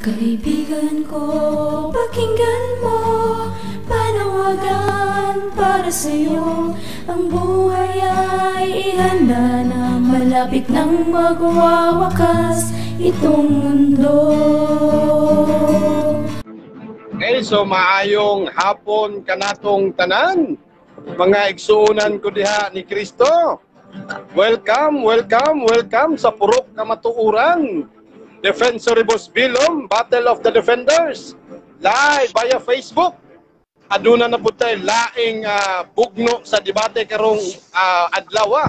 Kaibigan ko, pakinggan mo, panawagan para sa'yo. Ang buhay ay ihanda na, malapit nang magwawakas itong mundo. Okay, so maayong hapon kanatong tanan. Mga igsuonan ko diha ni Kristo. Welcome, welcome, welcome sa Purok Kamatuoran. Defensoribus Bellum, Battle of the Defenders. Live via Facebook. Aduna na pud tay laing bugno sa debate karong adlaw.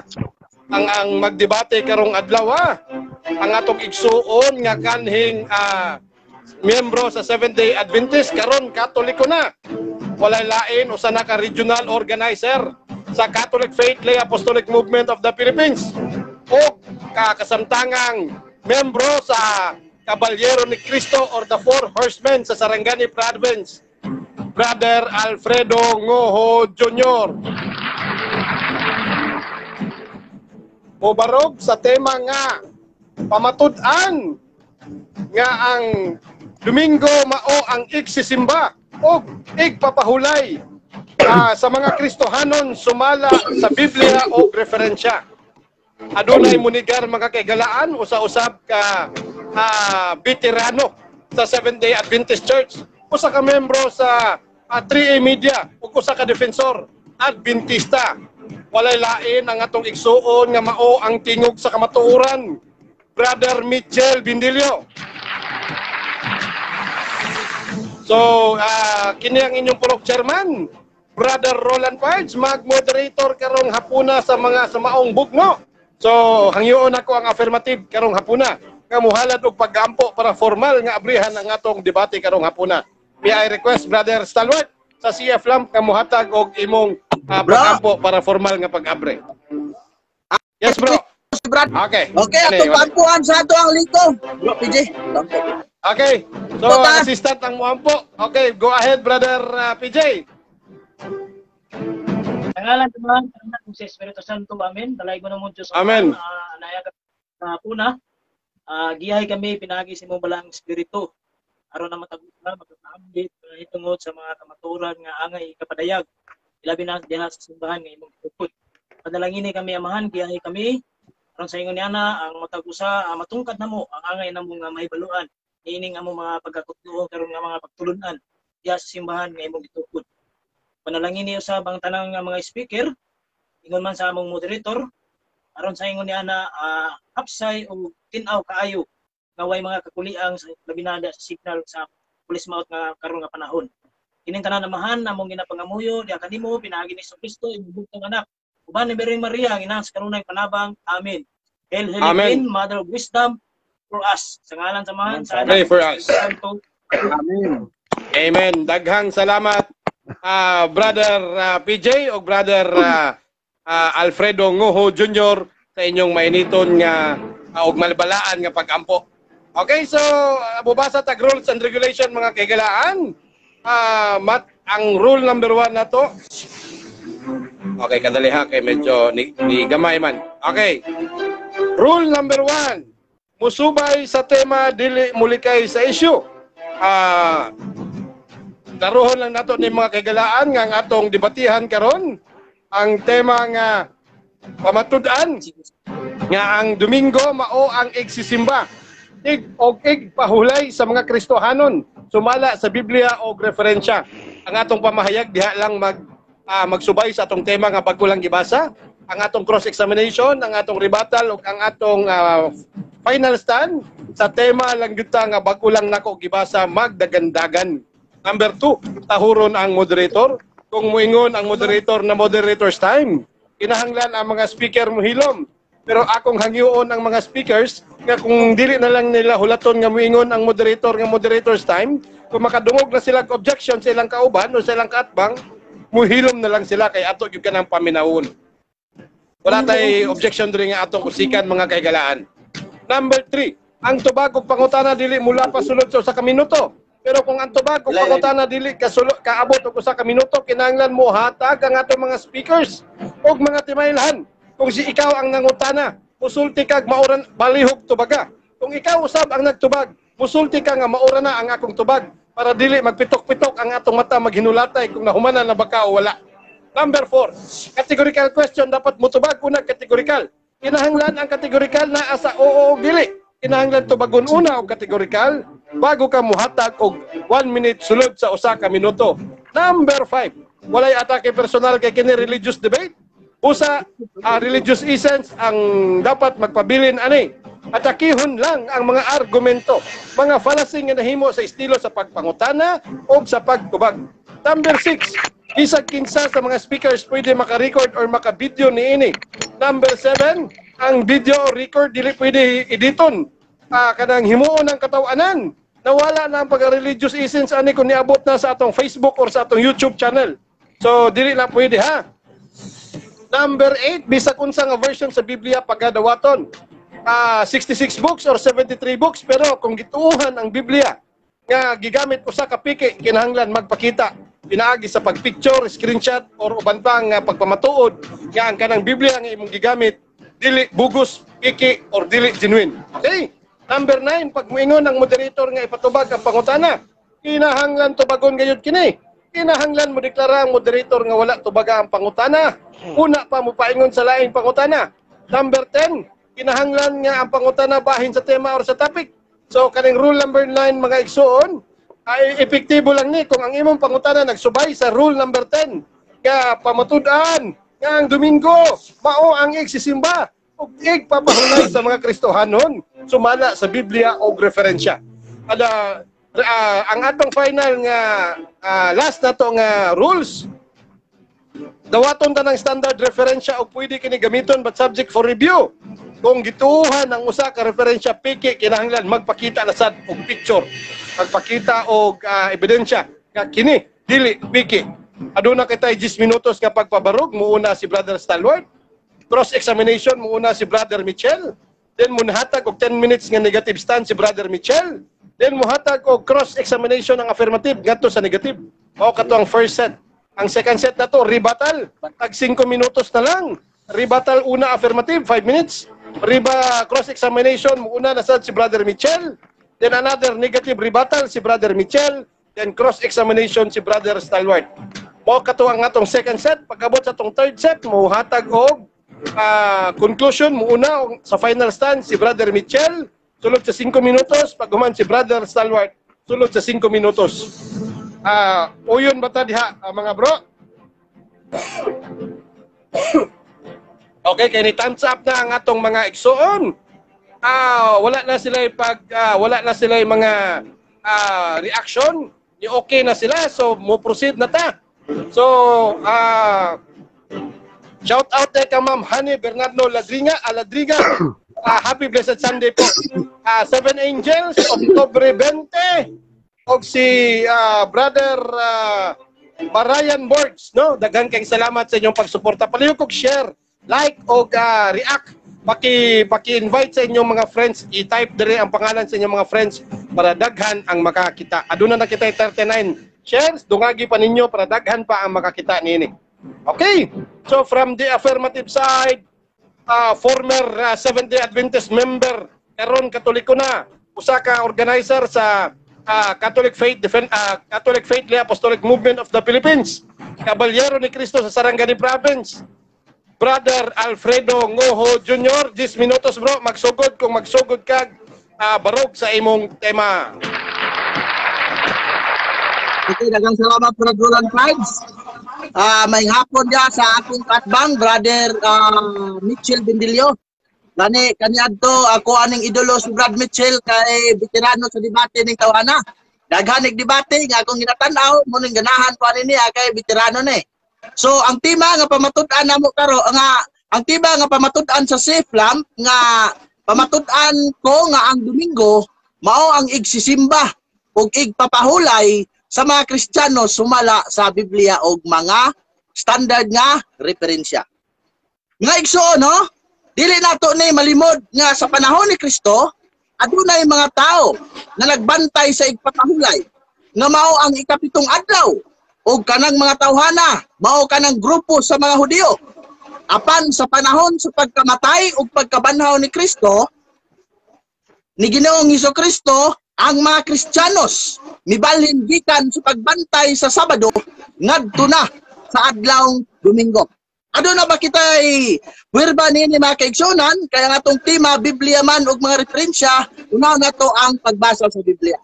Ang magdebate karong adlaw. Ang atong igsuon nga kanhing miyembro sa Seventh-day Adventist, karon Katoliko na. Walay lain, usa na ka regional organizer sa Catholic Faith Lay Apostolic Movement of the Philippines o kakasamtangang miyembro sa Kabalyero ni Cristo or the Four Horsemen sa Sarangani Province, Brother Alfredo Ngoho Jr. Mobarog sa tema nga pamatud-an nga ang Domingo mao ang igsisimba o igpapahulay sa mga Kristohanon sumala sa Biblia o referensya. Adunay munigar mga kaigalaan, usa-usab ka veterano sa Seventh-day Adventist Church, usa ka membro sa 3A Media ug usa ka defensor Adventista. Walay lain ang atong igsuon nga mao ang tingog sa kamatuoran, Brother Mitchell Bindilio. So, kini ang inyong purok chairman, Brother Roland Pards, mag-moderator karong hapuna sa mga sa maong bugno. So, hangyoon ako ang affirmative karong hapuna nga muhalad og pag-ampo para formal nga abrihan ang atong debate karong hapuna. May I request Brother Stalwart sa CF Lamp nga muhatag og imong pag-ampo para formal nga pag-abre. Yes, bro. Okay. Okay, atong paampuan sa ato ang liko. Bro, PJ. Okay. So, ang assistant ang muampo. Okay, go ahead, Brother PJ. Pangalan sa mga anak sa Espiritu Santo, amen. Dalay ko na mo Diyos. Amen. Anaya ka puna. Giyahay kami pinagi sa imong balaang espiritu. Aron na matag usa magkaambit tungod sa mga kamatuoran nga angay kapadayag. Ilabi na diha sa simbahan nga imong gitukod. Padalangini kami, Amahan, giyahay kami aron sa ingon ni ana ang matag usa matungkad namo ang angay namo nga mahibaluan niining among mga pagkatutluon karon nga mga pagtulun-an diha sa simbahan nga imong gitukod. Panalangin niyo sa bang tanang nga mga speaker, ingon man sa among moderator, aron sa ingon ni ana hapsay o tin-aw kaayo nga way mga kakuliang sa labi na sa signal sa police mouth nga karon nga panahon. Kining tanan, Amahan, among ginapangamuyo diha kanimo pinaagi ni Kristo imong bugtong anak. Uban ni Birheng Maria ang inang sa kanunay panabang. Amen. Hail, Hail, Amen. Mother of Wisdom for us. Sa ngalan sa Amahan, sa Pray Anak, for us. Santo. Amen. Amen. Daghang salamat Brother PJ o Brother Alfredo Ngoho Jr. sa inyong mainiton nga og malbalaan nga pag-ampo. Okay, so bubasa tag rules and regulation mga kaigalaan. Ang rule number 1 na to. Okay, kadali ha kay medyo ni gamay man. Okay. Rule number 1. Musubay sa tema, dili mulikay sa issue. Daruhon lang nato ni mga kaigalaan nga ang atong debatihan karon ang tema nga pamatud-an nga ang Domingo mao ang igsisimba ig og igpahulay sa mga Kristohanon sumala sa Biblia og referensya. Ang atong pamahayag diha lang magsubay sa atong tema nga bag-o lang gibasa, ang atong cross examination, ang atong rebuttal ug ang atong final stand sa tema lang gyud ta nga bag-o lang nako gibasa magdagandagan. Number 2, tahuron ang moderator. Kung muingon ang moderator na moderator's time, kinahanglan ang mga speaker mohilom. Pero akong hangyoon ang mga speakers nga kung dili na lang nila hulaton nga muingon ang moderator nga moderator's time, kung makadungog na sila objection sa ilang kauban o sa ilang kaatbang, muhilom na lang sila kay ato gyud kanang paminawon. Wala tay objection diri nga atong usikan mga kaigalaan. Number 3, ang tubag og pangutana dili mula pa sulod sa usa ka minuto. Pero kung ang tubag og pangutana dili kaabot og usa ka minuto, kinahanglan mo hatag ang atong mga speakers og mga timailhan. Kung si ikaw ang nangutana, musulti kag maoran balihog tubaga. Kung ikaw usab ang nagtubag, Musulti ka nga maura na ang akong tubag para dili magpitok-pitok ang atong mata maghinulatay kung nahumanan na ba ka o wala. Number 4, categorical question, dapat mutubag una categorical. Kinahanglan ang categorical naa sa oo o dili. Kinahanglan tubagon una og categorical bago ka muhatag og 1 minute sulod sa usa ka minuto. Number 5, walay atake personal kay kini religious debate. Usa religious essence ang dapat magpabilin ani. Atakihon lang ang mga argumento, mga fallacy nga nahimo sa estilo sa pagpangutana o sa pagtubag. Number 6, bisag kinsa sa mga speakers pwede maka-record or maka-video niini. Number 7, ang video or record dili pwede editon. Kanang himuon ng katawanan. Nawala na ang pagka-religious essence ani kung niabot na sa atong Facebook or sa atong YouTube channel. So dili na pwede, ha. Number 8, bisag unsa nga version sa Biblia pagkadawaton. 66 books or 73 books, pero kung gituuhan ang Biblia nga gigamit usa ka piki, kinahanglan magpakita pinaagi sa pagpicture, screenshot or uban pa nga pagpamatuod nga ang kanang Biblia nga imong gigamit dili bugus, piki or dili genuine. Okay? Number 9, pag muingon ang moderator nga ipatubag ang pangutana, kinahanglan tubagon gayud kini. Kinahanglan mo deklara ang moderator nga wala tubaga ang pangutana. Una pa mo paingon sa laing pangutana. Number 10, kinahanglan nga ang pangutana bahin sa tema or sa topic. So kaning rule number 9, mga igsuon, ay epektibo lang ni kung ang imong pangutana nagsubay sa rule number 10 nga pamatud-an nga ang Domingo mao ang igsisimba ug igpapahulay sa mga Kristohanon sumala sa Biblia og referensya. Ada ang atong final nga last na to nga rules, dawaton ta ng standard referensya o pwede kini gamiton but subject for review. Kung gituuhan ang usa ka referensya piki, kinahanglan magpakita na sad og picture, magpakita og ebidensya nga kini dili piki. Aduna kitay 10 minutos nga pagpabarog. Muuna si Brother Stalwart, cross examination muuna si Brother Michel, then munhatag og 10 minutes nga negative stand si Brother Michel, then muhatag og cross examination ang affirmative ngadto sa negative. Mao kato ang first set. Ang second set na to, rebuttal, tag 5 minutos na lang. Rebuttal una affirmative, 5 minutes. Reba cross examination muuna na sad si Brother Michel, then another negative rebuttal si Brother Michel, then cross examination si Brother Stalwart. Mao kato ang atong second set. Pagkabot sa atong third set, muhatag og conclusion muuna sa final stand si Brother Michel sulod sa 5 minutos, paghuman si Brother Stalwart sulod sa 5 minutos. Uyon ba ta diha, mga bro? Okay, kay ni thumbs up na ang atong mga igsuon. Wala na sila wala na sila mga reaction. Ni okay na sila, so mo proceed na ta. So, shout out kay ka Ma'am Honey Bernardo Ladriga, Aladriga. Happy blessed Sunday po. Seven Angels, Oktubre 20. Og si Brother Marian Borgs, no? Daghan kayong salamat sa inyong pagsuporta. Palihog og share, like og react. Paki-invite sa inyong mga friends, i-type dire ang pangalan sa inyong mga friends para daghan ang makakita. Aduna na kita 39 shares, dungagi pa ninyo para daghan pa ang makakita niini. Okay. So from the affirmative side, former Seventh-day Adventist member, karon Katoliko na, usa ka organizer sa Catholic Faith Lay Apostolic Movement of the Philippines, Kabalyero ni Cristo sa Sarangani Province, Brother Alfredo Ngoho Jr. 10 minutos, bro, magsugod kung magsugod ka barog sa imong tema. Okay, daghang salamat, Brother Roland Prides. May hapon dia sa akong katbang, Brother Mitchell Bendilio. Gani kaniadto ako aning idolo si Brad Mitchell kay veterano sa debate ning tawhana. Daghan nig debate nga akong ginatan-aw mo ning ganahan ko ani niya kay veterano ni. So ang tema nga pamatud-an namo karo nga ang tema nga pamatud-an sa Safe Lamp nga pamatud-an ko nga ang Domingo mao ang igsisimba ug igpapahulay sa mga Kristiyano sumala sa Biblia og mga standard nga referensya. Nga igsuon, no? Dili nato ni malimod nga sa panahon ni Kristo adunay mga tao na nagbantay sa igpapahulay nga mao ang ikapitong adlaw ug kanang mga tawhana mao kanang grupo sa mga Hudiyo. Apan sa panahon sa pagkamatay ug pagkabanhaw ni Kristo ni Ginoong Hesukristo Ang mga Kristiyanos mibalhin gikan sa pagbantay sa Sabado ngadto na sa adlaw Domingo. Aduna ba kitay pwerba nini, mga kaigsunan? Kaya nga atong tema Biblia man ug mga referensya, una nato ang pagbasa sa Biblia.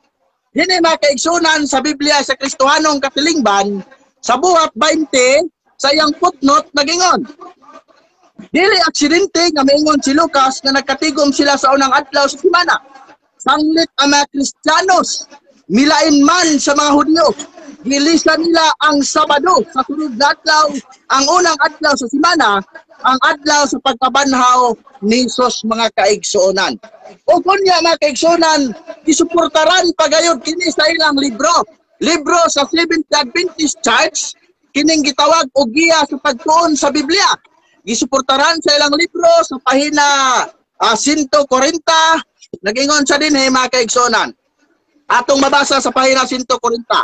Dini, mga kaigsunan, sa Biblia sa Kristohanong Katilingban, sa Buhat 20, sa iyang footnote nagingon: "Dili aksidente nga maingon si Lucas nga nagkatigom sila sa unang adlaw sa semana. Sanglit ang mga Kristiyanos milain man sa mga Hudyo, gilisan nila ang Sabado sa sunod na adlaw, ang unang adlaw sa semana, ang adlaw sa pagkabanhaw ni Jesus, mga kaigsuonan." O kunya, mga kaigsuonan, gisuportaran pagayod kini sa ilang libro. Libro sa Seventh Adventist Church, kining gitawag og Giya sa Pagtuon sa Biblia. Gisuportaran sa ilang libro sa pahina 140, nagingon sa dinhi, mga kaigsuonan. Atong mabasa sa pahina 140.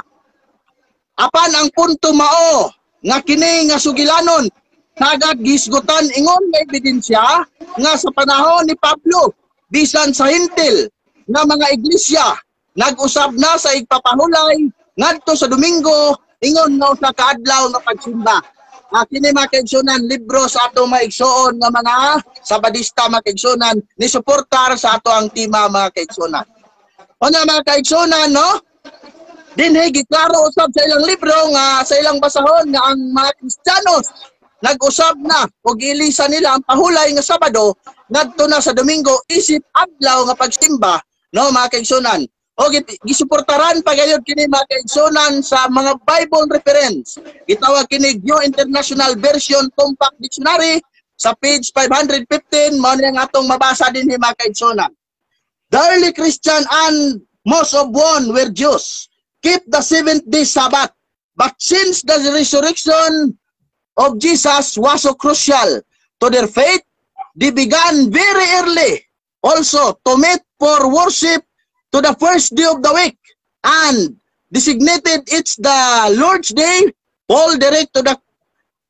"Apan ang punto mao nga kini nga sugilanon sagad gisgutan ingon nga ebidensya nga sa panahon ni Pablo, bisan sa Hentil nga mga iglesia nag-usab na sa igpapahulay ngadto sa Domingo ingon nga usa ka adlaw nga pagsimba." Kini, mga kaigsunan, libro sa ato mga igsuon nga mga Sabadista, mga kaigsunan, ni suportar sa ato ang tema, mga kaigsunan. Unya, mga kaigsunan, no? Dinhi giklaro usab sa ilang libro nga sa ilang basahon nga ang mga Kristiyanos nag-usab na og gilisan nila ang pahulay nga Sabado ngadto na sa Domingo isip adlaw nga pagsimba, no, mga kaigsunan. O gisuportaran pagayod kini, mga kaigsunan, sa mga Bible reference. Gitawag kini New International Version Compact Dictionary sa page 515, mao ni ang atong mabasa dinhi, mga kaigsunan. "The early Christian, and most of one were Jews, keep the seventh day Sabbath. But since the resurrection of Jesus was so crucial to their faith, they began very early also to meet for worship to the first day of the week and designated it's the Lord's Day. Paul direct to the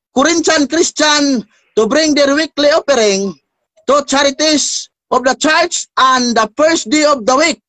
Corinthian Christian to bring their weekly offering to charities of the church and the first day of the week.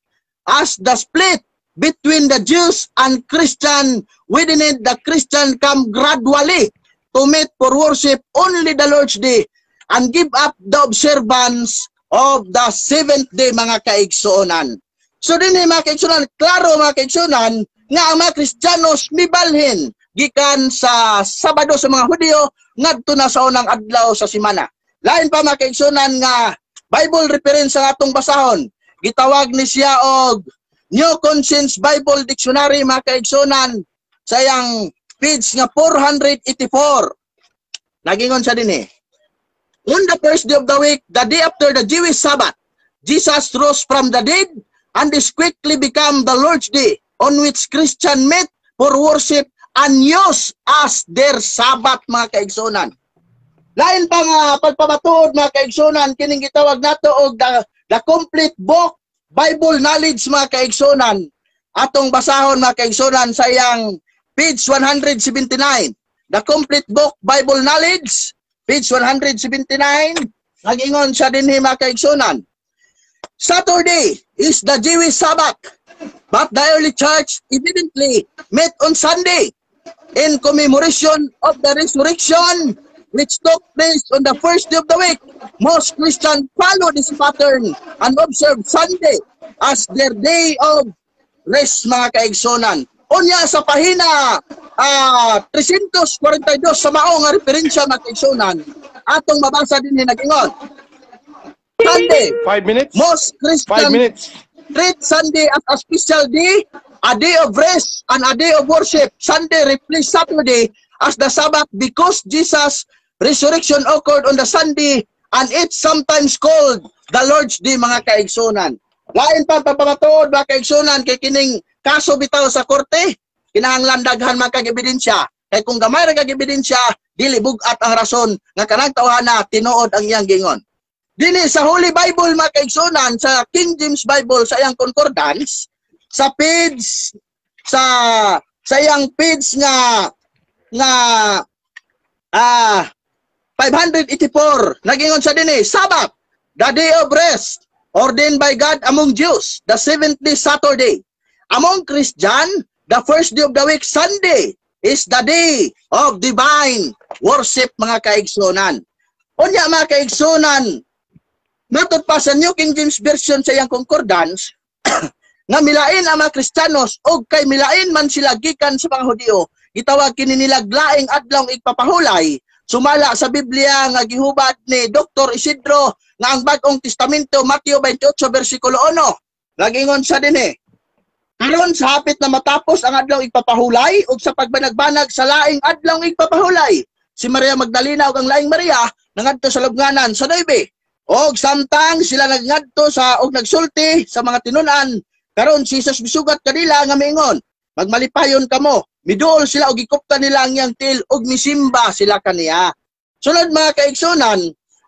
As the split between the Jews and Christian within it, the Christian come gradually to meet for worship only the Lord's Day and give up the observance of the seventh day," mga kaigsuonan. So din mga kaigsuonan, klaro, mga kaigsuonan, nga ang mga Kristiyanos mibalhin gikan sa Sabado sa mga Hudyo ngadto na sa unang adlaw sa semana. Lain pa, mga kaigsuonan, nga Bible reference sa atong basahon. Gitawag ni siya og New Conscience Bible Dictionary, mga kaigsuonan, sa iyang page nga 484. Nagingon siya dinhi: "On the first day of the week, the day after the Jewish Sabbath, Jesus rose from the dead and this quickly become the Lord's Day on which Christian meet for worship and use as their Sabbath," mga kaigsunan. Lain pa nga pagpamatuod, mga kaigsunan, kining gitawag nato og the Complete Book Bible Knowledge, mga kaigsunan. Atong basahon, mga kaigsunan, sa iyang page 179. The Complete Book Bible Knowledge, page 179, nagingon siya dinhi, mga kaigsunan: "Saturday is the Jewish Sabbath, but the early church evidently met on Sunday in commemoration of the resurrection, which took place on the first day of the week. Most Christians follow this pattern and observe Sunday as their day of rest," mga kaigsunan. Unya sa pahina 342 sa mao nga referensya, mga kaigsunan, atong mabasa dinhi, nagingon: "Sunday, 5 minutes. most 5 Christian minutes. treat Sunday as a special day, a day of rest, and a day of worship. Sunday replaced Saturday as the Sabbath because Jesus' resurrection occurred on the Sunday and it's sometimes called the Lord's Day," mga kaigsunan. Lain pa pagpamatuod, mga kaigsunan, kay kining kaso bitaw sa korte, kinahanglan daghan man kag ebidensya. Kay kung gamay ra kag ebidensya, dili bug-at ang rason nga kanang tawhana tinuod ang iyang gingon. Dini sa Holy Bible, mga kaigsunan, sa King James Bible, sa iyang concordance, sa page sa iyang page nga 584, nagingon sa dinhi: "Sabbath, the day of rest Ordained by God among Jews, the seventh day Saturday. Among Christian, the first day of the week, Sunday, is the day of divine worship, mga kaigsunan. Unya, mga kaigsunan, matod pa sa New King James Version sa iyang concordance, nga milain ang mga Kristiyanos og kay milain man sila gikan sa mga Hudiyo, gitawag kini nila laing adlawng igpapahulay, sumala sa Biblia nga gihubad ni Dr. Isidro nga ang Bag-ong Testamento, Mateo 28 versikulo 1. Nagingon sa dinhi, "Karon sa hapit na matapos ang adlaw igpapahulay ug sa pagbanagbanag sa laing adlaw igpapahulay, si Maria Magdalena ug ang laing Maria nangadto sa lubnganan sa 9. Og samtang sila nagngadto sa og nagsulti sa mga tinun-an, karon si Jesus misugat kanila nga miingon, 'Magmalipayon kamo.' Miduol sila og gikuptan nila ang iyang tiil ug misimba sila kaniya." Sunod, mga kaigsunan,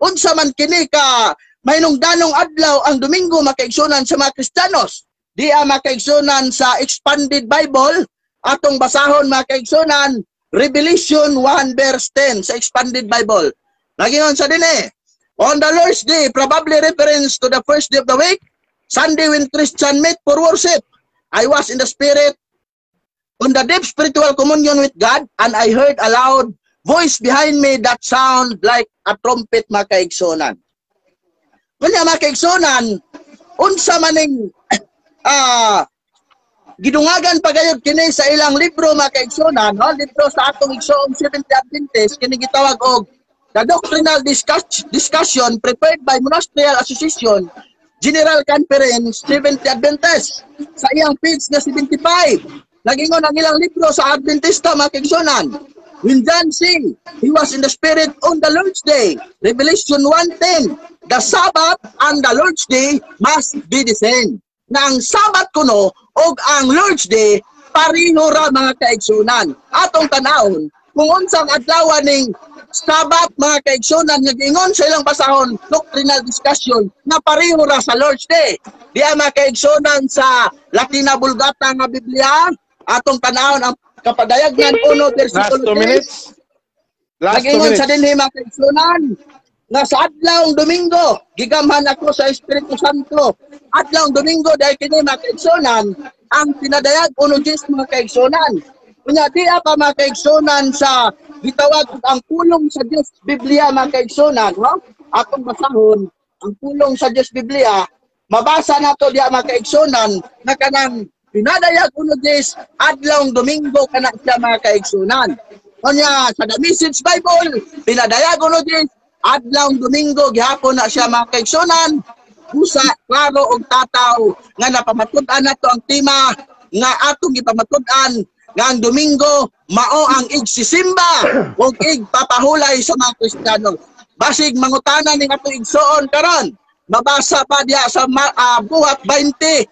unsa man kini ka mahinungdanong adlaw ang Domingo, mga kaigsunan, sa mga Kristiyanos? Diya, mga kaigsunan, sa Expanded Bible, atong basahon, mga kaigsunan, Revelation 1 verse 10 sa Expanded Bible. Nagingon sa dinhi, "On the Lord's Day," probably reference to the first day of the week, Sunday, when Christian meet for worship, "I was in the Spirit on the deep spiritual communion with God, and I heard a loud voice behind me that sound like a trumpet," mga kaigsunan. Kunya, mga kaigsunan, unsa maning gidungagan pagayod kini sa ilang libro, mga kaigsunan, no? Libro sa atong igsoong Seventh Adventist, kini gitawag og The Doctrinal Discussion Prepared by Ministerial Association General Conference Seventh Adventist sa iyang page na 75. Nagingon ang ilang libro sa Adventista, mga kaigsunan, "When John see, he was in the Spirit on the Lord's Day." Revelation 1:10, "The Sabbath and the Lord's Day must be the same." Na ang Sabbath kuno og ang Lord's Day pareho ra, mga kaigsunan. Atong tanawon kung unsang adlaw ning Sabbath, mga kaigsunan, nga giingon sa ilang basahon doctrinal discussion na pareho ra sa Lord's Day. Diya, mga kaigsunan, sa Latina Vulgata nga Biblia, atong tanawon ang Kapadayagnan 1 Last versikulo 2 3. minutes. Last 2 Nagingon minutes. sa dinhi, mga kaigsunan, nga sa adlawng Domingo, gigamhan ako sa Espiritu Santo. Adlawng Domingo dahil kini, mga kaigsunan, ang Pinadayag 1:10, mga kaigsunan. Unya di pa, mga kaigsunan, sa gitawag ang Pulong sa Dios Biblia, mga kaigsunan, no? Atong basahon ang Pulong sa Dios Biblia, mabasa nato diya, mga kaigsunan, na kanang Pinadayag 1:10, adlawng Domingo kana siya, mga kaigsunan. Unya sa The Message Bible, Pinadayag 1:10, adlawng Domingo gihapon na siya, mga kaigsunan. Busa klaro og tataw nga napamatud-an nato ang tema nga atong gipamatud-an nga ang Domingo mao ang igsisimba ug igpapahulay sa mga Kristiyano. Basig mangutana ning atong igsoon karon, mabasa pa diya sa Buhat 20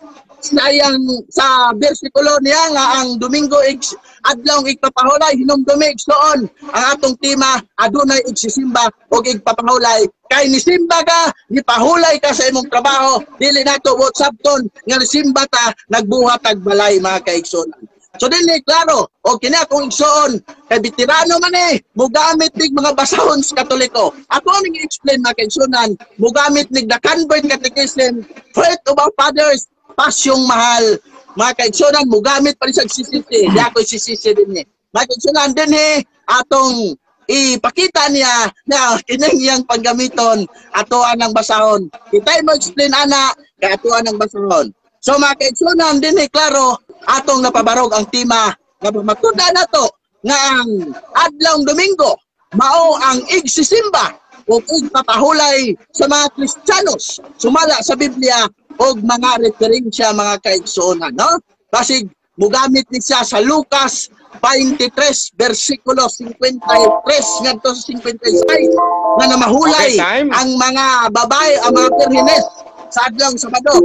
sa iyang sa bersikulo niya nga ang Domingo ig adlawng igpapahulay. Hinumdumi, igsoon, ang atong tema adunay igsisimba ug igpapahulay, kay nisimba ka, nipahulay ka sa imong trabaho. Dili nato buot sabton nga nisimba ta, nagbuhat tag balay, mga kaigsuonan. So dili klaro o kini akong igsoon kay veterano man eh, mugamit nig mga basahon sa Katoliko. Ako ning i-explain, mga kaigsuonan, mugamit nig The Convert Catechism, Faith of Our Fathers, Pasyong Mahal. Mga kaigsuonan, mugamit pa rin sa CCC. Di ako CCC din eh. Mga kaigsuonan, din eh, atong ipakita niya na kining iyang panggamiton, atoan ang basahon. Kita mo explain ana kay atoan ang basahon. So mga kaigsuonan, din eh, klaro atong napabarog ang tema nga pamatud-an nato nga ang adlawng Domingo mao ang igsisimba o igpapahulay sa mga Kristiyanos sumala sa Biblia og mga referensya, mga kaigsuonan, no? Basig mugamit ni siya sa Lucas 23 versikulo 53 ngadto sa 56 nga namahulay Okay, time. ang mga babae, ang mga birhines sa adlawng Sabado.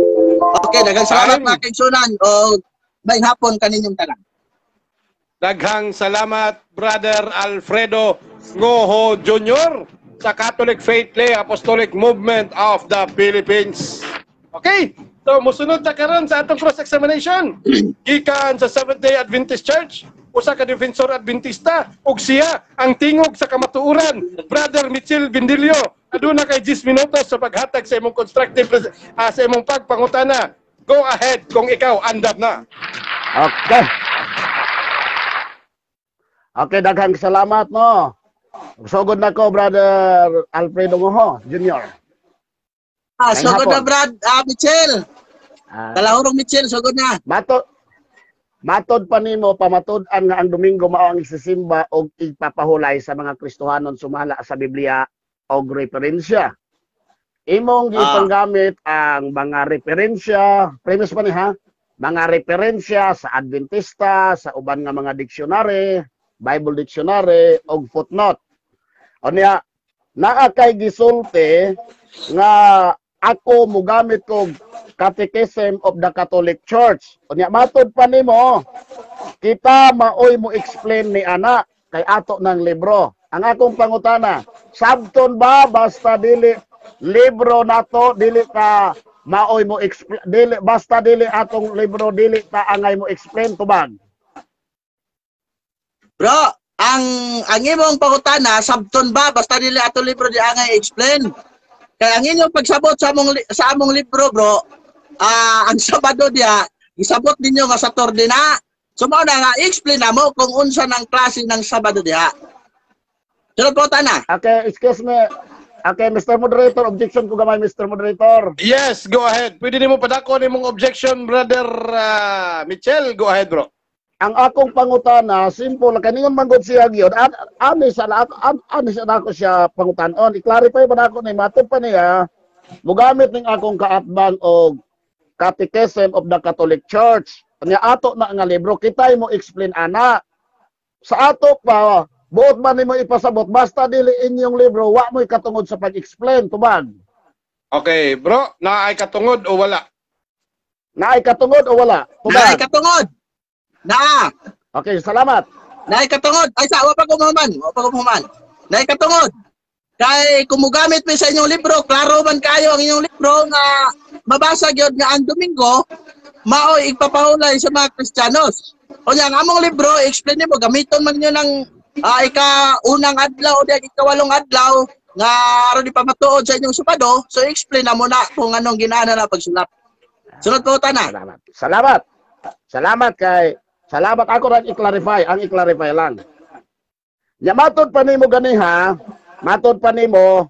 Okay, daghang salamat, Time. mga kaigsuonan, o may hapon kaninyong tanan. Daghang salamat, Brother Alfredo Ngoho Jr. sa Catholic Faith Lay Apostolic Movement of the Philippines. Okay, so musunod ta karon sa atong cross-examination. Gikan sa Seventh-day Adventist Church, usa ka defensor Adventista ug siya ang tingog sa kamatuoran, Brother Mitchell Bindilio. Aduna kay 10 minutos sa paghatag sa imong constructive sa imong pagpangutana. Go ahead kung ikaw andam na. Okay. Okay, daghang salamat, no. Sugod na ko, Brother Alfredo Ngoho Jr. Ah, Ngayong sugod na hapon. Brad, Mitchell. Ah, Kalahurong Mitchell, sugod na. Matod pa nimo pamatud-an nga ang Domingo mao ang isisimba og ipapahulay sa mga Kristohanon sumala sa Biblia og referensya. Imong gipanggamit ang mga referensya, premise pa ni ha, mga referensya sa Adventista, sa uban nga mga dictionary, Bible dictionary og footnote. Unya, naa kay gisulti nga ako mugamit og Catechism of the Catholic Church. Unya, matod pa nimo, kita maoy mo explain ni ana kay ato ng libro. Ang akong pangutana, sabton ba basta dili libro nato dili ka maoy mo explain, dili basta dili atong libro dili ta angay mo explain, tubag? Bro, ang imong pangutana, sabton ba basta dili ato libro di angay explain? Kaya ang inyong pagsabot sa among libro, bro, ang Sabado diya, isabot ninyo nga Saturday na. So mao na nga explain na mo kung unsa ng klase ng Sabado diha. Sunod po tana. Okay, excuse me. Okay, Mr. Moderator, objection ko gamay, Mr. Moderator. Yes, go ahead. Pwede nimo padako nimong objection, Brother Mitchell. Go ahead, bro. Ang akong pangutana, simple, kaningon man gud siya gyud, ani sa ani sa nako siya pangutanon. I-clarify ba nako ni matod pa niya, mugamit ning akong kaatbang og Catechism of the Catholic Church. Nya ato na nga libro, kitay mo explain ana. Sa ato pa, buot ba nimo ipasabot basta dili inyong libro, wa mo'y katungod sa pag-explain, tubag? Okay, bro, naay katungod o wala? Naay katungod o wala? Naay Tubag. katungod. Naa. Okay, salamat. Naay katungod. Ay sa wa pa ko mahuman, wa pa ko mahuman. Naay katungod. Kay kung mugamit mi sa inyong libro, klaro man kayo ang inyong libro nga mabasa gyud nga ang Domingo maoy igpapahulay sa mga Kristiyanos. O ang among libro, explain nimo gamiton man niyo ng ika unang adlaw o di ikawalong adlaw nga aron ipamatuod sa inyong Sabado, so explain na mo na kung anong ginana na pagsulat. Sunod po tana. Salamat. Salamat. Salamat kay salamat ako ra i-clarify, ang i-clarify lang. Nya matod pa nimo ganiha, matod pa nimo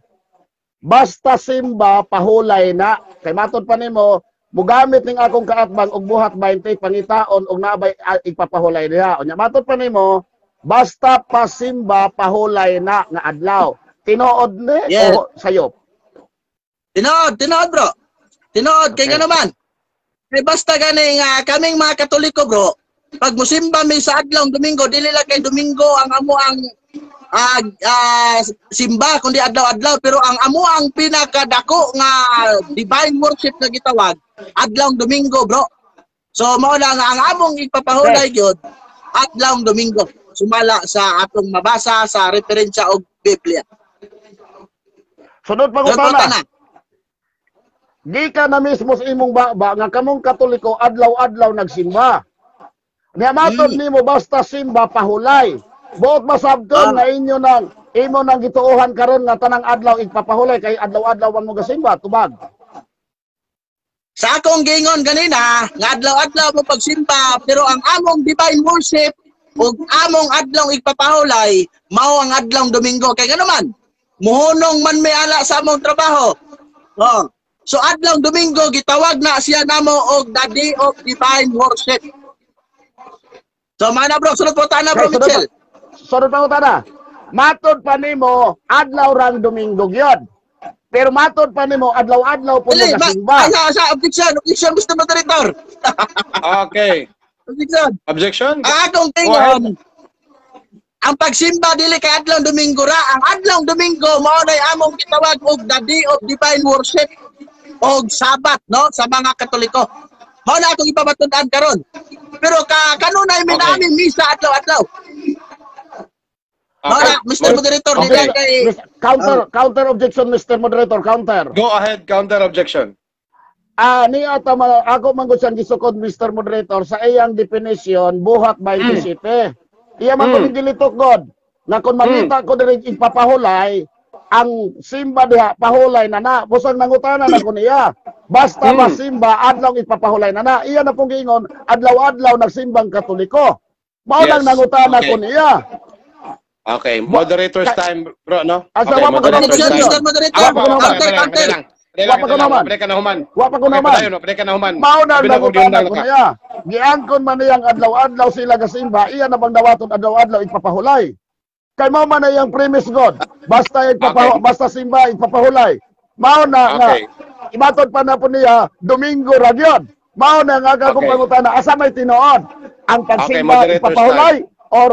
basta simba pahulay na, kay matod pa nimo mugamit ning akong kaatbang og Buhat 20, pangitaon og naabay ipapahulay diha. Unya matod pa nimo basta pasimba pahulay na nga adlaw. Tinuod ni Yes. o sayop? Tinuod, tinuod, bro. Tinuod kay ngano man. Kay basta gani nga kaming mga Katoliko, bro, pag musimba mi sa adlaw Domingo, dili lang kay Domingo ang amo ang simba kundi adlaw-adlaw, pero ang amo ang pinakadako nga divine worship nga gitawag adlaw Domingo, bro. So mao na nga ang among ipapahulay gyud adlaw Domingo sumala sa atong mabasa sa referensya og Biblia. Sunod Sunod po pangutana. tana. Gikan na mismo sa imong baba nga kamong Katoliko adlaw-adlaw nagsimba. Nya matod nimo basta simba pahulay. Buot masabton nga inyo nang imo nang gituohan karon nga tanang adlaw igpapahulay kay adlaw-adlaw man mo gasimba, tubag? Sa akong giingon ganina, nga adlaw-adlaw mo pagsimba, pero ang among divine worship ug among adlaw igpapahulay mao ang adlaw Domingo kay ngano man muhunong man may ala sa among trabaho. Oh. So adlaw Domingo gitawag na siya namo og the day of divine worship. So mana, bro, sunod po tana, bro. Okay, sunod Mitchell. Sunod pangutana. Matod pa nimo adlaw rang Domingo gyud. Pero matod pa nimo adlaw-adlaw po mo Dili, ba, gasimba. ay, sa objection, objection, Mr. Moderator. Okay. Objection. Objection? Ang akong Go ahead. tingon, ang pagsimba dili kay adlaw Domingo ra, ang adlaw Domingo mao nay among gitawag og the day of divine worship og Sabat, no, sa mga Katoliko. Mao na akong ipamatun-an karon. Pero ka kanunay mi nami misa adlaw-adlaw. Mao na, Mr. Moderator, dili kay Counter counter objection, Mr. Moderator, counter. Go ahead, counter objection. Ah, ni ata ako man gud siyang gisukod, Mr. Moderator, sa iyang definition Buhat 27. Iya man mm. Gilitok God. Nga kung mangita ko diri ipapahulay, ang simba diha pahulay na na. Busang nangutana na ko niya. Basta masimba, adlaw ipapahulay na na. Iya na pong giingon, adlaw-adlaw nagsimbang Katoliko. Mao lang nangutana ko niya. Okay, moderator's time, bro, no? Asa Okay, wa pa ko moderator's Objection, time. Mr. Moderator. Ah, pa, Counter, counter. Wa pa ko naman. Pwede ka na human. Wa pa ko Okay, naman. padayon, pwede ka na human. Mao na Sabi na kung nangutana diundang ko ka. niya. Giangkon man niyang adlaw-adlaw sila gasimba, iya na bang dawaton adlaw-adlaw ipapahulay? Kay mao man na iyang premise God. Basta basta simba ipapahulay. Mao na nga imatod pa na po niya Domingo ra gyud. Mao na nga akong pangutana, asa may tinuod? Ang Okay, pagsimba moderator's ipapahulay or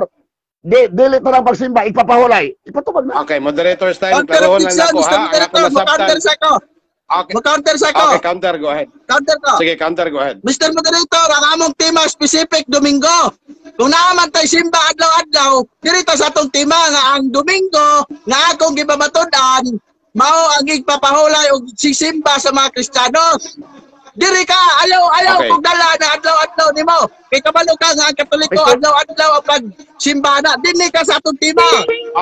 di dili to ng pagsimba ipapahulay? Ipatubag na. Okay, moderator's time. Counter Klarohon lang objection, nako Mr. ha. Ang ako Moderator. nasabtan. Mo-counter sa ko. Okay. Mo-counter sa ko. Okay, counter, go ahead. Counter ko. Sige, counter, go ahead. Mr. Moderator, ang among tema specific Domingo. Kung naaman tay simba adlaw-adlaw, diri ta sa atong tema nga ang Domingo nga akong gipamatud-an mao ang igpapahulay og sisimba sa mga Kristiyanos. Diri ka, ayaw ayaw kog dala na adlaw-adlaw nimo. Kay kabalo ka nga ang Katoliko Mr. adlaw-adlaw ang pagsimba na. Dinhi ka sa atong tema.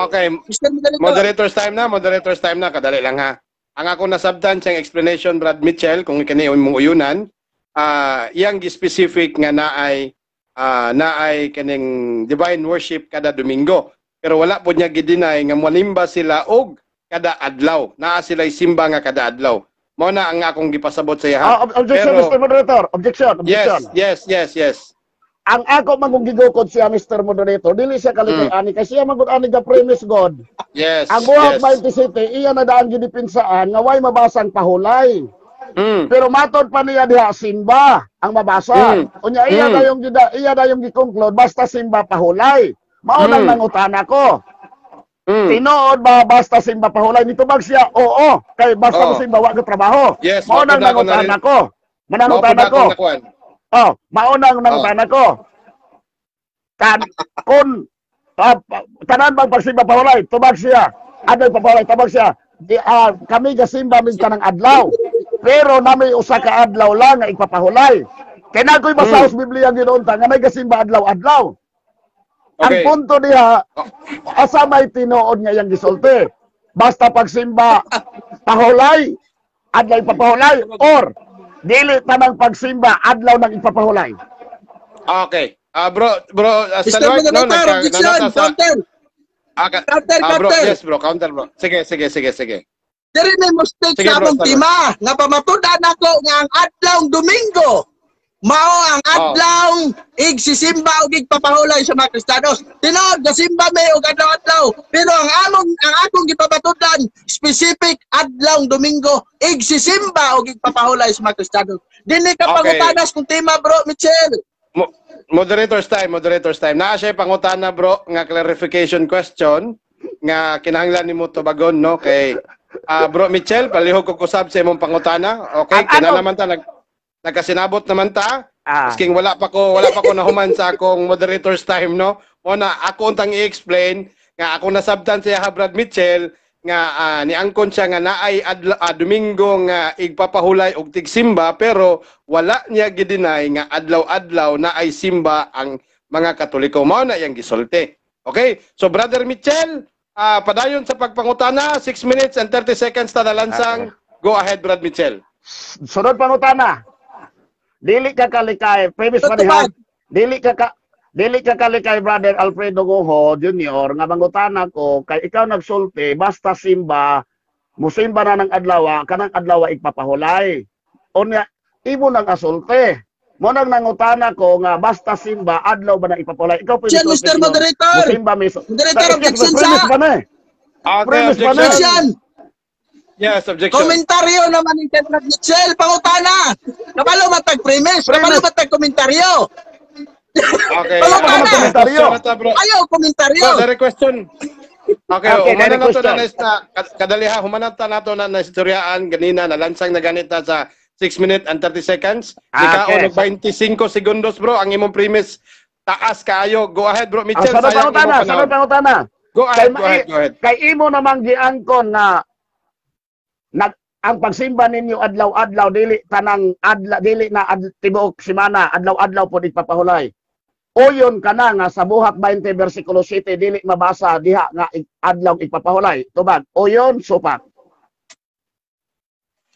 Okay, Mr. Moderator. moderator's time na, moderator's time na, kadali lang ha. Ang ako nasabtan siyang explanation, Brad Mitchell, kung kani mong uyunan, iyang specific nga naay kaning divine worship kada Domingo. Pero wala po niya gideny nga monimba sila og kada adlaw. Naa sila simba nga kada adlaw. Mao na ang akong gipasabot sa iya. Ah, objection, Mr. Moderator. Objection, objection. Yes. Ang ako man kung gigukod siya, Mr. Moderator, dili siya kalikay ani kay siya man gud ani ga premise God. Ang buhat 27 iya na daan gidepinsaan nga way mabasang pahulay. Pero matod pa niya diha simba ang mabasa. Unya iya dayong iya dayong gi-conclude basta simba pahulay. Mao nang nangutana ko. Tinuod ba basta simba pahulay? Nitubag siya, oo, kay basta Oo. mo simba wa ka trabaho. Yes, Mao nang mao pud na ako nangutana ko. Mao Manangutana pud na ko. akong nakuan. Oh, mao nang nangutana ko. Kan kun tanan bang pagsimba pahulay, tubag siya. Adlaw pahulay, tubag siya. Di, kami gasimba mig tanang adlaw. Pero nami usa ka adlaw lang nga ipapahulay. Kay na ko'y basa sa Biblia ginoon ta nga may gasimba adlaw-adlaw. Ang punto diha, asa may tinuod nga iyang gisulti? Basta pagsimba pahulay, adlaw ipapahulay or dili tanang pagsimba adlaw nang ipapahulay? Okay. Ah, bro, bro, Mr. Stalwart, no, Moderator, objection, nanata sa counter. Ah, Counter, bro, counter. yes bro, counter bro. Sige, sige, sige, sige. Diri may mistake Sige, sa bro, among Stalwart. tema nga pamatud-an ako nga ang adlaw Domingo mao ang adlaw igsisimba og igpapahulay sa mga Kristiyanos. Tinuod gasimba may og adlaw-adlaw, pero ang akong gipamatud-an specific adlaw Domingo igsisimba og igpapahulay sa mga Kristiyanos. Dinhi ka pangutanas kung tema, bro Mitchell. Moderator's time, moderator's time. Naa siya pangutana, bro, nga clarification question nga kinahanglan nimo tubagon, no, kay bro Mitchell, palihog ko kusab sa imong pangutana. Okay, Ang kina ano- naman ta nagkasinabot naman ta. Ah. Masking wala pa ko nahuman sa akong moderator's time, no. Mo na ako untang i-explain nga ako nasabtan siya ha, Brad Mitchell, nga niangkon siya nga naay Domingo nga igpapahulay og tigsimba, pero wala niya gideny nga adlaw-adlaw naay simba ang mga Katoliko. Mao na iyang gisulti. Okay? So Brother Mitchell, padayon sa pagpangutana, 6 minutes and 30 seconds ta nalansang. Go ahead, Brad Mitchell. Sunod pangutana. Dili ka kalikay, premise pa Totoo diha. Dili ka kalikay, Brother Alfredo Goho Jr., nga mangutana ko kay ikaw nagsulti basta simba musimba na ng adlaw, kanang adlaw igpapahulay. Unya imo nang asulti. Mo nang nangutana ko nga basta simba adlaw ba na ipapahulay? Ikaw po Objection, Mr. Moderator. Musimba miso. Moderator, objection Premise sa- pa na eh. Okay, Premise pa na. objection. Objection. Yes, objection. Komentaryo naman ni Brad Mitchell, pangutana. Kabalo matag premise, kabalo matag komentaryo. Okay. Pangutana. Komentaryo. Question na ta, bro. Ayaw komentaryo. Bro, direct question. Okay, Okay, humana direct na to na question. na kadali ha, humana ta nato na naistoryaan ganina, nalansang na ganita sa 6 minutes and 30 seconds. Ah, Ikaw okay. og 25 segundos, bro, ang imong premise taas kaayo. Go ahead, bro Ang Mitchell. sunod Sayang imong pangutana, panahon. sunod pangutana. Go ahead, Kay, go ahead, go ahead. kay imo namang giangkon nga ang pagsimba ninyo adlaw-adlaw, dili tanang adlaw, dili na tibuok semana adlaw-adlaw pod ipapahulay. Uyon ka na nga sa Buhat 20 versikulo 7 dili mabasa diha nga adlaw ipapahulay. Tubag, uyon, supak.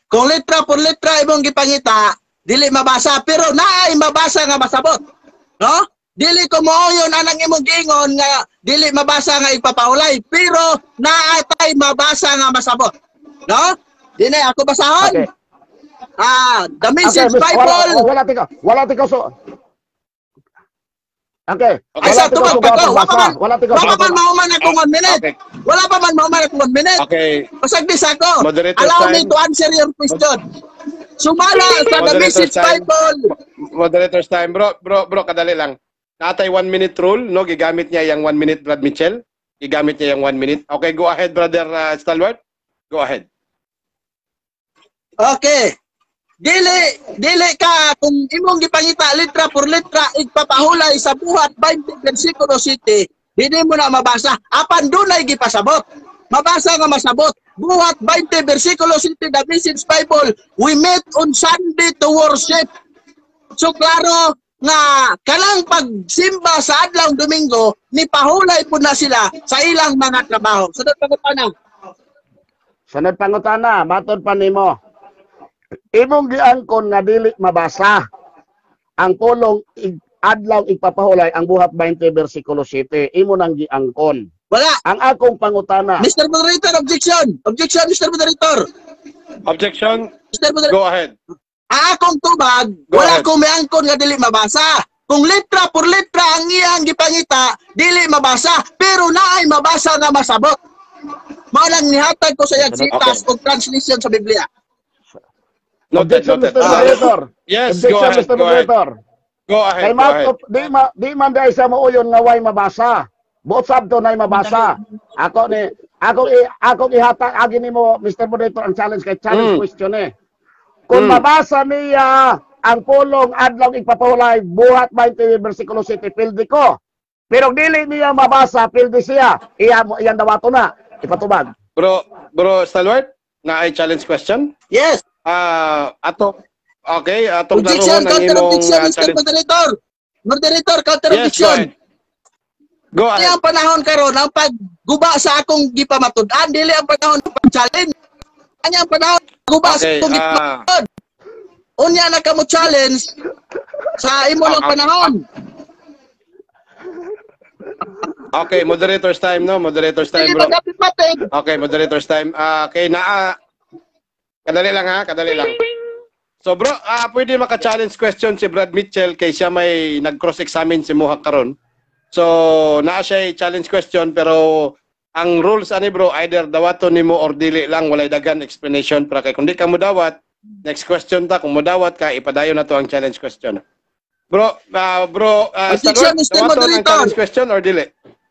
Kung letra por letra imong gipangita, dili mabasa, pero naay mabasa nga masabot. No? Dili ko mooyon anang imong giingon nga dili mabasa nga ipapahulay, pero naatay mabasa nga masabot. No? Dili ako basahon. Okay. Ah, the Message Okay, Bible. Wala, wala tika, wala tika so. Okay. Okay. Ay, Wala sa tika tubag sugat pa ko. ang Wa pa basa. man, Wala tika wa pa sugat man ang- mahuman akong 1 minute. Okay. Wala pa man mahuman akong 1 minute. Okay. Pasagdi sa ako. Moderator Allow me time. to answer your question. Sumala sa The Moderator Message time. Bible. Moderator's time. Bro, bro, bro, kadali lang. Natay 1 minute rule, no? Gigamit niya yung 1 minute, Brad Mitchell. Gigamit niya yung 1 minute. Okay, go ahead, Brother Stalwart. Go ahead. Okay. Dili dili ka kung imong gipangita letra por letra igpapahulay sa Buhat 20 versikulo 7, dili mo na mabasa. Apan dunay gipasabot. Mabasa nga masabot. Buhat 20 versikulo 7, The Message Bible, "We meet on Sunday to worship." So klaro nga kanang pagsimba sa adlaw Domingo ni pahulay pud na sila sa ilang mga trabaho. Sunod pangutana. Sunod pangutana, matod pa nimo. Imong giangkon nga dili mabasa ang pulong adlaw igpapahulay ang Buhat 20 versikulo 7. Imo nang giangkon. Wala. Ang akong pangutana, Mr. Moderator, objection. Objection, Mr. Moderator. Objection. Mr. Moderator. Go ahead. Ang akong tubag, Go wala ahead. ko miangkon nga dili mabasa. Kung letra por letra ang iyang gipangita, dili mabasa, pero naay mabasa nga masabot. Mao lang nihatag ko sa iyang sitas og translation sa Biblia. Noted, Objection, noted. Mr. Moderator. Yes, Objection, go ahead. Mr. Go ahead. Moderator. Go ahead. Kay Go ahead. di man dahil sa mauyon nga way mabasa. Buot sabto nay mabasa. Ako ni ako i akong ihatag agi nimo, Mr. Moderator, ang challenge kay challenge question eh. Kung mabasa niya ang pulong adlaw igpapahulay Buhat 20 versikulo 7, pildi ko. Pero dili niya mabasa, pildi siya. Iya mo iyang dawato na. Ipatubag. Bro, bro Stalwart, na ay challenge question? Yes. Ah, ato Okay, atong Objection, klarohon ang counter imong objection, Mr. challenge. Moderator. Moderator, counter Yes, go objection. ahead. Go Dili ahead. ang panahon karon ang pagguba sa akong gipamatud-an, dili ang panahon ng pag-challenge. Anya ang panahon guba sa akong gipamatud. Unya na kamo challenge sa imo lang panahon. Okay, moderator's time, no? Moderator's time, Dili bro. magapit-mapit. Okay, moderator's time. Ah, okay, naa kadali lang ha, kadali lang. So bro, pwede maka-challenge question si Brad Mitchell kay siya may nag-cross-examine si Muha karon. So, naa siya challenge question, pero ang rules ani, bro, either dawaton nimo or dili lang, walay dagan explanation para kay kung di ka mo dawat, next question ta. Kung modawat ka, ipadayon na to ang challenge question. Bro, bro, Objection, Stalwart, Mr. dawaton ang Moderator. challenge question or dili?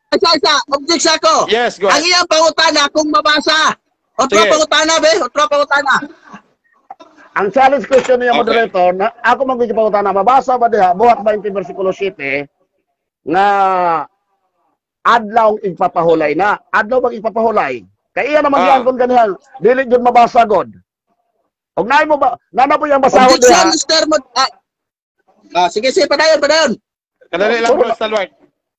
Isa, isa, objection ako. Yes, go Ang ahead. iyang pangutana kung mabasa. Otro Sige. pangutana, be. Otro pangutana. Ang challenge question niya, moderator, na ako magiging pangutana, mabasa ba diha Buhat 20 versikulo 7 nga adlaw igpapahulay na? Adlaw bang igpapahulay? Kay iya naman giangkon ganihan, dili jud mabasa god. Og naay mo ba nana po yang basahon Objection, diha? Mr. Ah, sige, sige, padayon, padayon. Kadali lang, bro Stalwart.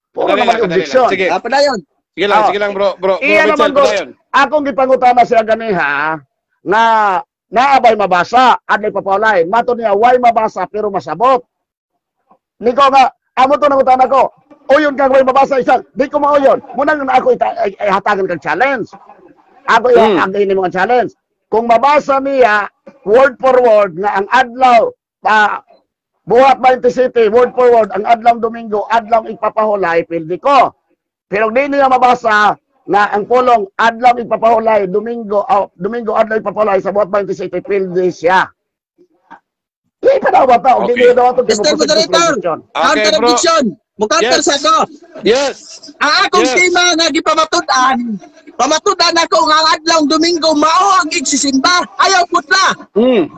Puro Kadali naman lang, kadali lang. objection. Sige. Ah, padayon. Sige lang, sige lang, bro, bro, bro Iya Mitchell, naman ko, padayon. Akong gipangutana siya ganiha nga naabay mabasa, adlay papahulay. Mato niya, why mabasa pero masabot. Niko nga, amo to nangutana ko. Uyon kang way mabasa isang, di ko mauyon. Muna na ako ay hatagan kang challenge. Ako ihatagin nimo ang challenge. Kung mabasa niya word for word nga ang adlaw pa Buhat 27 word for word ang adlaw Domingo adlaw ipapahulay, pildi ko. Pero di niya mabasa na ang pulong adlaw ipapahulay Domingo, oh, Domingo adlaw ipapahulay sa Buhat 27, pildi siya. Di pa daw ba ta? Okay. Okay. Di daw ito. Mr. Moderator, Okay, counter bro. objection. Mo-counter sa ako. Yes. Ang akong tema nga gipamatud-an, pamatud-an ako nga ang adlaw Domingo mao ang igsisimba. Ayaw putla.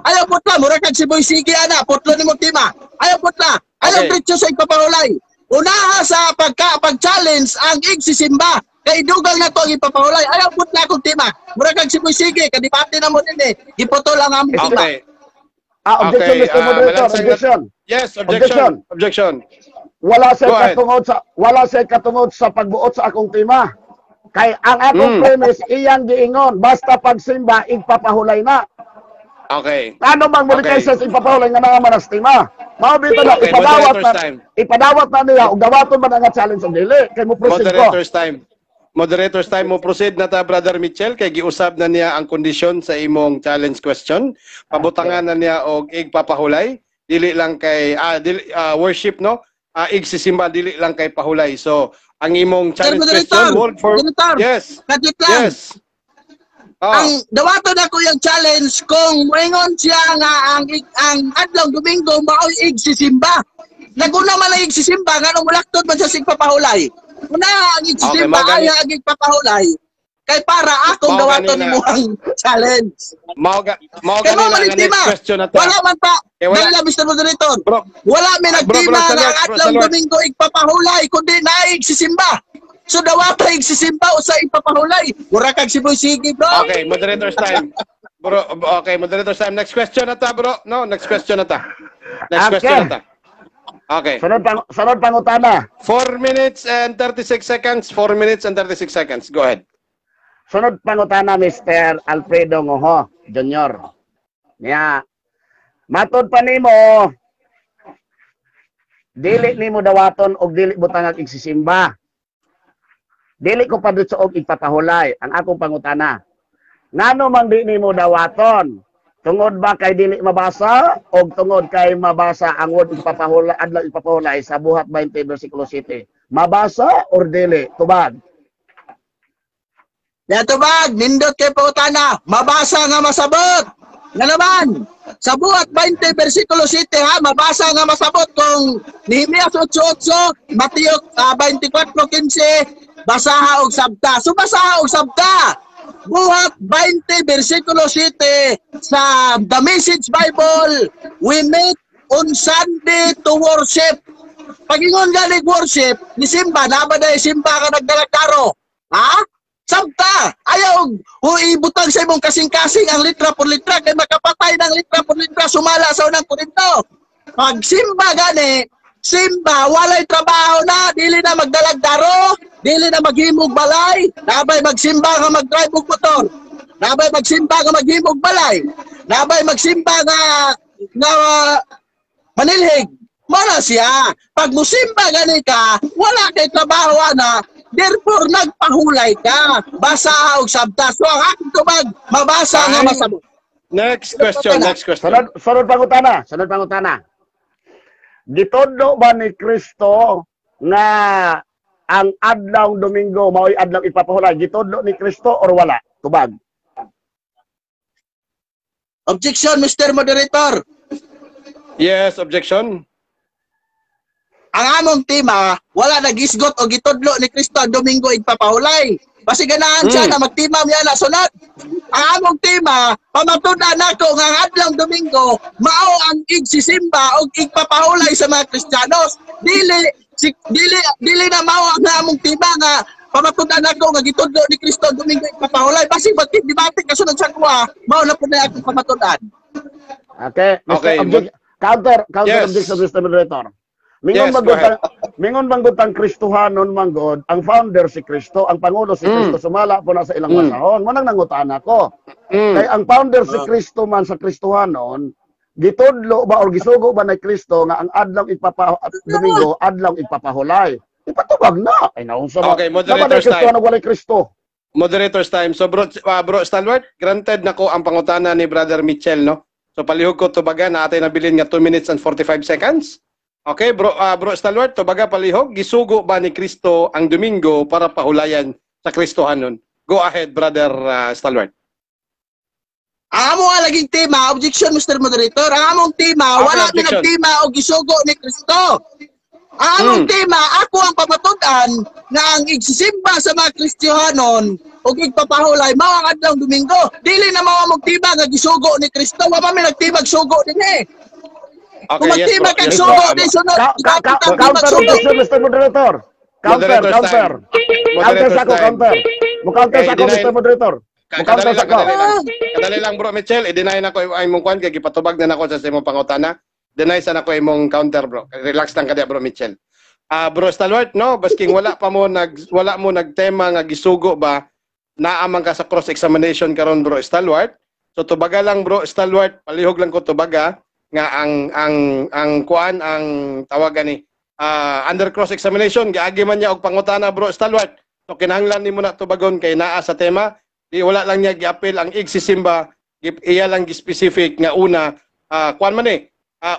Ayaw putla, mura kag si Boy Sige ana, putlo nimo tema. Ayaw putla. Ayaw diretso sa ipapahulay. Unaha sa pagka pag-challenge ang igsisimba. Kay dugang na to ang ipapahulay. Ayaw putla akong tema. Mura kag si Boy Sige, kadibate na mo din eh. Giputol ang among tema. Okay. Ah, objection, Okay, Mr. Moderator, malansang objection. Yes, objection. Objection. Wala siya Go ahead. Katungod sa wala siya katungod sa pagbuot sa akong tema. Kay ang akong premise iyang giingon, basta pagsimba igpapahulay na. Ano bang muli kay sa ipapahulay nga naa man ang tema? Mao bitaw na Okay, ipadawat na moderator's time. Ipadawat na niya og dawaton ba na nga challenge og dili kay mo proceed ko. Moderator's time. Moderator's time, mo proceed na ta, Brother Mitchell, kay giusab na niya ang kondisyon sa imong challenge question. Pabutangan na niya og igpapahulay, dili lang kay dili, worship, no? Igsisimba, dili lang kay pahulay. So, ang imong Sir challenge Moderator, question hold for Moderator, Yes. kadlit lang. Yes. Oh. Ang dawaton ako yung challenge kung moingon siya nga ang adlaw Domingo maoy igsisimba. Naguna man ang igsisimba, nganong mulaktod man siya sig papahulay? Una ang igsisimba Okay, ay ang igpapahulay. Kay para akong Mao dawaton ganina. nimo ang challenge. Mao Kay ganina mo man ang next tema. question na ta. Wala man pa. Eh, wala. Dali lang, Mr. Moderator. Bro, Wala may Bro, nagtima bro, nga salute, ang bro, adlaw salute. Domingo igpapahulay kundi naig sisimba. So dawata igsisimba usa ipapahulay. Mura kag siboy sige, bro. Okay, moderator's time. Bro, okay, moderator's time. Next question na ta, bro. No, next question na ta. Next question na ta. Okay. Sunod pangutana. 4 minutes and 36 seconds. 4 minutes and 36 seconds. Go ahead. Sunod pangutana, Mr. Alfredo Ngoho Jr. Niya. Matod pa nimo, dili nimo dawaton og dili butangag igsisimba. Dili ko padutso og igpapahulay ang akong pangutana. Ngano man di nimo dawaton? Tungod ba kay dili mabasa og tungod kay mabasa ang word igpapahulay, adlaw igpapahulay sa Buhat 20 versikulo 7? Mabasa or dili? Tubag. Yatubag, nindot kay pangutana, mabasa nga masabot. Nga naman, sa Buhat 20 versikulo 7 ha, mabasa nga masabot kung Nehemias 8:8, Mateo 24:15, basaha og sabta. So basaha og sabta. Buhat 20 versikulo 7 sa The Message Bible, "We meet on Sunday to worship." Pagingon ganig worship, ni simba, na ba dahil simba ka nagdalagdaro? Ha? Sabta! Ayaw o ibutang sa imong kasing-kasing ang litra por litra kay makapatay ng litra por litra sumala sa Unang Korinto. Pag simba gani, simba walay trabaho na, dili na magdalagdaro, dili na maghimog balay, nabay magsimba nga mag-drive og motor, nabay magsimba nga maghimog balay, nabay magsimba nga nga manilhig. Mao siya. Pag musimba gani ka, wala kay trabaho ana, therefore nagpahulay ka. Basa og sabta. So ang akong tubag, mabasa nga Fine. masabot. Next question, next question. Sunod pangutana, sunod pangutana. Gitudlo ba ni Kristo nga ang adlaw Domingo mao'y adlaw ipapahulay? Gitudlo ni Kristo or wala? Tubag. Objection, Mr. Moderator. Yes, objection. Ang among tema, wala nagisgot o gitudlo ni Kristo ang Domingo igpapahulay. Basi ganahan siya na magtima niya na sunod. Ang among tema, pamatud-an nako nga ang adlaw Domingo mao ang igsisimba o igpapahulay sa mga Kristiyanos. Dili dili dili na mao ang among tema nga pamatud-an nako nga gitudlo ni Kristo ang Domingo igpapahulay. Basi magdebate ka sunod sa kuha, mao na pud na akong pamatud-an. Okay. Mr. Okay, Counter, counter Yes. objection, Mr. Moderator. Mingon Yes, man go gud mingon man gud tang Kristohanon man gud, ang founder si Kristo, ang pangulo si Kristo, sumala po na sa ilang basahon. Mo nang nangutan ako. Kay ang founder si Kristo man sa Kristohanon, gitudlo ba or gisugo ba ni Kristo nga ang adlaw ipapa Domingo adlaw ipapahulay? Ipatubag na. Ay naunsa ba? Okay, moderator's Naman time. Kristo walay Kristo. Moderator's time. So bro Stalwart, granted nako ang pangutana ni Brother Mitchell, no? So palihog ko tubagan na atay nabilin nga 2 minutes and 45 seconds. Okay, bro Stalwart, tubaga palihog, gisugo ba ni Kristo ang Domingo para pahulayan sa Kristohanon? Go ahead, Brother Stalwart. Ang amo nga laging tema, objection, Mr. Moderator, ang among tema, Okay, wala mi objection. nagtema o gisugo ni Kristo. Ang among tema, ako ang pamatud-an nga ang igsisimba sa mga Kristiyanon ug igpapahulay mao ang adlaw Domingo. Dili na mao among tema nga gisugo ni Kristo. Wa man mi nagtimag sugo dinhi. Kung Okay, yes, bro. magtima kag Yes, sugo bro. di sunod, Counter timag sugo. objection, Mr. Moderator. Counter, Moderator's counter. time. Counter Moderator's sa ako, time. counter. Mo counter Okay, sa ako, deny- Mr. Moderator. Mo counter Kadali sa lang, ako. kadali lang. Kadali lang, bro Mitchell, i-deny na ko ay imong kwan kay gipatubag na nako sa imong pangutana. Deny sa nako imong counter, bro. Relax lang ka diya, bro Mitchell. Bro Stalwart, no, basking wala mo nagtema nga gisugo ba, naa man ka sa cross examination karon, Bro Stalwart. So tubaga lang, Bro Stalwart, palihog lang ko tubaga nga ang kuan, ang tawagan ni under cross examination giagi man niya og pangutana, Bro Stalwart. So kinahanglan nimo na tubagon kay naa sa tema. Di wala lang niya giapil ang igsisimba, iya lang gi-specific nga una, kuan man eh,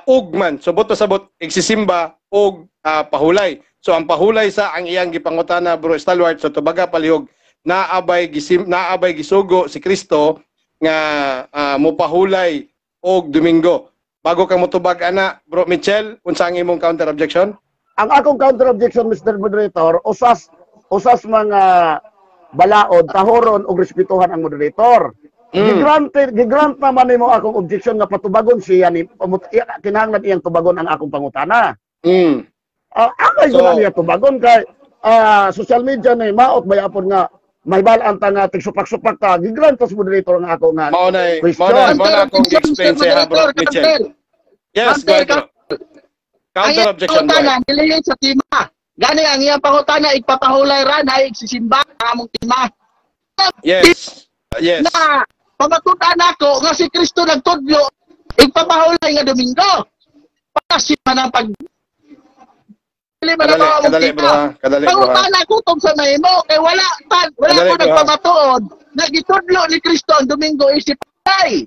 ug man. So buto sabot igsisimba og pahulay. So ang pahulay sa ang iyang gipangutana, Bro Stalwart. So tubaga palihog, naabay gisugo si Kristo nga mopahulay og Domingo? Bago ka motubag ana, Bro Mitchell, unsa ang imong counter objection? Ang akong counter objection, Mr. Moderator, usas usas mga balaod, tahoron og respetuhan ang moderator. Gigrant naman nimo akong objection nga patubagon siya ni kinahanglan iyang tubagon ang akong pangutana. Angay so, niya tubagon kay social media ni maot bayapon nga mahibal-an ta nga tigsupak-supak ta. Gigrant sa moderator ang ako nga Mao na question. Mao na akong gi-explain sa Bro Mitchell. Yes, go ahead, bro. Counter objection, go ahead. Dili sa tema. Gani ang iyang pangutana igpapahulay ra na igsisimba ang among tema. Na pamatud-an ako nga si Kristo nagtudlo igpapahulay nga Domingo. Pasi man ang pag dili man Kadali, ang among kadali, tema. Bro, ha. Kadali, bro, ha. Pangutana kutob sa mahimo kay wala Kadali, ko bro, ha. nagpamatuod nga gitudlo ni Kristo ang Domingo isip ay.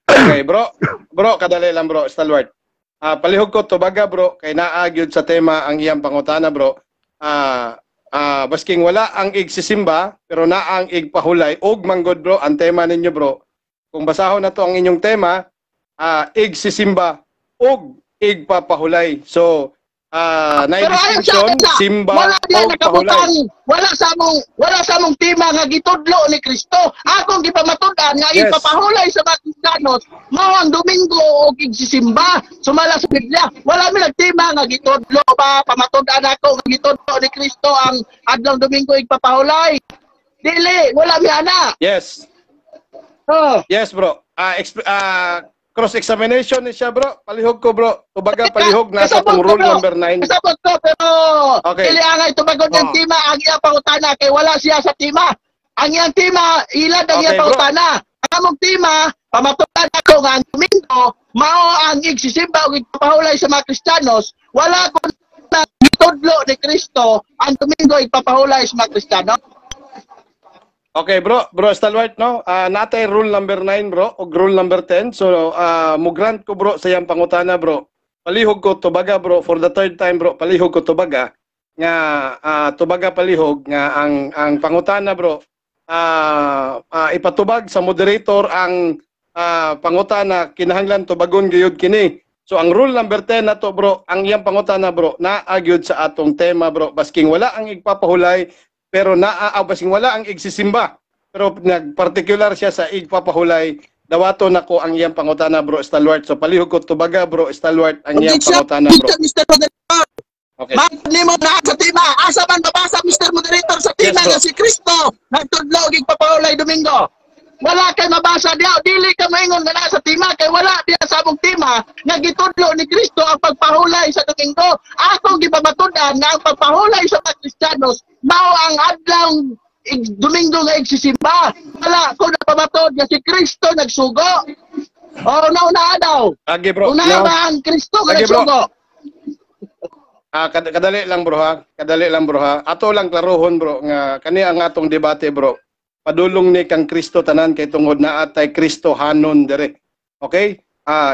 Okay, bro. Bro, kadali lang, Bro Stalwart. Palihog ko tubaga, bro, kay naa gyud sa tema ang iyang pangutana, bro. Basking wala ang igsisimba pero naa ang igpahulay og manggod, bro, ang tema ninyo, bro. Kung basahon na to ang inyong tema, igsisimba og igpapahulay. So, na Pero ayon sa distinction akin sa, simba wala diyan og pahulay. nakabutang, wala sa among tema nga gitudlo ni Kristo. Akong gipamatud-an nga ipapahulay sa mga Kristiyanos mao ang Domingo og igsisimba sumala sa Biblia. Wala mi nagtema nga gitudlo ba, pamatud-an ako nga gitudlo ni Kristo ang adlaw Domingo igpapahulay. Dili, wala mi ana. Oh. Yes, bro. Cross examination ni siya, bro. Palihog ko, bro. Tubaga palihog nasa Kasabot tong ko, rule bro. number 9. Kasabot ko, pero dili angay tubagon ng tema ang iyang pangutana kay wala siya sa tema. Ang iyang tema, ilad ang iyang Okay, bro. pangutana. Ang among tema, pamatulan ako nga ang Domingo mao ang igsisimba ug igpapahulay sa mga Kristiyanos. Wala ko na gitudlo ni Kristo ang Domingo igpapahulay sa mga Kristiyano. Okay, bro. Bro Stalwart, no? Natay rule number 9, bro, og rule number 10. So, mo-grant ko, bro, sa iyang pangutana, bro. Palihog ko tubaga, bro, for the third time, bro. Palihog ko tubaga nga tubaga palihog nga ang pangutana, bro. Ipatubag sa moderator ang pangutana, kinahanglan tubagon gyud kini. So ang rule number 10 na to, bro, ang iyang pangutana, bro, naa gyud sa atong tema, bro. Basking wala ang igpapahulay pero naa basking wala ang igsisimba pero nagparticular siya sa igpapahulay, dawato nako ang iyang pangutana, Bro Stalwart. So palihog ko tubaga, Bro Stalwart, ang iyang Objection, pangutana, bro. Mr. Moderator. Okay. Bakit nimo na sa tema? Asa man mabasa, Mr. Moderator, sa tema Yes, bro. nga si Kristo nagtudlo og igpapahulay Domingo? Wala kay mabasa diya. Dili ka maingon nga naa sa tema kay wala diya sa among tema nga gitudlo ni Kristo ang pagpahulay sa Domingo. Akong gipamatud-an nga ang pagpahulay sa mga Kristiyanos mao ang adlaw Domingo nga igsisimba. Wala ko napamatod nga si Kristo nagsugo. Oh, nauna daw. Agi, bro. Una No? ba ang Kristo nga Lagi, bro. nagsugo? Kadali lang, bro, ha. Kadali lang, bro, ha. Ato lang klarohon, bro, nga kani ang atong debate, bro. Padulong ni kang Kristo tanan kay tungod na atay Kristo hanon dire. Okay?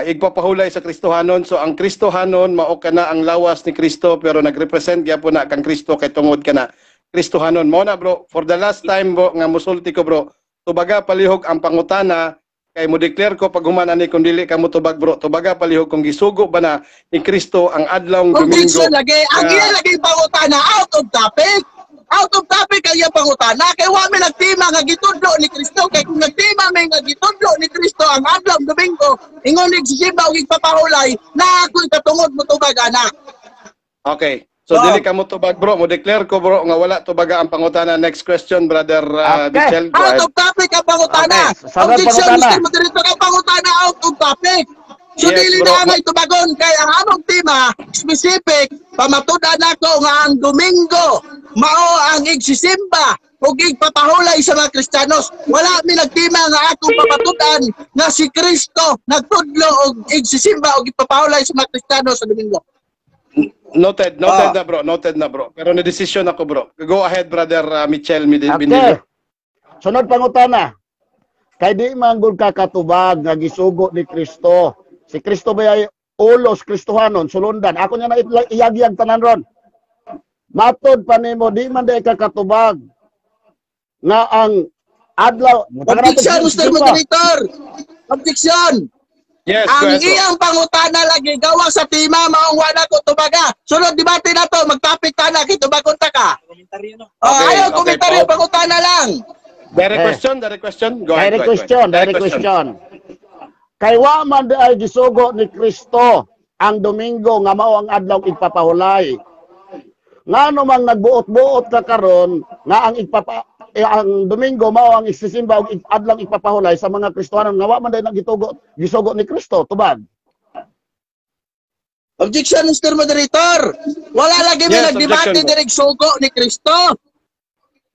Igpapahulay sa Kristohanon. So ang Kristohanon mao kana ang lawas ni Kristo pero nagrepresent gyapon na kang Kristo kay tungod kana Kristohanon. Mao na, bro, for the last time, bro, nga musulti ko, bro. Tubaga palihog ang pangutana kay mo declare ko pag human ani kung dili ka motubag, bro. Tubaga palihog kung gisugo ba na ni Kristo ang adlawng Domingo. Objection lagi. Ang iya lagi pangutana out of topic. Out of topic ang iyang pangutana kay wa mi nagtima nga gitudlo ni Kristo, kay kung nagtima mi nga gitudlo ni Kristo ang adlaw Domingo ingon nagsisimba og igpapahulay na ako'y katungod mo tubag ana. Okay. So dili ka mo tubag, bro, mo declare ko, bro, nga wala tubaga ang pangutana. Next question, Brother Michel. Go Out ahead. of topic ang pangutana. Okay, sa Objection, pangutana. Mr. Moderator, ang pangutana out of topic. So Yes, dili bro. na angay tubagon kay ang among tema specific, pamatud-an nako nga ang Domingo mao ang igsisimba ug igpapahulay sa mga Kristiyanos. Wala mi nagtima nga akong pamatud-an nga si Kristo nagtudlo og igsisimba ug igpapahulay sa mga Kristiyanos sa Domingo. Noted, noted Ah. na, bro, noted na, bro. Pero na-decision ako, bro. Go ahead, Brother Michel Okay. Bindilio. Sunod pangutana. Kay di man gud kakatubag nga gisugo ni Kristo. Si Kristo ba ay ulos Kristohanon sulundan. Ako niya na iyagyag tanan ron. Matod pa nimo, di man di kakatubag nga ang adlaw. Objection, Mr. Moderator. Objection. Yes, go Ang ahead, bro. iyang pangutana lagi gawa sa tema, maong wala ko tubaga. Sunod debate na to, magtapik ta na kay tubagon ta ka. Komentaryo no. Oh, Okay, ayaw okay, komentaryo, Paul. pangutana lang. Direct Eh. question, direct question. Go ahead, Direct go ahead, question, go ahead. direct question. Kay wa man di ay gisugo ni Kristo ang Domingo nga mao ang adlaw igpapahulay. Ngano mang nagbuot-buot ka karon nga ang Domingo mao ang igsisimba og adlaw igpapahulay sa mga Kristohanon nga wa man day nagitugo gisugo ni Kristo? Tubag. Objection, Mr. Moderator. Wala lagi may Yes, nagdebate objection, bro. direk sugo ni Kristo.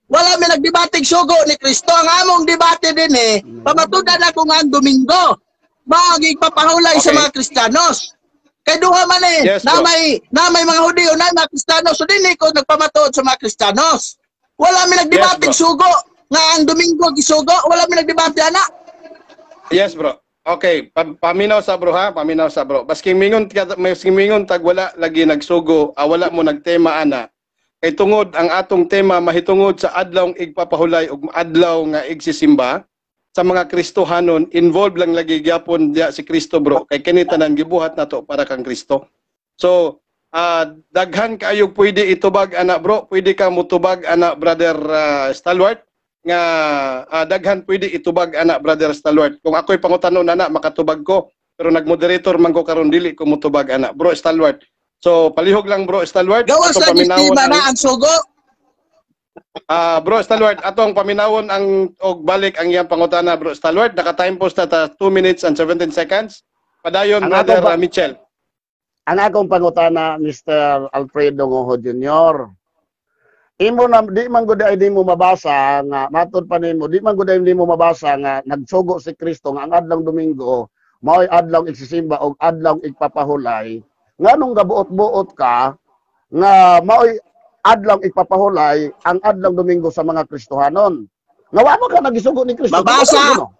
Wala may nagdebate sugo ni Kristo. Ang among debate din eh, pamatudan ako nga ang Domingo mao ang igpapahulay sa mga Kristiyanos. Kay duha man eh, Yes, na bro. may mga Hudiyo, na may mga Kristiyano. So dinhi ko nagpamatuod sa mga Kristiyanos. Wala may nagdebate Yes, bro. sugo nga ang Domingo gisugo, wala may nagdebate ana. Yes, bro. Okay, paminaw sa bro ha, paminaw sa bro. Basking mingon basking mingon tag wala lagi nagsugo, wala mo nagtema ana. Kay tungod ang atong tema mahitungod sa adlaw igpapahulay ug adlaw nga igsisimba sa mga Kristohanon, involved lang lagi gyapon diya si Kristo, bro. Kay kini tanan gibuhat nato para kang Kristo. So, daghan kaayo pwede itubag ana, bro. Pwede ka mutubag ana, Brother Stalwart, nga daghan pwede itubag ana, Brother Stalwart. Kung ako'y pangutanon ana, makatubag ko. Pero nagmoderator man ko karon, dili ko mutubag ana, Bro Stalwart. So palihog lang, Bro Stalwart. Gawas Atong lagi paminawon tema na ang sugo. Bro Stalwart, atong paminawon ang og balik ang iyang pangutana, Bro Stalwart. Naka-time post na ta 2 minutes and 17 seconds. Padayon, Ang Brother ako ba- Michel. Ang akong pangutana, Mr. Alfredo Ngoho Jr. Imo na di man gud ay di mo mabasa nga matod pa nimo, di man gud ay di mo mabasa nga nagsugo si Kristo nga ang adlaw Domingo mao'y adlaw igsisimba og adlaw igpapahulay. Nganong gabuot-buot ka nga mao'y adlaw igpapahulay ang adlaw Domingo sa mga Kristohanon? Nga wa man ka nagisugo ni Kristo. Mabasa! Ano?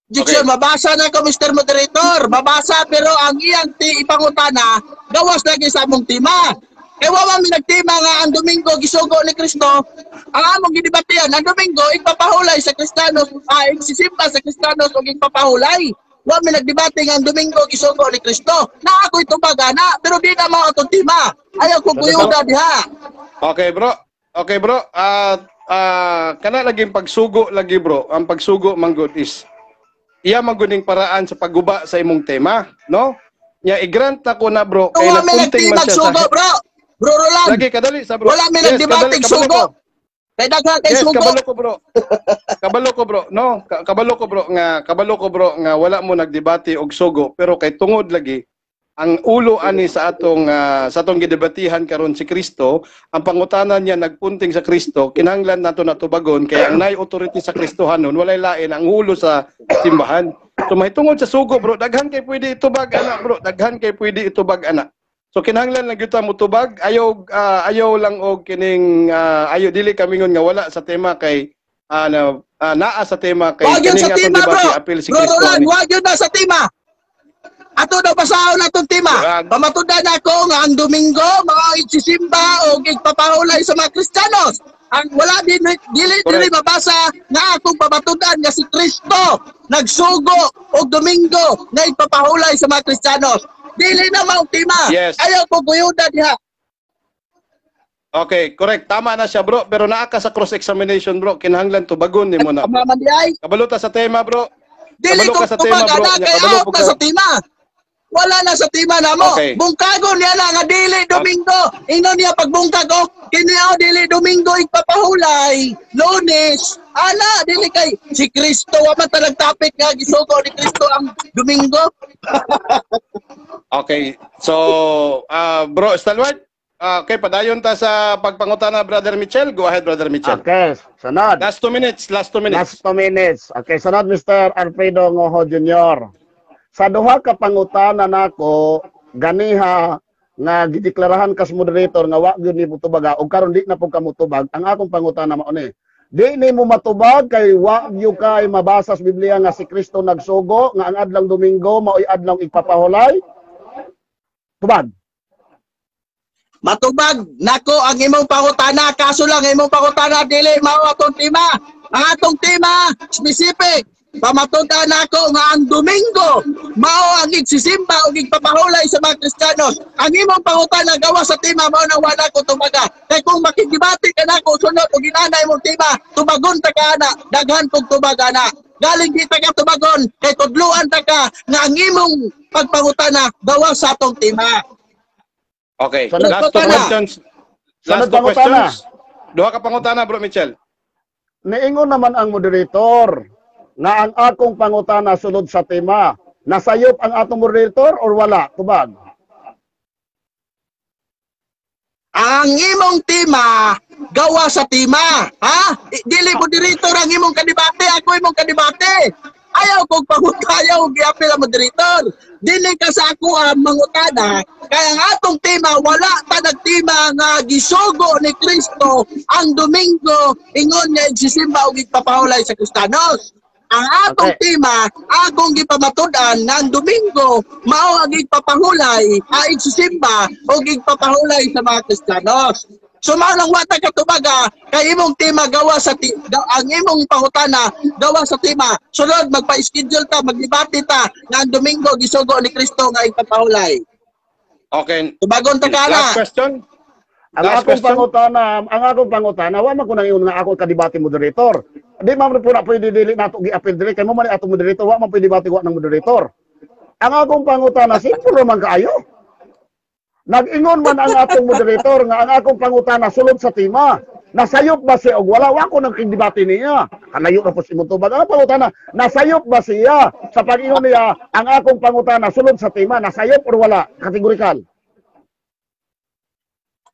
Objection, mabasa na ko, Mr. Moderator. Mabasa, pero ang iyang ti ipangutana gawas lagi sa among tema. Kay wa man mi nagtima nga ang Domingo gisugo ni Kristo. Ang among gidebatehan, ang Domingo ipapahulay sa Kristiyanos, igsisimba sa Kristiyanos ug ipapahulay. Wa mi nagdebate nga ang Domingo gisugo ni Kristo. Na ako'y tubag ana, pero di na mao atong tema. Ayaw ko kuyuda diha. Okay, bro. Okay, bro. Kana laging pagsugo lagi, bro. Ang pagsugo manggod is iya man gud ning paraan sa pagguba sa imong tema, no? Nya i-grant ako na, bro, kay Wa mi napunting man nagtima siya sa sugo, bro. Bro Roland, Lagi kadali sa bro. wala mi Yes, nagdebate kabalo sugo. ko. Kay daghan kay Yes, sugo. kabalo ko, bro. Kabalo ko, bro. No, kabalo ko, bro, nga wala mo nagdebate og sugo, pero kay tungod lagi ang ulo ani sa atong gidebatihan karon si Kristo, ang pangutana niya nagpunting sa Kristo, kinahanglan nato natubagon kay ang nay authority sa Kristohanon walay lain ang ulo sa simbahan. So mahitungod sa sugo, bro, daghan kay pwede itubag ana, bro, daghan kay pwede itubag ana. So kinahanglan lang gyud ta motubag, ayaw lang og kining ayaw dili kamingon nga wala sa tema kay na, naa sa tema kay Wag yun kining sa atong tema, debate bro. apil si Bro Kristo Roland, ani. wag yun na sa tema. Ato daw basahon atong tema. Wag. Pamatudan ako nga ang Domingo mga igsisimba o igpapahulay sa mga Kristiyanos. Ang wala din dili dili mabasa nga akong pamatudan nga si Kristo nagsugo og Domingo nga igpapahulay sa mga Kristiyanos. Dili na mao tema. Yes. Ayaw ko guyuda diha. Okay, correct. Tama na siya, bro, pero naa ka sa cross-examination, bro. Kinahanglan tubagon nimo na. Tama man di ay. Kabalo ta sa tema, bro. Dili Kabalo ko ka sa tema, tubag bro. ana Nya, kay kabalo out po na ka. sa tema. Wala na sa tema namo. Okay. Bungkago niya na nga dili Domingo. Ingnon niya pagbungkag oh, kini oh dili Domingo igpapahulay. Lunes. Ana dili kay si Kristo wa man ta nag-topic nga gisugo ni Kristo ang Domingo. Okay. So, bro Stalwart, okay, padayon ta sa pagpangutana, Brother Mitchell. Go ahead, Brother Mitchell. Okay, sunod. Last 2 minutes, last 2 minutes. Last 2 minutes. Okay, sunod, Mr. Alfredo Ngoho Jr. Sa duha ka pangutana nako ganiha nga gideklarahan kas moderator nga wa gyud ni mutubaga og karon di na pud ka mutubag, ang akong pangutana mao ni: Di ni mo matubag kay wa gyud kay mabasa sa Biblia nga si Kristo nagsugo nga ang adlong Domingo mao'y adlong igpapahulay. Tubag. Matubag nako ang imong pangutana, kaso lang ang imong pangutana dili mao atong tema. Ang atong tema specific. Pamatud-an nako nga ang Domingo mao ang igsisimba ug igpapahulay sa mga Kristiyanos. Ang imong pangutana gawa sa tema, mao nang wala ko tubaga. Kay kung makigdebate ka nako sunod ug inana imong tema, tubagon ta ka ana, daghan kog tubag ana. Galing di ta ka tubagon kay tudluan ta ka nga ang imong pagpangutana gawa sa atong tema. Okay. Sunod Last two pangutana. Questions. Last Sunod two pangutana. Questions. Duha ka pangutana, Bro Mitchell. Niingon naman ang moderator nga ang akong pangutana sulod sa tema. Nasayop ang atong moderator or wala? Tubag. Ang imong tema gawa sa tema, ha? Dili moderator ang imong kadebate, ako imong kadebate. Ayaw kog pangutayaw giapil ang moderator. Dili ka sa ako ang mangutana kay ang atong tema, wala ta nagtema nga gisugo ni Kristo ang Domingo ingon nga igsisimba ug igpapahulay sa Kristiyanos. Ang atong tema, akong gipamatud-an nga ang Domingo mao ang igpapahulay, ang igsisimba ug igpapahulay sa mga Kristiyanos. So mao lang wata ka tubaga kay imong tema gawa sa ang imong pangutana gawa sa tema. Sunod magpa-schedule ta, magdebate ta nga ang Domingo gisugo ni Kristo nga igpapahulay. Okay. Tubagon ta ka na. Last question. Ang Last akong question. pangutana, ang akong pangutana, wa man ko nang ingon nga ako kadebate moderator. Di man po na pwede dili nato gi-appeal dili kay mo man atong moderator, wa man pwede debate wa ng moderator. Ang akong pangutana simple man kaayo. Nag-ingon man ang atong moderator nga ang akong pangutana sulod sa tema. Nasayop ba siya og wala? Wa ko nang debate niya. Kalayo na po si imong tubag. Ang pangutana, nasayop ba siya sa pag-ingon niya ang akong pangutana sulod sa tema? Nasayop or wala? Kategorikal.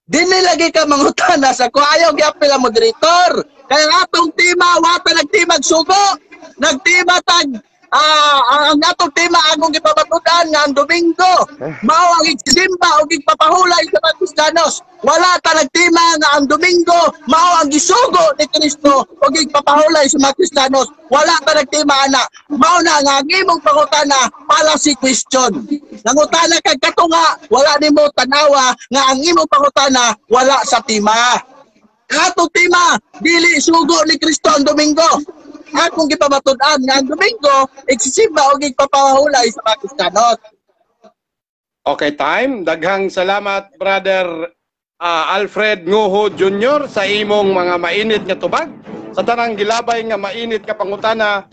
Dili lagi ka mangutana sa ko, ayaw giapil ang moderator. Kaya ang atong tema wata nagtimag sugo. Nagtima tag ang atong tema, akong gipamatud-an nga ang Domingo mao ang igsisimba ug igpapahulay sa mga Kristiyanos. Wala ta nagtima nga ang Domingo mao ang gisugo ni Kristo ug igpapahulay sa mga Kristiyanos. Wala ta nagtima ana. Mao na nga ang imong pangutana fallacy question. Nangutana kag katunga, wala nimo tanawa nga ang imong pangutana wala sa tema. Ang atong tema, dili sugo ni Kristo ang Domingo. Akong gipamatud-an nga ang Domingo igsisimba ug igpapahulay sa mga Kristiyanos. Okay, time. Daghang salamat, Brother Alfred Nguho Jr. sa imong mga mainit nga tubag. Sa tanang gilabay nga mainit ka pangutana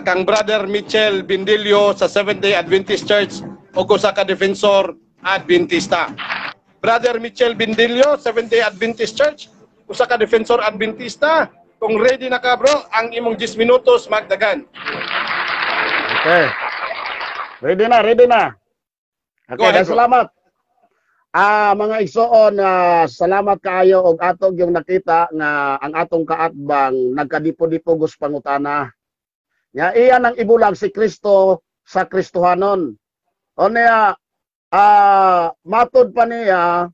kang Brother Mitchell Bindilio sa Seventh-day Adventist Church o usa ka defensor Adventista. Brother Mitchell Bindilio, Seventh-day Adventist Church, usa ka defensor Adventista. Kung ready na ka, bro, ang imong 10 minutos magdagan. Okay. Ready na, ready na. Go Okay, ahead, bro. Salamat. Mga igsoon, salamat kaayo og atong yung nakita nga ang atong kaatbang nagkadipo-dipo gus pangutana. Nya iyan ang ibulag si Kristo sa Kristohanon. O niya, matod pa niya,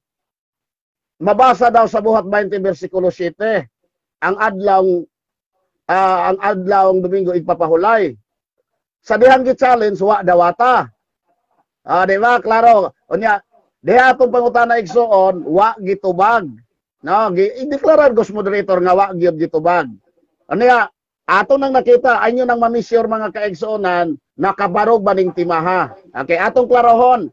mabasa daw sa Buhat 20 versikulo 7 ang adlawng Domingo igpapahulay. Sa dihang gi-challenge wa dawata. Di ba? Klaro. Unya, diha atong pangutana, igsoon, wa gitubag. No, gi i-declare gos moderator nga wa gyud gitubag. Unya, ato nang nakita, anyo nang mamisure, mga kaigsuonan, nakabarog ba ning timaha. Okay, atong klarohon.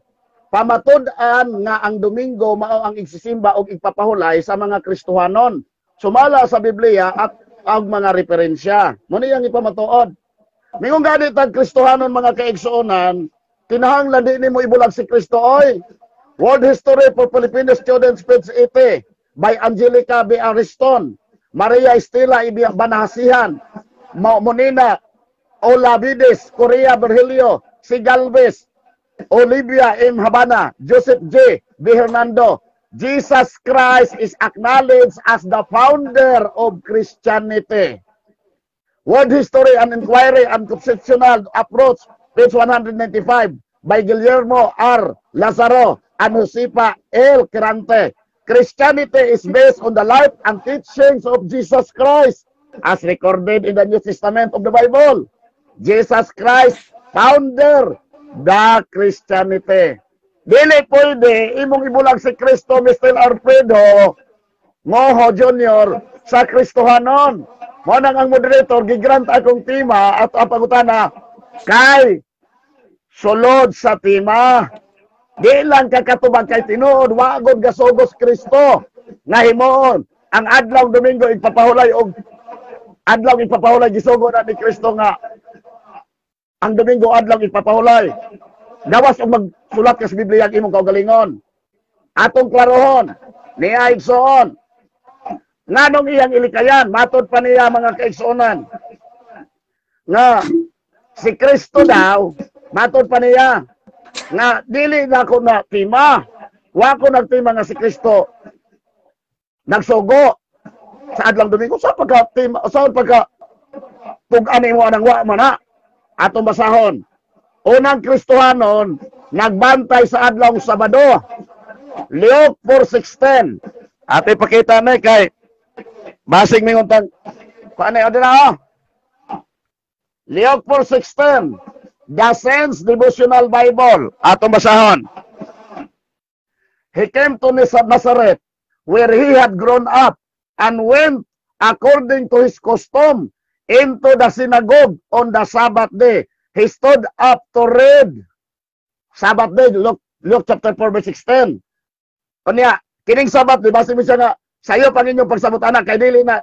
Pamatud-an nga ang Domingo mao ang igsisimba og igpapahulay sa mga Kristohanon. Sumala sa Biblia at ang mga referensya. Mo ni ang ipamatuod. Mingon gani tag Kristohanon, mga kaigsuonan, Kinahanglan di nimo ibulag si Kristo oy. World History for Filipino Students, page 80, by Angelica B. Ariston, Maria Estela E. Banahasihan, Monina Olavides, Korea Virgilio, C. Galvez, Olivia M. Habana, Joseph J. B. Hernando. Jesus Christ is acknowledged as the founder of Christianity. World History and Inquiry and Conceptual Approach, page 195, by Guillermo R. Lazaro and Josefa L. Quirante. Christianity is based on the life and teachings of Jesus Christ as recorded in the New Testament of the Bible. Jesus Christ, founder the Christianity. Dili pwede imong ibulag si Kristo, Mr. Alfredo Ngoho Jr., sa Kristohanon. Mo nang ang moderator gigrant akong tema at ang pangutana kay sulod sa tema. Di lang kakatubag kay tinuod wa gud gasugos Kristo nga himuon ang adlaw Domingo ipapahulay og adlaw ipapahulay. Gisugo na ni Kristo nga ang Domingo adlaw ipapahulay. Gawas og magsulat ka sa Biblia ang imong kaugalingon. Atong klarohon niya, igsoon, nganong iyang ilikayan? Matod pa niya, mga kaigsuonan, nga si Kristo daw, matod pa niya nga dili na ako na tima, wa ko nagtima nga si Kristo nagsugo sa adlaw Domingo. Sa pagka tima, sa pagka tug-an mo anang wa man na? Atong basahon. Unang Kristohanon nagbantay sa adlaw Sabado. Luke 4:16. Ate pakita na kay basig mingon tang paano o na oh. Luke 4:16, The Sense Devotional Bible. Atong basahon. He came to Nazareth, where he had grown up, and went according to his custom into the synagogue on the Sabbath day. He stood up to read. Sabbath day, Luke chapter 4 verse 16. Unya, kining Sabbath day, basi mo siya nga, sayo pang inyong pagsabot anak, kay dili na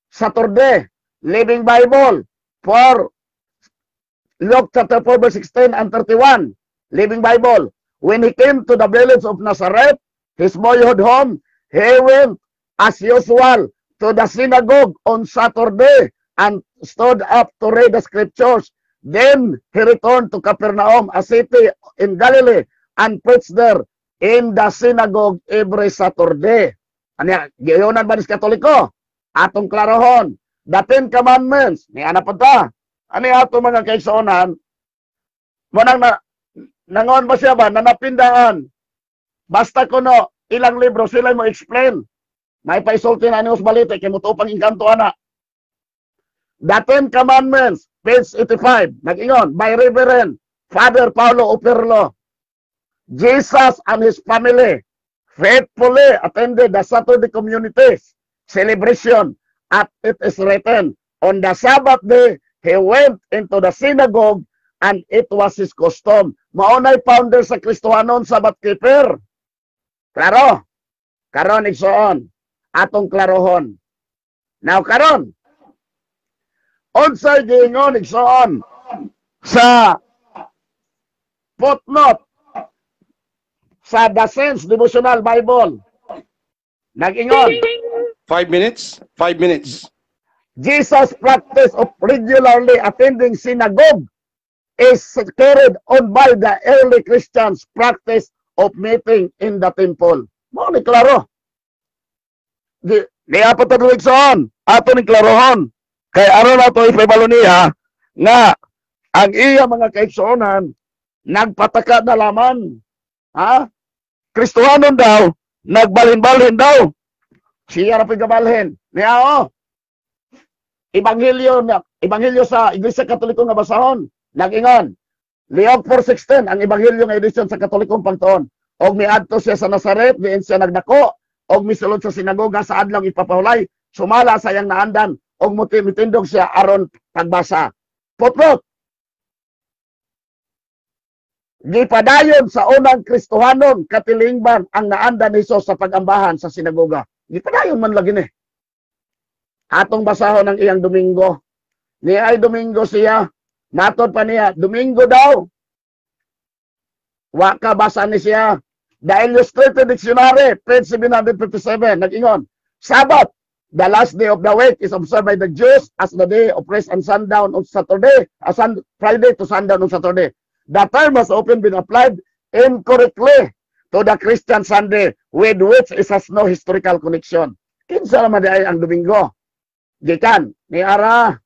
Saturday. Living Bible for Luke chapter 4 verse 16 and 31. Living Bible. When he came to the village of Nazareth, his boyhood home, he went as usual to the synagogue on Saturday and stood up to read the scriptures. Then he returned to Capernaum, a city in Galilee, and preached there in the synagogue every Saturday. Anya, giyonan ba ni Katoliko? Atong klarohon. The Ten Commandments. Ni ana pa ta. Ani ato, mga kaigsuonan, mo nang na, nangon ba siya ba, nanapindaan. Basta kuno, ilang libro, sila mo explain. May paisulti na ni Balite, kay mo pang engkanto ana. The Ten Commandments, page 85, nag-ingon, by Reverend Father Paulo Operlo. Jesus and his family faithfully attended the Saturday communities celebration at it is written, on the Sabbath day, he went into the synagogue and it was his custom. Maunay founder sa Kristohanon, Sabbath keeper. Klaro? Karon, igsoon, atong klarohon. Now karon, unsay giingon, igsoon, sa footnote sa The Sense Devotional Bible? Nag-ingon, 5 minutes. 5 minutes. Jesus' practice of regularly attending synagogue is carried on by the early Christians' practice of meeting in the temple. Mo ni klaro. Di niya pa to, igsoon. Ato ni klarohon. Kay aron ato ipahibalo niya nga ang iya mga kaigsuonan nagpataka na laman. Ha? Kristohanon daw, nagbalhin-balhin daw. Siya ra gabalhin. Niya oh. Ebanghelyo na Ebanghelyo sa Iglesia Katoliko nga basahon. Nag-ingon. Luke 4:16 ang Ebanghelyo nga edisyon sa Katolikong pagtuon. Og miadto siya sa Nazaret, diin siya nagdako, og misulod sa sinagoga sa adlaw ipapahulay, sumala sa iyang naandan, og muti mitindog siya aron pagbasa. Footnote. Gipadayon sa unang Kristohanon katilingban ang naandan ni Jesus sa pagambahan sa sinagoga. Gipadayon man lagi ni. Atong basahon ang iyang Domingo. Ni ay Domingo siya. Matod pa niya, Domingo daw. Wa ka basa ni siya. The Illustrated Dictionary, page 757, nag-ingon, "Sabbath, the last day of the week, is observed by the Jews as the day of rest and sundown on Saturday, Friday to sundown on Saturday. The term has often been applied incorrectly to the Christian Sunday, with which it has no historical connection." Kinsa naman di ay ang Domingo? Gikan ni Ara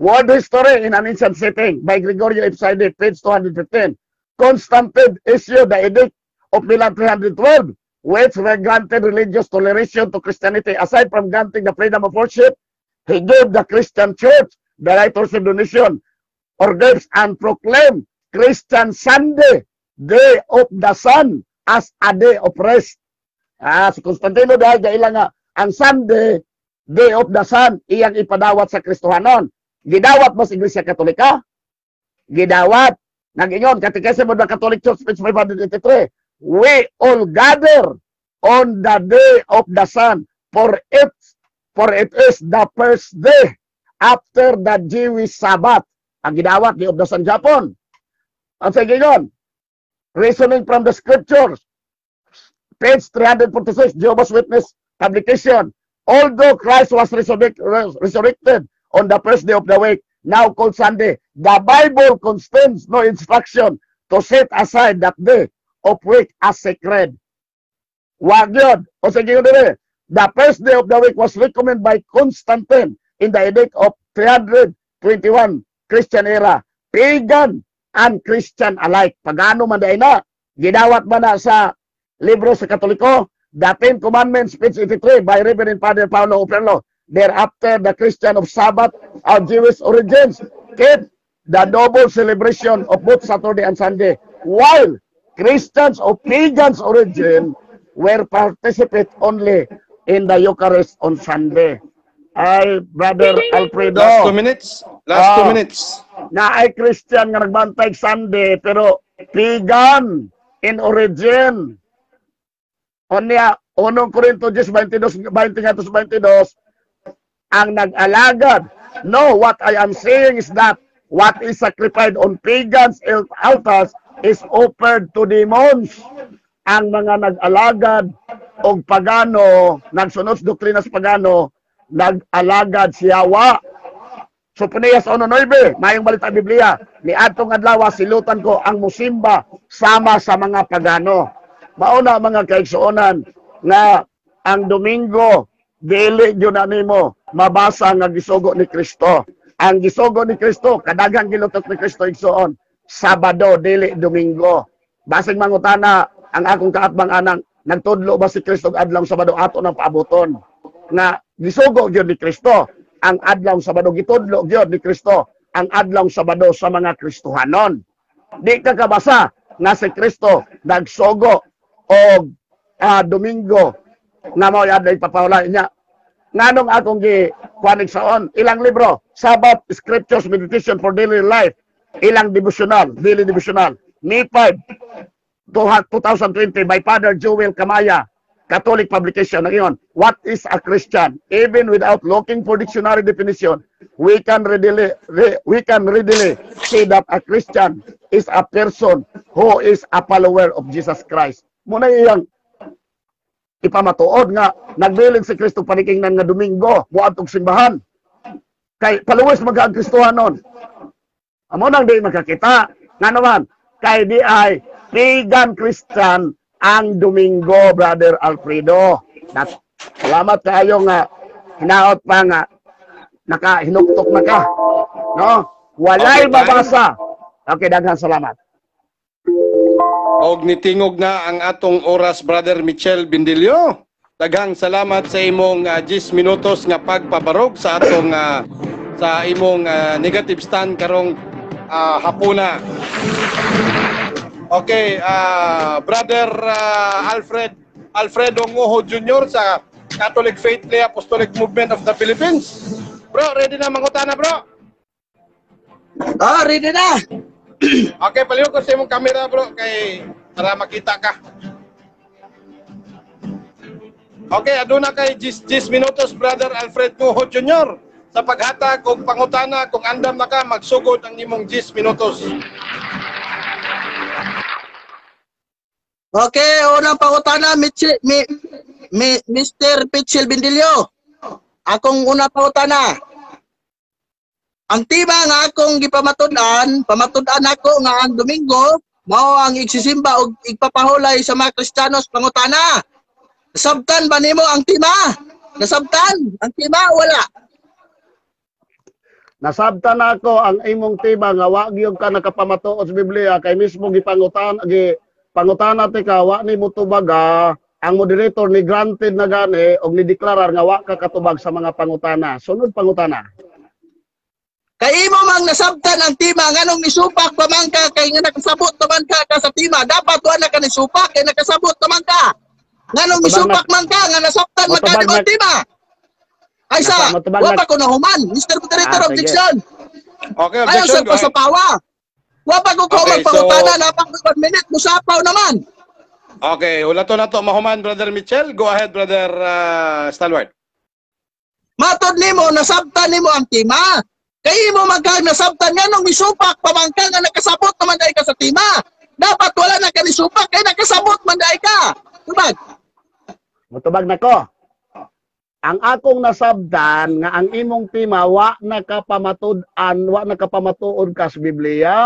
World History in an Ancient Setting by Gregorio F. Saide, page 215. "Constantine issued the Edict of Milan 312, which granted religious toleration to Christianity. Aside from granting the freedom of worship, he gave the Christian Church the right to receive donation or gifts and proclaimed Christian Sunday, day of the sun, as a day of rest." Ah, si Constantino dahil gaila nga ang Sunday, day of the sun, iyang ipadawat sa Kristohanon. Gidawat mo sa Iglesia Katolika? Gidawat. Nag-ingon, Catechism of the Catholic Church, page 583. "We all gather on the day of the sun, for it is the first day after the Jewish Sabbath." Ang gidawat, day of the sun Japon. Ang sige yun, Reasoning from the Scriptures, page 346, Jehovah's Witness publication. "Although Christ was resurrected on the first day of the week, now called Sunday, the Bible contains no instruction to set aside that day of week as sacred." Wag yun. O sige yun dire. "The first day of the week was recommended by Constantine in the Edict of 321 Christian era. Pagan and Christian alike." Pagano man dahil na. Gidawat ba na sa libro sa Katoliko? The Ten Commandments, page 83 by Reverend Father Paolo Operlo. "Thereafter, the Christian of Sabbath of Jewish origins keep the double celebration of both Saturday and Sunday, while Christians of pagans origin were participate only in the Eucharist on Sunday." Ay, Brother Alfredo. Last 2 minutes. Last two Ah. minutes. Na ay Christian nga nagbantay Sunday pero pagan in origin. Unya, unong Korinto 10, 22, 20 22, ang nag-alagad. "No, what I am saying is that what is sacrificed on pagans' altars is offered to demons." Ang mga nag-alagad og pagano, nagsunod sa doktrina sa pagano, nag-alagad sa yawa. Soponías 1:9, mayong balita Biblia, "Ni adtong adlaw silutan ko ang musimba sama sa mga pagano." Mauna, mga kaigsuonan, nga ang Domingo dili gyud na nimo mabasa nga gisugo ni Kristo. Ang gisugo ni Kristo, kadaghang gilutok ni Kristo, igsuon, Sabado, dili Domingo. Basig mangutana ang akong kaatbang anang nagtudlo ba si Kristo og adlaw Sabado, ato nang paabuton nga gisugo gyud ni Kristo ang adlaw Sabado, gitudlo gyud ni Kristo ang adlaw Sabado sa mga Kristohanon. Di ka kabasa nga si Kristo nagsugo og Domingo nga mao adlaw ipapahulay niya. Nganong akong gi kuan, igsoon, ilang libro, Sabbath Scriptures Meditation for Daily Life, ilang devotional, daily devotional, May 5, 2020 by Father Joel Camaya, Catholic publication ngayon. "What is a Christian? Even without looking for dictionary definition, we can readily say that a Christian is a person who is a follower of Jesus Christ." Muna iyang ipamatuod nga nagbilin si Kristo panikingnan nga Domingo moadtong simbahan. Kay followers mga ang Kristohanon. Amo nang di makakita. Nga naman, kay di ay pagan Christian ang Domingo, Brother Alfredo. Salamat kaayo nga hinaot pa nga nakahinuktok na ka. No? Walay Okay, mabasa. Okay, daghang salamat. Og nitingog na ang atong oras, Brother Michel Bindilio. Daghang salamat sa imong 10 minutos nga pagpabarog sa atong sa imong negative stand karong hapuna. Okay, Brother Alfred Alfredo Ngoho Jr. sa Catholic Faith Lay Apostolic Movement of the Philippines. Bro, ready na mangutana, bro? Ah, ready na. Okay, palihog ko sa imong camera, bro, kay para makita ka. Okay, aduna kay 10 minutos, Brother Alfred Ngoho Jr. sa paghatag og pangutana. Kung andam na ka, magsugod ang imong 10 minutos. Okay, unang pangutana, Mitchell, mi, Mr. Pitchel Bindilio. Akong unang pangutana. Ang tema nga akong gipamatud-an, pamatud-an ako nga ang Domingo mao ang igsisimba og igpapahulay sa mga Kristiyanos, pangutana. Nasabtan ba nimo ang tema? Nasabtan ang tema, wala? Nasabtan nako ang imong tema nga wa gyud ka nakapamatuod sa Biblia kay mismo gipangutan gi pangutana ti ka, wa nimo tubaga. Ang moderator ni granted na gani og ni deklarar nga wa ka katubag sa mga pangutana. Sunod pangutana. Kay imo mang nasabtan ang tema, nganong nisupak pa man ka kay nga nakasabot naman ka sa tema? Dapat wala ka nisupak kay nakasabot naman ka. Nganong nisupak man ka nga nasabtan man ka nimo ang tema? Ay sa, wa pa ko nahuman. Mr. Moderator, Ah, sige. Objection. Okay, Ayaw objection. sa Go ahead. pa sapawa. Wa pa ko Okay, magpangutana, naa pa ko 1 minute, musapaw naman. Okay, wala to na to mahuman, Brother Mitchell. Go ahead, Brother Stalwart. Matod nimo, nasabtan nimo ang tema. Kay imo man kag nasabtan, nganong misupak pa man ka nga nakasabot naman diay ka sa tema? Dapat wala na ka nisupak kay nakasabot man diay ka. Tubag. Mutubag nako. Ang akong nasabtan nga ang imong tema wa nakapamatud-an, wa nakapamatuod ka sa Biblia.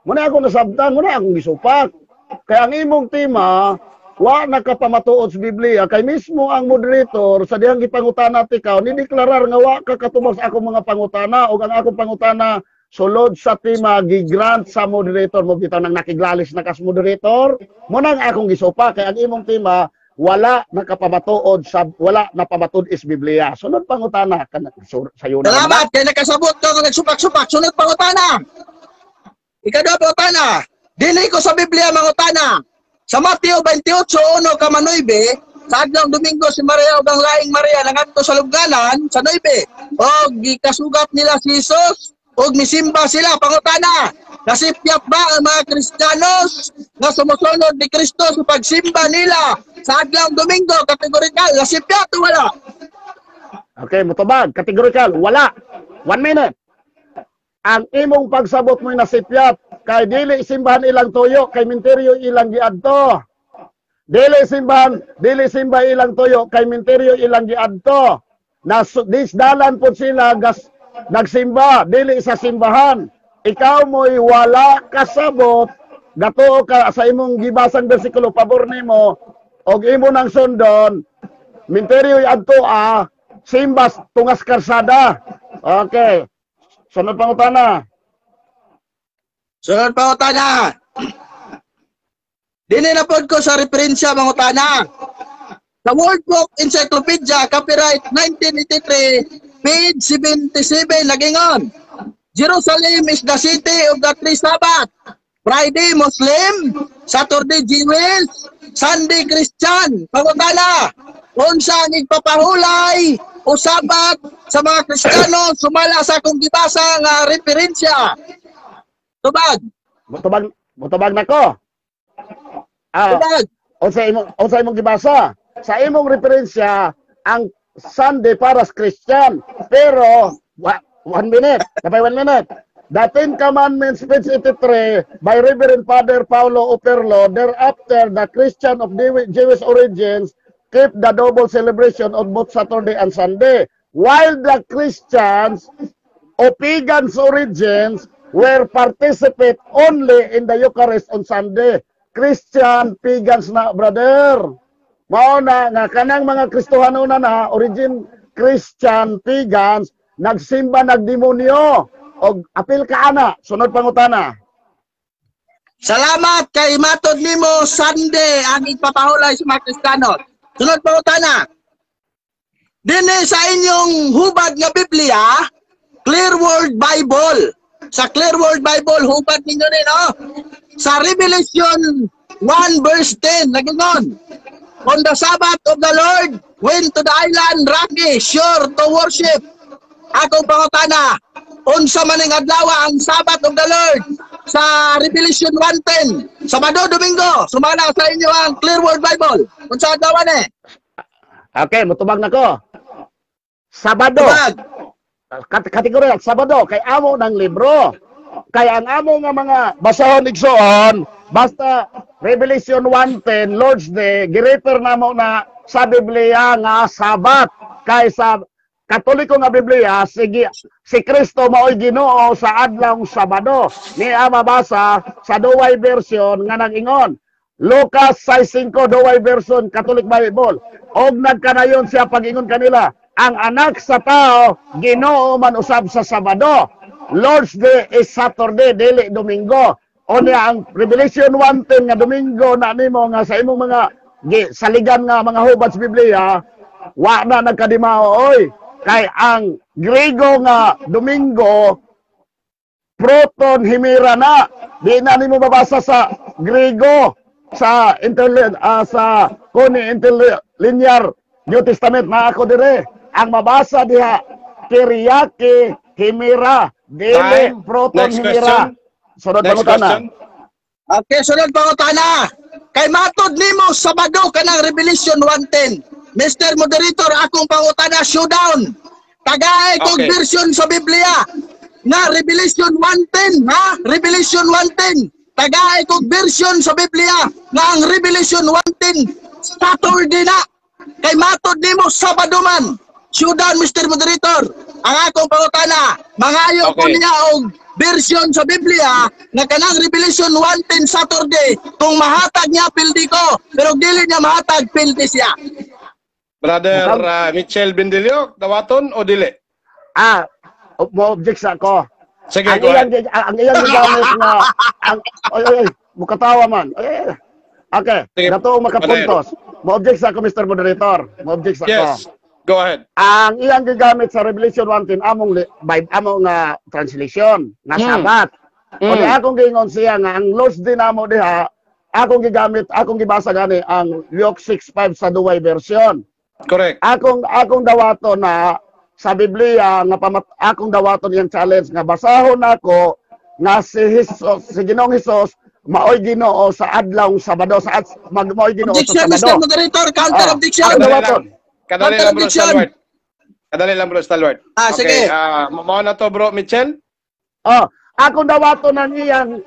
Muna akong nasabtan, muna akong gisupak. Kaya ang imong tema wa nakapamatuod sa Biblia kay mismo ang moderator sa dihang gipangutana tikaw ni deklarar nga wa ka katubag sa akong mga pangutana ug ang akong pangutana sulod sa tema, gigrant sa moderator mo bitaw nang nakiglalis na kas moderator mo nang akong gisupak kay ang imong tema wala nakapamatuod sa wala napamatud is Biblia. Sunod pangutana kan sayo na naman. Salamat kay nakasabot ka nga nagsupak-supak. Sunod pangutana. Ikaduha pangutana. Dili ko sa Biblia mangutana. Sa Mateo 28:1 kama 9, sa adlong Domingo si Maria ug ang laing Maria nangadto sa lubnganan sa 9. Og gikasugat nila si Jesus ug misimba sila, pangutana. Nasipyat ba ang mga Kristiyanos nga sumusunod ni Kristo sa pagsimba nila sa adlong Domingo, kategorikal? Nasipyat o wala? Okay, mutubag categorical, wala. 1 minute. Ang imong pagsabot mo'y nasipyat kay dili simbahan ilang tuyo kay minteryo ilang giadto. Dili simbahan, dili simba ilang tuyo kay minteryo ilang giadto. Nas disdalan po sila gas nagsimba dili sa simbahan. Ikaw mo'y wala kasabot, gatuo ka sa imong gibasang bersikulo pabor nimo og imo nang sundon minteryo adto ah simbas tungas karsada. Okay. Sunod pangutana. Sunod pangutana. Dini na pod ko sa referensya mangutana. Sa World Book Encyclopedia, copyright 1983, page 77, nagingon: "Jerusalem is the city of the three Sabbath. Friday Muslim, Saturday Jewish, Sunday Christian." Pangutana, unsa ang igpapahulay o Sabat sa mga Kristiyano sumala sa akong gibasa nga referensya? Tubag. Mutubag, mutubag nako. Ah, Tubag. Unsa imong gibasa? Sa imong referensya ang Sunday para sa Christian. Pero 1 minute, kapay 1 minute. The Ten Commandments, page 83, by Reverend Father Paulo Operlo, "Thereafter, the Christian of Jewish origins keep the double celebration on both Saturday and Sunday, while the Christians of pagans origins were participate only in the Eucharist on Sunday." Christian pagans na, brother. Mao na nga kanang mga Kristohano na na origin Christian pagans nagsimba nagdemonyo og apil ka ana. Sunod pangutana. Salamat kay matod nimo Sunday ang ipapahulay sa mga Kristiyano. Sunod pangutana. Dinhi sa inyong hubad nga Biblia, Clear Word Bible. Sa Clear Word Bible, hubad ninyo ni, no? Sa Revelation 1 verse 10, nagingon: "On the Sabbath of the Lord, went to the island rocky shore to worship." Akong pangutana, unsa man ning adlaw ang Sabbath of the Lord sa Revelation 1:10? Sabado, Domingo, sumala sa inyo ang Clear Word Bible. Unsa adlaw ni? Okay, mutubag nako. Sabado. Tubag. Kategorya Sabado kay amo ng libro. Kay ang amo nga mga basahon igsoon basta Revelation 1:10, Lord's Day, gi-refer namo na sa Biblia nga Sabat. Kay sa Katoliko nga Biblia, sige, si Kristo mao'y Ginoo sa adlawng Sabado. Niya mabasa sa Douay version nga nag-ingon. Lucas 6:5, Douay version, Catholic Bible. Og nagkanayon siya pag-ingon kanila, ang anak sa tao, Ginoo man usab sa Sabado. Lord's Day is Saturday, dili Domingo. O niya ang Revelation 1:10 nga Domingo na nimo nga sa imong mga saligan nga mga hubad sa Biblia, wa na nagkadimao oy. Kay ang Grego nga Domingo, proton himira na. Di na nimo mabasa sa Grego sa interlin sa kuni interlinear New Testament na ako dire. Ang mabasa diha, Kyriake himira, dili Time. proton Next himira. question. Sunod Next pangutana. question. Okay, sunod pangutana. Kay matod nimo Sabado kanang Revelation 1:10. Mr. Moderator, akong pangutana, showdown. Tagay kog version sa Biblia nga Revelation 1:10, ha? Revelation 1:10. Tagay kog version sa Biblia nga ang Revelation 1:10 Saturday na. Kay matod nimo Sabado man. Showdown, Mr. Moderator. Ang akong pangutana, mangayo ko niya og version sa Biblia nga kanang Revelation 1:10 Saturday, kung mahatag niya, pildi ko, pero dili niya mahatag, pildi siya. Brother Michel Bendilio, dawaton o dili? Ah, mo object sa ako. Sige, Ang go iyang ahead. Ang iyang gigamit nga ang oy oy oy, mukatawa man. Oy, oy, oy. Okay, Sige, nato makapuntos. Mo object sa ako, Mr. Moderator. Mo object sa ako. Yes. Go ahead. Ang iyang gigamit sa Revelation 1:10 among among nga translation nga Sabat. O di akong giingon siya nga ang Lord's Day namo diha, akong gigamit, akong gibasa gani ang Luke 6:5 sa Douay version. Correct. Akong dawaton na sa Biblia nga akong dawaton iyang challenge nga basahon nako nga si Jesus, si Ginoong Hesus maoy Ginoo sa adlawng Sabado, sa at, mag maoy Ginoo sa Objection, Mr. Sabado. Moderator, counter Ah, objection. ang Kadali dawaton. lang. Kadali lang, bro Contradiction. Stalwart. Kadali lang, bro Stalwart. Ah, Okay, sige. Mao na to, bro Michel. Oh, akong dawaton ang iyang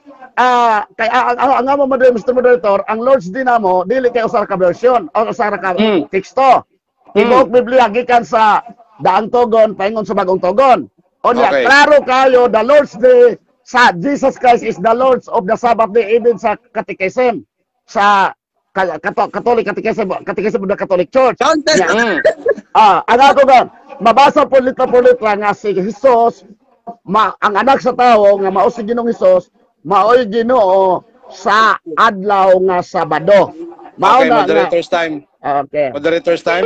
kay ang amo mo, Mr. Moderator, ang Lord's Day namo dili kay usa ka version o usa ka teksto. Tibuok Biblia gikan sa daang tugon paingon sa bagong tugon. Unya, klaro kayo the Lord's Day sa Jesus Christ is the Lord of the Sabbath day, even sa catechism sa Catholic catechism, catechism of the Catholic Church. Counter. Yeah. Ang ako gan, mabasa po litra po litra nga si Jesus, ang anak sa tao nga mao si Ginoong Hesus, maoy Ginoo sa adlaw nga Sabado. Mao Okay, na moderator's time. Okay. Moderator's time.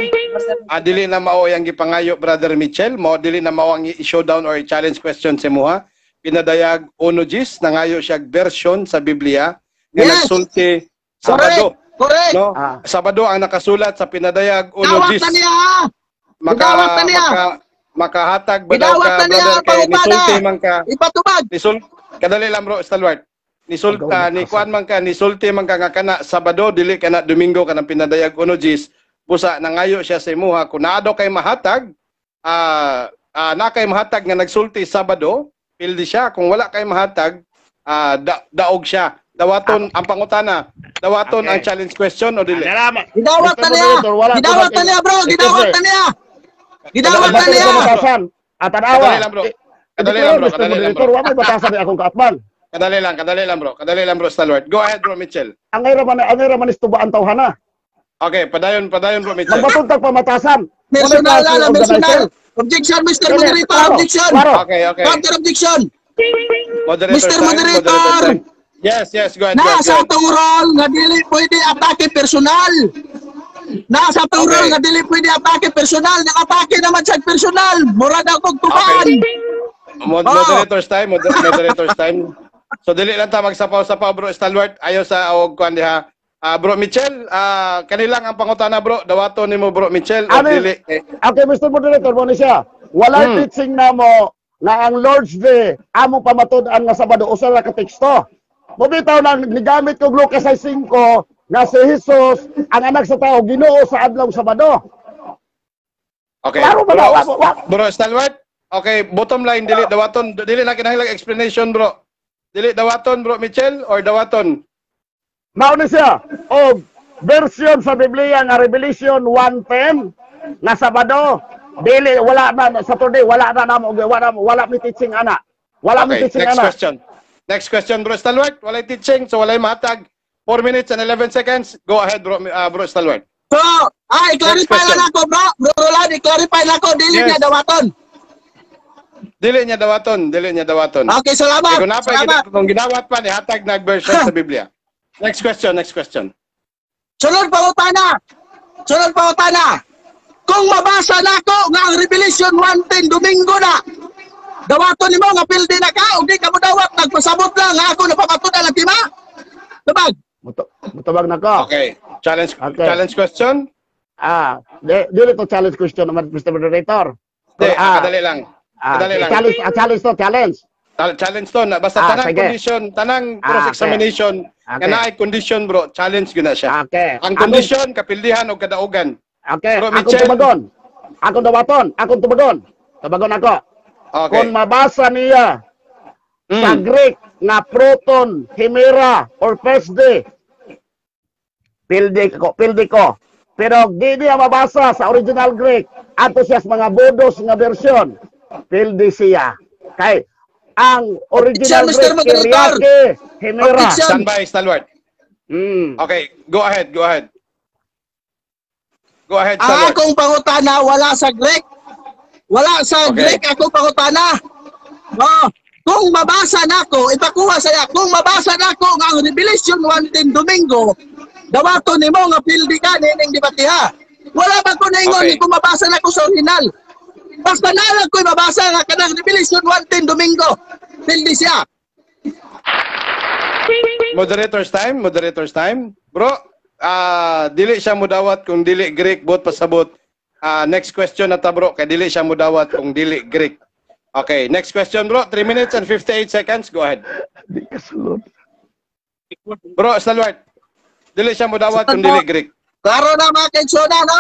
Dili na mao ang gipangayo, Brother Michel, mao dili na mao ang i-showdown or i-challenge question sa imuha. Pinadayag uno gis nangayo siya version sa Biblia nga nagsulti Sabado. Correct. No? Ah. Sabado ang nakasulat sa Pinadayag uno Gidawat gis. na niya, ha. Maka, Gidawat na niya. Makahatag ba daw Gidawat ka, na niya brother, kay pangutana. nisulti man ka Ipatubag. nisul kadali lang, bro Stalwart, nisulta ni kuan man ka, nisulti man ka nga kana Sabado, dili kana Domingo kanang Pinadayag uno gis. Busa nangayo siya sa imuha kung naa daw kay mahatag, na kay mahatag nga nagsulti Sabado, pildi siya. Kung wala kay mahatag, daog siya. Dawaton ang pangutana, dawaton ang challenge question o dili? Salamat. Gidawat Mr. na niya. Moderator, wala Gidawat na niya, bro. Gidawat na niya. Gidawat na niya. Batasan. At tanawa. Kadali lang, bro. Kadali lang, bro. Mr. Kadali lang, Moderator, bro. wa may batasan ni akong kaatbang. Kadali lang, kadali lang, bro. Kadali lang, bro Stalwart. Go ahead, bro Mitchell. Ang ira man istubaan tawhana. Okay, padayon, padayon, bro Mitchell. Magbatong tag pamatasan. Personal Wala lang, may personal. Objection, Mr. Dili, Moderator, klaro, objection. klaro. Okay. Counter objection. Moderator Mr. time, Moderator. moderator time. Yes, go ahead, go Na ahead, go sa ahead. atong role nga dili pwede atake personal. Na sa atong role nga dili pwede atake personal, nang atake naman siya personal. Mura daw kog tubaan. Oh. Moderator's time, moderator's time. So dili lang ta magsapaw-sapaw, bro Stalwart. Ayo sa og kuan diha. Bro Mitchell, kanilang ang pangutana, bro. Dawaton nimo, bro Mitchell, o Ano? dili? Eh, Okay, Mr. Moderator, mo ni siya. Walay teaching namo nga ang Lord's Day among pamatud-an nga Sabado, usa ra ka teksto. Mobitaw nang nigamit kog Lucas 6:5 nga si Jesus ang anak sa tao, Ginoo sa adlaw Sabado. Okay. Klaro ba Bro, na? Bro Stalwart. Okay, bottom line, dili dawaton, dili na kinahanglan explanation, bro. Dili dawaton, bro Mitchell, or dawaton? Mao ni siya. Og version sa Biblia nga Revelation 1:10 nga Sabado, dili, wala na Saturday, wala na namo, wala wala mi teaching ana. Wala mi Okay, teaching next ana. question. Next question, Bro Stalwart. Walay teaching, so walay mahatag. 4 minutes and 11 seconds. Go ahead, bro Stalwart. So, i-clarify question. lang ako, bro. Bro Roland, i-clarify lang ako. Dili Yes. niya dawaton. Dili niya dawaton, dili niya dawaton. Okay, salamat. Eh, kung napay, Salamat. Kung ginawat pa, nihatag nag version sa Biblia. Next question, next question. Sunod pangutana. Sunod pangutana. Kung mabasa nako nga ang Revelation 1:10 Domingo na, dawaton nimo nga pildi na ka o di ka mo dawat, nagpasabot lang nga ako napamatud-an ang tima? Tubag. Mutubag na ko. Okay. Challenge Okay. challenge question? Ah, dili to challenge question naman, Mr. Moderator. Di, kadali lang. Ah, Kadali lang. challenge, challenge to, challenge. Challenge to na basta tanang sige. Condition, tanang cross-examination nga naay condition, bro, challenge gyud na siya. Ang condition, kapildihan o kadaugan. Okay, Bro akong Mitchell. tubagon. Akong dawaton, akong tubagon. Tubagon ako. Okay. Kung mabasa niya sa Greek nga proton, himera, or first day, pildi ko, pildi ko. Pero di niya mabasa sa original Greek, ato siya sa mga bodos nga version, pildi siya. Kay ang original Objection, Mr. Greek, Moderator. Kyriake, himera. Objection. Stand by, Stalwart. Okay, go ahead, go ahead. Go ahead, Ang Stalwart. akong pangutana, wala sa Greek. Wala sa Greek akong pangutana. Oh, kung mabasa nako, ipakuha saya, kung mabasa nako nga ang Revelation 1:10 Domingo, dawaton nimo nga pildi ka nining debatiha. Wala ba ko naingon ni kung mabasa nako sa original. Basta na lang ko'y mabasa nga kanang Revelation 1:10 Domingo, pildi siya. Moderator's time, moderator's time. Bro, dili siya mudawat kung dili Greek, bot pasabot. Next question na ta, bro, kay dili siya mudawat kung dili Greek. Okay, next question, bro. 3 minutes and 58 seconds. Go ahead. Di ka sulod. Bro, Stalwart. Dili siya mudawat kung dili Greek. Klaro na, mga kaigsoona, no?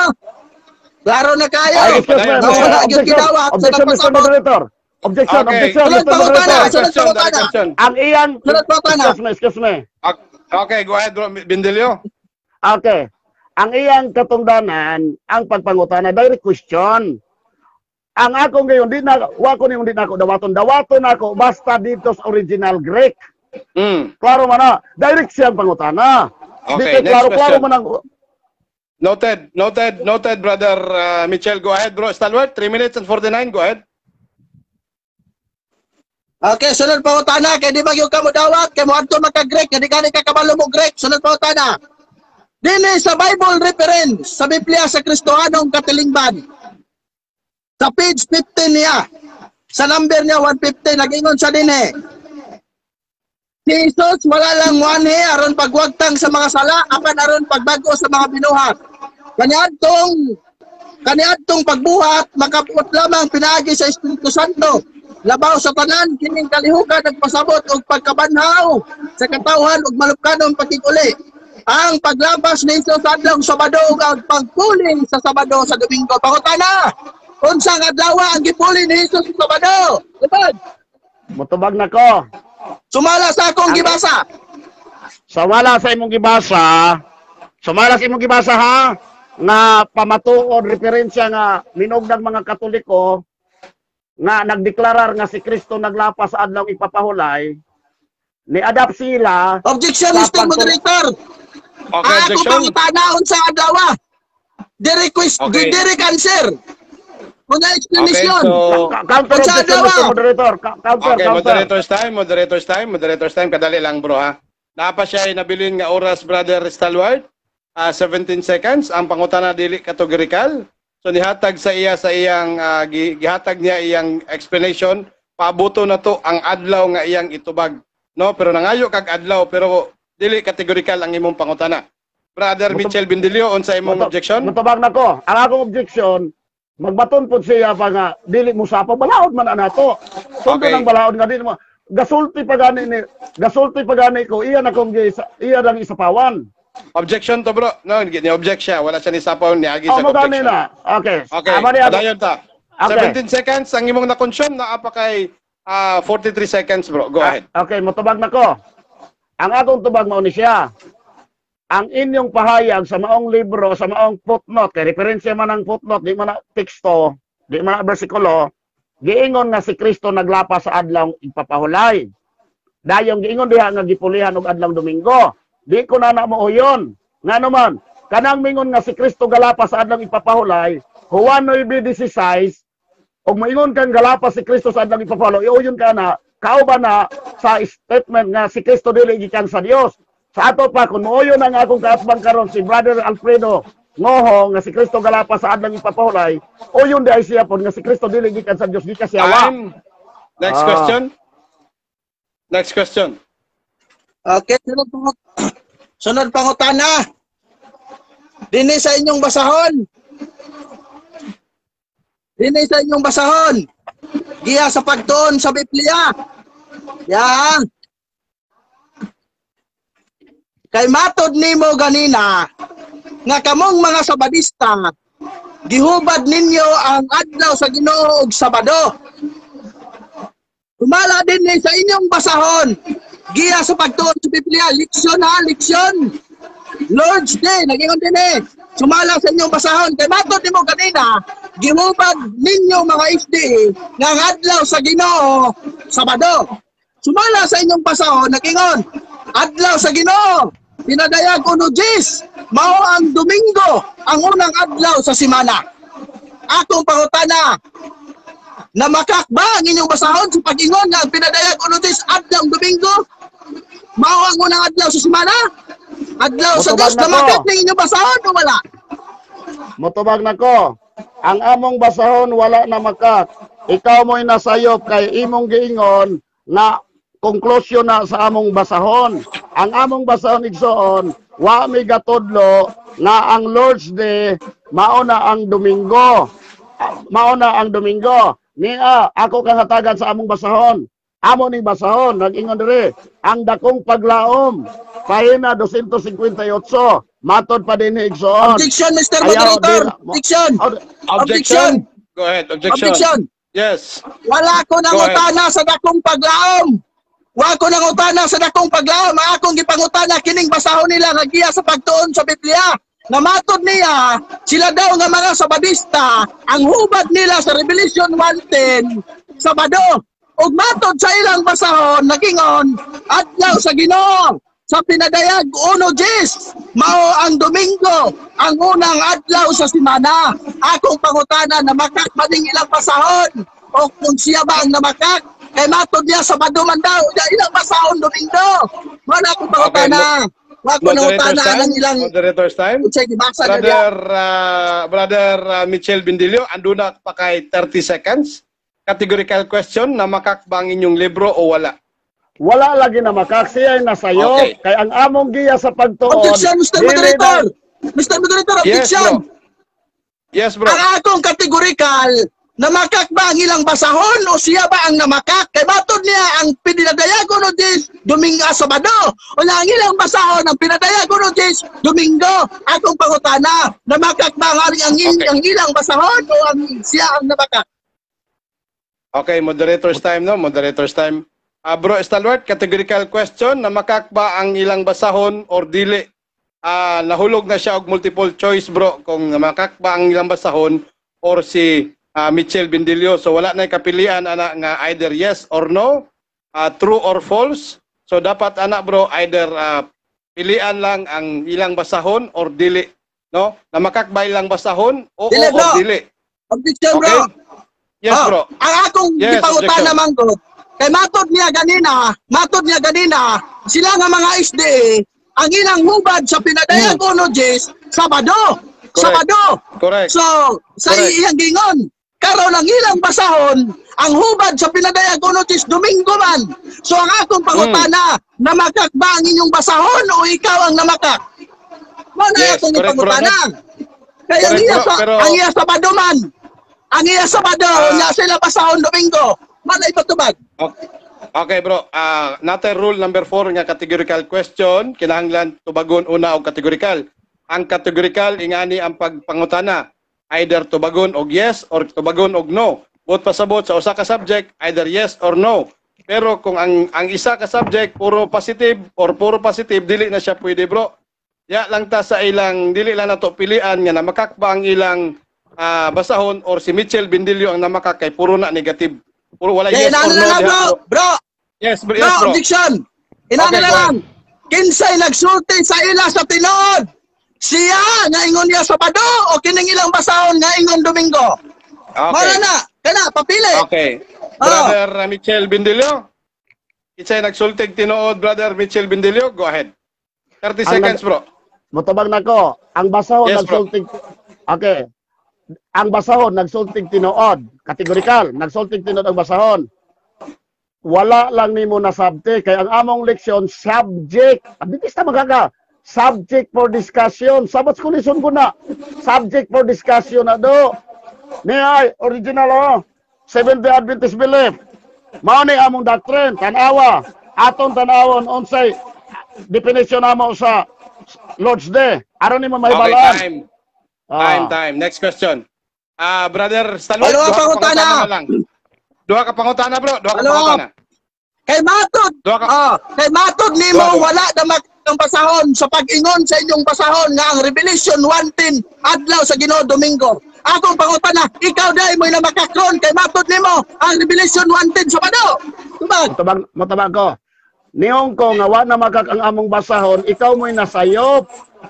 Klaro na kayo. Ay, excuse me, Padayon. Na wala gyud objection, gidawat sa objection, Mr. nagpasabot. Moderator. Objection, objection, Sunod Mr. pangutana, Moderator. sunod Question, pangutana. question. Ang iyang, Sunod pangutana. Excuse me, excuse me. Okay, go ahead, bro. Bindilio. Okay. Ang iyang katungdanan, ang pagpangutana, direct question. Ang akong gayon, di na, wa ko niyong di na ako dawaton. Dawaton ako, basta dito sa original Greek. Klaro man na. Direct siyang pangutana. Okay, Dito, next klaro, klaro question. man ang. Noted, noted, noted, Brother Mitchell. Go ahead, bro. Stalwart, 3 minutes and 49. Go ahead. Okay, sunod pangutana kay di ba gyud ka mo dawat kay moadto maka Greek kay di gani ka kabalo mo Greek. Sunod pangutana. Dini sa Bible reference sa Biblia sa Kristohanong Katilingban. Sa page 15 niya, sa number niya 115, nag-ingon sa dinhi. Si Jesus wala lang wanhi aron pagwagtang sa mga sala apan aron pagbago sa mga binuhat. Kaniadtong pagbuhat makabuot lamang pinaagi sa Espiritu Santo. Labaw sa tanan, kining kalihukan nagpasabot og pagkabanhaw sa katawhan ug malupkanong pakiguli. Ang paglapas ni Jesus sa adlaw Sabado ug ang pagpuli sa Sabado sa Domingo. Pangutana, unsang adlaw ang gipuli ni Jesus sa Sabado? Libad. Mutubag na ko. Sumala sa akong gibasa. Sa wala sa imong gibasa, sumala sa imong gibasa ha, nga pamatuod referensya nga minugdag mga Katoliko nga nagdeklarar nga si Kristo naglapas sa adlaw ipapahulay, ni adapt sila Objection, sa Mr. Moderator. Okay, Ako objection. pangutana, unsa adlaw? Diri quiz, diri cancer. Una explanation. Okay, so Counter Unsa objection, adlaw? Mr. Moderator. Counter, Okay, counter. moderator's time, moderator's time, moderator's time. Kadali lang, bro, ha. Naa pa siya nabilin nga oras, Brother Stalwart. 17 seconds. Ang pangutana dili categorical. So nihatag sa iya sa iyang gihatag niya iyang explanation. Paabuto na to ang adlaw nga iyang itubag. No, pero nangayo kag adlaw pero dili categorical ang imong pangutana. Brother Mitchell Bindilio, unsa imong objection? Mutubag na ko. Ang akong objection, magbaton pod siya pa nga dili mo sapa balaod man ana to. Sundo ng balaod nga dili mo gasulti pa gani ni gasulti pa gani ko iya na kong iya lang isapawan. Objection to, bro. No, ni object siya. Wala siya ni sapaw ni agi Oh, sa mo gani objection. na. Okay. Okay, Ama ni ako- padayon ta. Okay. 17 seconds ang imong na-consume, naa pa kay 43 seconds, bro. Go ahead. Okay, motubag na ko. Ang akong tubag mao ni siya. Ang inyong pahayag sa maong libro, sa maong footnote, kay referensya man ang footnote, di man na teksto, di man na bersikulo, giingon nga si Kristo naglapas sa adlaw ipapahulay. Dayong giingon diha nga gipulihan og adlaw Domingo. Di ko na mo uyon. Ngano man, kanang mingon nga si Kristo galapas sa adlaw ipapahulay, Juan 9:16, og moingon kang galapas si Kristo sa adlaw ipapahulay, iuyon ka na, kauban na sa statement nga si Kristo dili gikan sa Dios. Sa ato pa, kung mooyon ang akong kaatbang karon si Brother Alfredo Ngoho nga si Kristo galapas sa adlaw ipapahulay, uyon di ay siya pod nga si Kristo dili gikan sa Dios, gikan siya wa. Time. Next Ah. question. Next question. Okay, sunod pangutana. Dini sa inyong basahon. Dini sa inyong basahon. Giya sa pagtuon sa Biblia. Ya. Kay matod nimo ganina nga kamong mga Sabadista, gihubad ninyo ang adlaw sa Ginoo ug Sabado. Tumala din ni sa inyong basahon. Giya sa pagtuon sa Biblia, leksyon ha, leksyon. Lord's Day, nagingon din eh. Sumala sa inyong basahon. Kay matod nimo ganina, gihubad ninyo mga SDA nga ang adlaw sa Ginoo, Sabado. Sumala sa inyong basahon, nagingon, adlaw sa Ginoo, pinadayag uno Diyes, mao ang Domingo, ang unang adlaw sa simana. Akong pangutana, na makakba ang inyong basahon sa pag-ingon nga ang pinadayag uno Diyes adlaw Domingo, mao ang unang adlaw sa simana? Adlaw sa Motubag Diyos, na ko. namakak ng inyong basahon o wala? Motubag na ko. Ang among basahon wala na makak. Ikaw mo'y nasayop kay imong giingon na konklusyon na sa among basahon. Ang among basahon, igsoon, wa mi gatudlo nga ang Lord's Day mao na ang Domingo. Ah, mao na ang Domingo. Niya, ako kang hatagan sa among basahon. Amo ning basahon, nag-ingon diri, ang dakong paglaom, pahina 258, matod pa din ni igsoon. Objection, Mr. Ayaw, Moderator. di- Objection. Objection. Go ahead. Objection. Objection. Yes. Wala ko Go ahead. nangutana sa dakong paglaom. Wa ko nangutana sa dakong paglaom. Ang akong gipangutana kining basahon nila nga giya sa pagtuon sa Biblia. Na matod niya, sila daw nga mga Sabadista, ang hubad nila sa Revelation 1:10, Sabado. Ug matod sa ilang basahon, nagingon, adlaw sa Ginoo sa pinadayag uno Diyes, mao ang Domingo, ang unang adlaw sa simana. Akong pangutana, namakak ba ning ilang basahon? O kung siya ba ang namakak? Kay matod niya, Sabado man daw, ya ilang basahon Domingo. Wala akong pangutana. Wa ko Moderator's nangutana time. ng ilang Moderator's time. unsay gibasa niya diya. Brother Mitchell Bindilio, anduna pa kay 30 seconds. Categorical question, na makak ba ang inyong libro o wala? Wala lagi na makak, siya ay nasayop. Okay. Kay ang among giya sa pagtuon, Objection, Mr. dili Moderator. Mr. Moderator, Yes, objection. bro. Yes, bro. Ang akong categorical, namakak ba ang ilang basahon o siya ba ang namakak? Kay matod niya ang pinadayag uno Diyes, Domingo, Sabado. O na ang ilang basahon ang pinadayag uno Diyes, Domingo. Akong pangutana, namakak ba ang ilang basahon o ang siya ang namakak? Okay, moderator's time, no? Moderator's time. Ah, bro Stalwart, categorical question, namakak ba ang ilang basahon or dili? Ah, nahulog na siya og multiple choice, bro, kung namakak ba ang ilang basahon or si Mitchell Bindilio. So wala na kapilian ana nga either yes or no, true or false. So dapat ana, bro, either pilian lang ang ilang basahon or dili, no? Namakak ba ilang basahon o Dili, or bro. dili? Objection, Okay? bro. Yes, Oh, bro. ang akong Yes, gipangutana objection. man ko, kay matod niya ganina, sila nga mga SDA, ang ilang hubad sa pinadayag uno Diyes, Sabado. Correct. Sabado. Correct. So, sa Correct. iyang gingon, karon ang ilang basahon, ang hubad sa pinadayag uno Diyes, Domingo man. So ang akong pangutana, namakak ba ang inyong basahon o ikaw ang namakak? Mao na Yes, akong correct, bro. ipangutana. Kaya ang Correct, iya bro, sa ang iya Sabado man. Ang iya Sabado, nya sila basahon Domingo. Mao na ipatubag. Okay. Okay, bro. Ah, natin rule number 4 nga categorical question, kinahanglan tubagon una og categorical. Ang categorical ingani ang pagpangutana, either tubagon og yes or tubagon og no. Buot pasabot sa usa ka subject, either yes or no. Pero kung ang isa ka subject puro positive or puro positive, dili na siya pwede, bro. Ya lang ta sa ilang, dili lang nato pilian nga namakak ba ang ilang basahon or si Mitchell Bindilio ang namakak kay puro na negative. Puro wala Kaya yes or inana no na lang, diha, bro. bro. Bro, Yes, bro. bro, Yes, bro. objection. Inana Okay, na go lang. Kinsay nagsulti sa ila sa tinuod? Siya nga ingon niya Sabado o kining ilang basahon nga ingon Domingo? Okay. Mara na. Kana papili. Okay. Oh. Brother Mitchell Bindilio. Kinsay nagsultig tinuod, Brother Mitchell Bindilio? Go ahead. 30 Ang seconds, bro. Motubag nako, ang basahon Yes, bro. nagsultig. Okay. Ang basahon nagsultig tinuod, kategorikal, nagsultig tinuod ang basahon. Wala lang nimo nasabti kay ang among leksyon subject. Adventista magaga. Subject for discussion. Sabbath school lesson ko na. Subject for discussion na do. Ni ay original oh. Seventh-day Adventist Belief. Mao ni among doctrine, tanawa. Aton tanawon unsay definition namo sa Lord's Day. Aron nimo Okay, mahibalaan. time. Ah. Time, time. Next question. Ah, Brother Stalwart, Dalawa duha ka pangutana. pangutana na lang. Duha ka pangutana, bro. Duha ka Dalawa. pangutana. Kay matod, Duha ka. oh, kay matod nimo Duha, duha. wala na ang basahon sa pag-ingon sa inyong basahon nga ang Revelation 1:10 adlaw sa Ginoo Domingo. Akong pangutana, ikaw dai mo'y namakakron kay matod nimo ang Revelation 1:10 Sabado. Tubag. Motabang, motabang ko. Niong ko nga wa na makak ang among basahon, ikaw mo'y nasayop.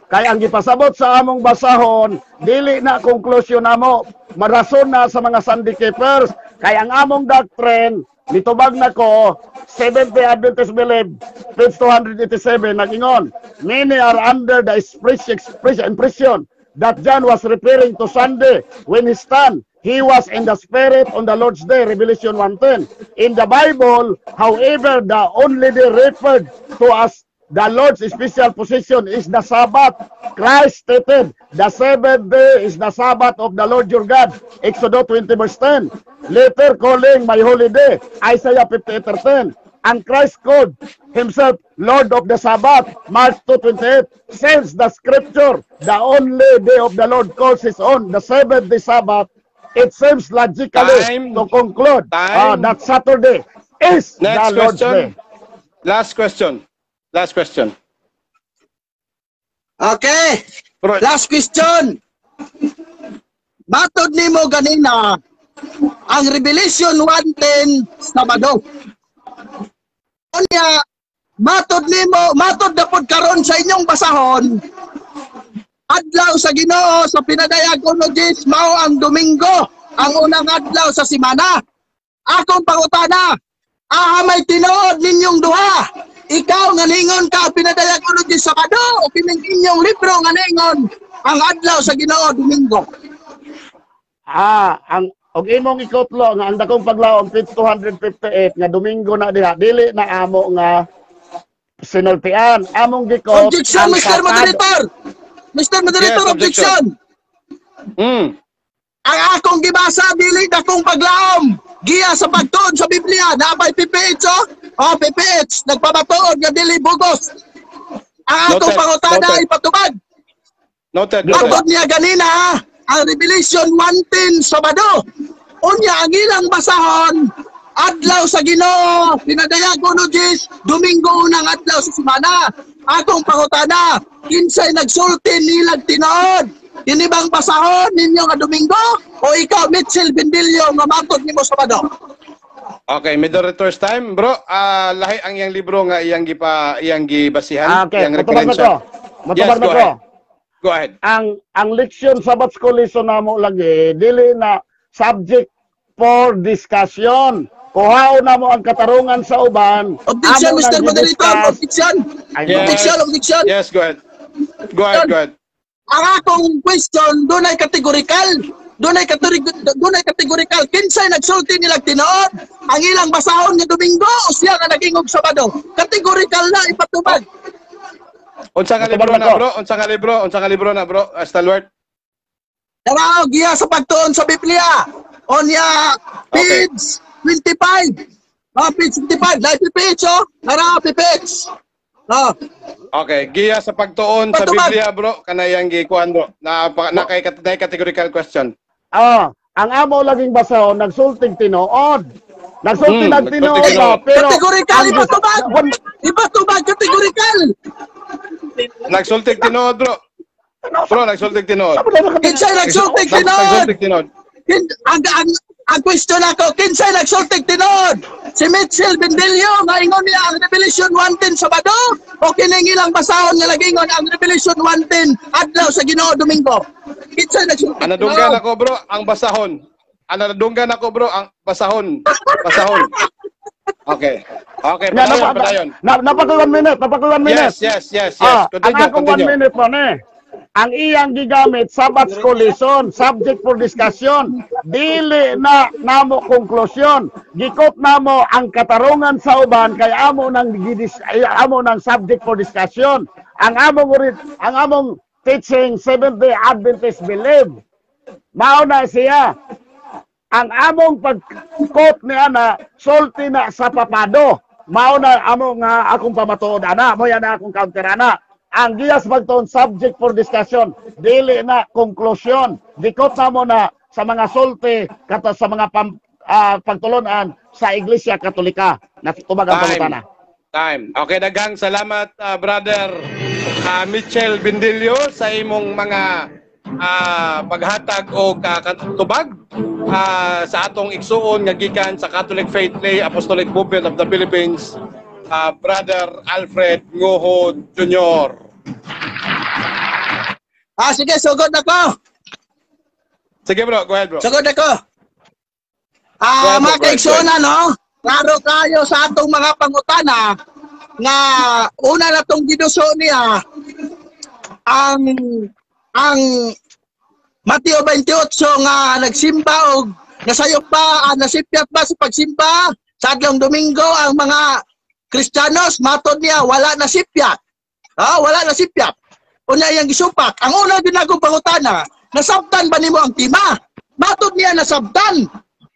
Kay ang gipasabot sa among basahon, dili na konklusyon namo, marason na sa mga Sunday keepers. Kay ang among doctrine, nitubag na ko, Seventh-day Adventist Belief, page 287, nag-ingon, "Many are under the express impression that John was referring to Sunday when he stand. He was in the Spirit on the Lord's Day," Revelation 1:10. "In the Bible, however, the only day referred to as the Lord's special position is the Sabbath. Christ stated, 'The seventh day is the Sabbath of the Lord your God.' Exodus 20 verse 10. Later calling my holy day," Isaiah 58:13. "And Christ called himself Lord of the Sabbath," Mark 2:28. "Since the scripture, the only day of the Lord calls his own, the seventh day Sabbath, it seems logically Time. To conclude Time. That Saturday is Next the Lord's question. Day." Last question. Last question. Okay. Bro, Last question. Matod nimo ganina ang Revelation 1:10 Sabado. Unya, matod nimo, matod na pud karon sa inyong basahon, adlaw sa Ginoo sa pinadayag uno diyes mao ang Domingo, ang unang adlaw sa semana. Akong pangutana, aha may tinuod ninyong duha? Ikaw nga ningon ka pinadayag 1:10 Sabado o kining inyong libro nga ningon ang adlaw sa Ginoo Domingo? Ah, ang og imong ikutlo nga ang dakong paglaom page 258 nga Domingo na diha, dili na amo nga sinultian. Among gikot Objection, ang Mr. Moderator. Mr. Moderator, Yes, objection. objection. Ang akong gibasa dili dakong paglaom. Giya sa pagtuon sa Biblia, napay PPH oh. Oh, PPH nagpamatuod nga dili bugos. Ang akong Noted, pangutana noted. ay patubag. Noted. Noted. Matod niya ganina ang Revelation 1:10 Sabado. Unya ang ilang basahon adlaw sa Ginoo, pinadayag 1:10, Domingo unang adlaw sa semana. Akong pangutana, kinsay nagsulti nilag tinuod? Kini bang basahon ninyo nga Domingo o ikaw Mitchell Bendillo nga matod nimo Sabado? Okay, moderator's time, bro. Ah, lahi ang iyang libro nga iyang gipa iyang gibasihan, Ah, okay, iyang motubag na referensya. ko. Motubag Yes, na go ko. ahead. Go ahead. Ang leksyon Sabbath school lesson namo lagi dili na subject for discussion. Kuhaon namo ang katarungan sa uban. Objection, amo Mr. nang Moderator, gi-discuss. objection. Ay, Yes. Objection, objection. Yes, go ahead. Go ahead, go ahead. Ang akong question dunay categorical. Dunay categorical. Kinsay nagsulti nilag tinuod? Ang ilang basahon nga Domingo o siya nga nagingog Sabado? Categorical na ipatubag. Unsa nga Motubag libro na na, ko. bro? Unsa nga libro? Unsa nga libro na, bro? Stalwart. Dara giya sa pagtuon sa Biblia. Onya page 25. Ah, page 25. Live page oh. Dara page. Ah, Okay, giya sa pagtuon sa Patubag. Biblia, bro. Kanayang gikuan, bro. Na kay na categorical question. Ah, ang amo laging basahon nagsulting tinuod. Nagsulti nag tinuod nagsulti ba, pero Categorical, ang- ipatubag! Ipatubag, categorical! Nagsultig tinuod, bro. Bro, nagsultig tinuod. Kinsay nagsultig tinuod? Nagsultig tinuod. Ang question ako, kinsay nagsultig tinuod? Si Mitchell Bendillo, nga ingon niya ang Revelation 1:10 Sabado? O kining ilang basahon nga nagingon ang Revelation 1:10 adlaw sa Ginoo Domingo? Kinsay nagsultig Ang nadunggan ako, bro, ang basahon. Ang nadunggan ako, bro, ang basahon. Basahon. Okay. Okay, Na, padayon, na, padayon. na, napaka 1 minute, napaka 1 minute. Yes. Ah, Continue, ang akong 1 continue. minute po ni. Ang iyang gigamit Sabbath school lesson, subject for discussion. Dili na namo konklusyon. Gikot namo ang katarungan sa uban kay amo nang ay, amo nang subject for discussion. Ang among teaching, Seventh Day Adventist believe. Mao na siya. Ang among pag-quote ni ana, sulti na sa papado. Mao na amo nga akong pamatuod ana, mo yan akong counter ana. Ang giyas magtuon, subject for discussion, dili na konklusyon. Dikot na mo na sa mga sulti kata sa mga pagtulunan sa Iglesia Katolika. Natubag ang Time. pangutana. Time. Okay, daghang salamat, brother Mitchell Bindilio, sa imong mga paghatag o katubag sa atong igsuon nga gikan sa Catholic Faith Lay Apostolic Movement of the Philippines, brother Alfred Ngoho Jr. Ah, sige, sugod ako. Sige, bro, go ahead, bro. Sugod ako. Go Ah, ahead, bro, mga go ahead, kaigsuonan, no? Klaro kayo sa atong mga pangutana nga una na tong giduso niya ang Mateo 28 nga nagsimba og nasayop ba, nasipyat ba sa pagsimba sa adlong Domingo ang mga Kristiyanos. Matod niya, wala na sipyat. Ah, wala na sipyat. Unya iyang gisupak. Ang una din akong pangutana, nasabtan ba nimo ang tima? Matod niya, nasabtan.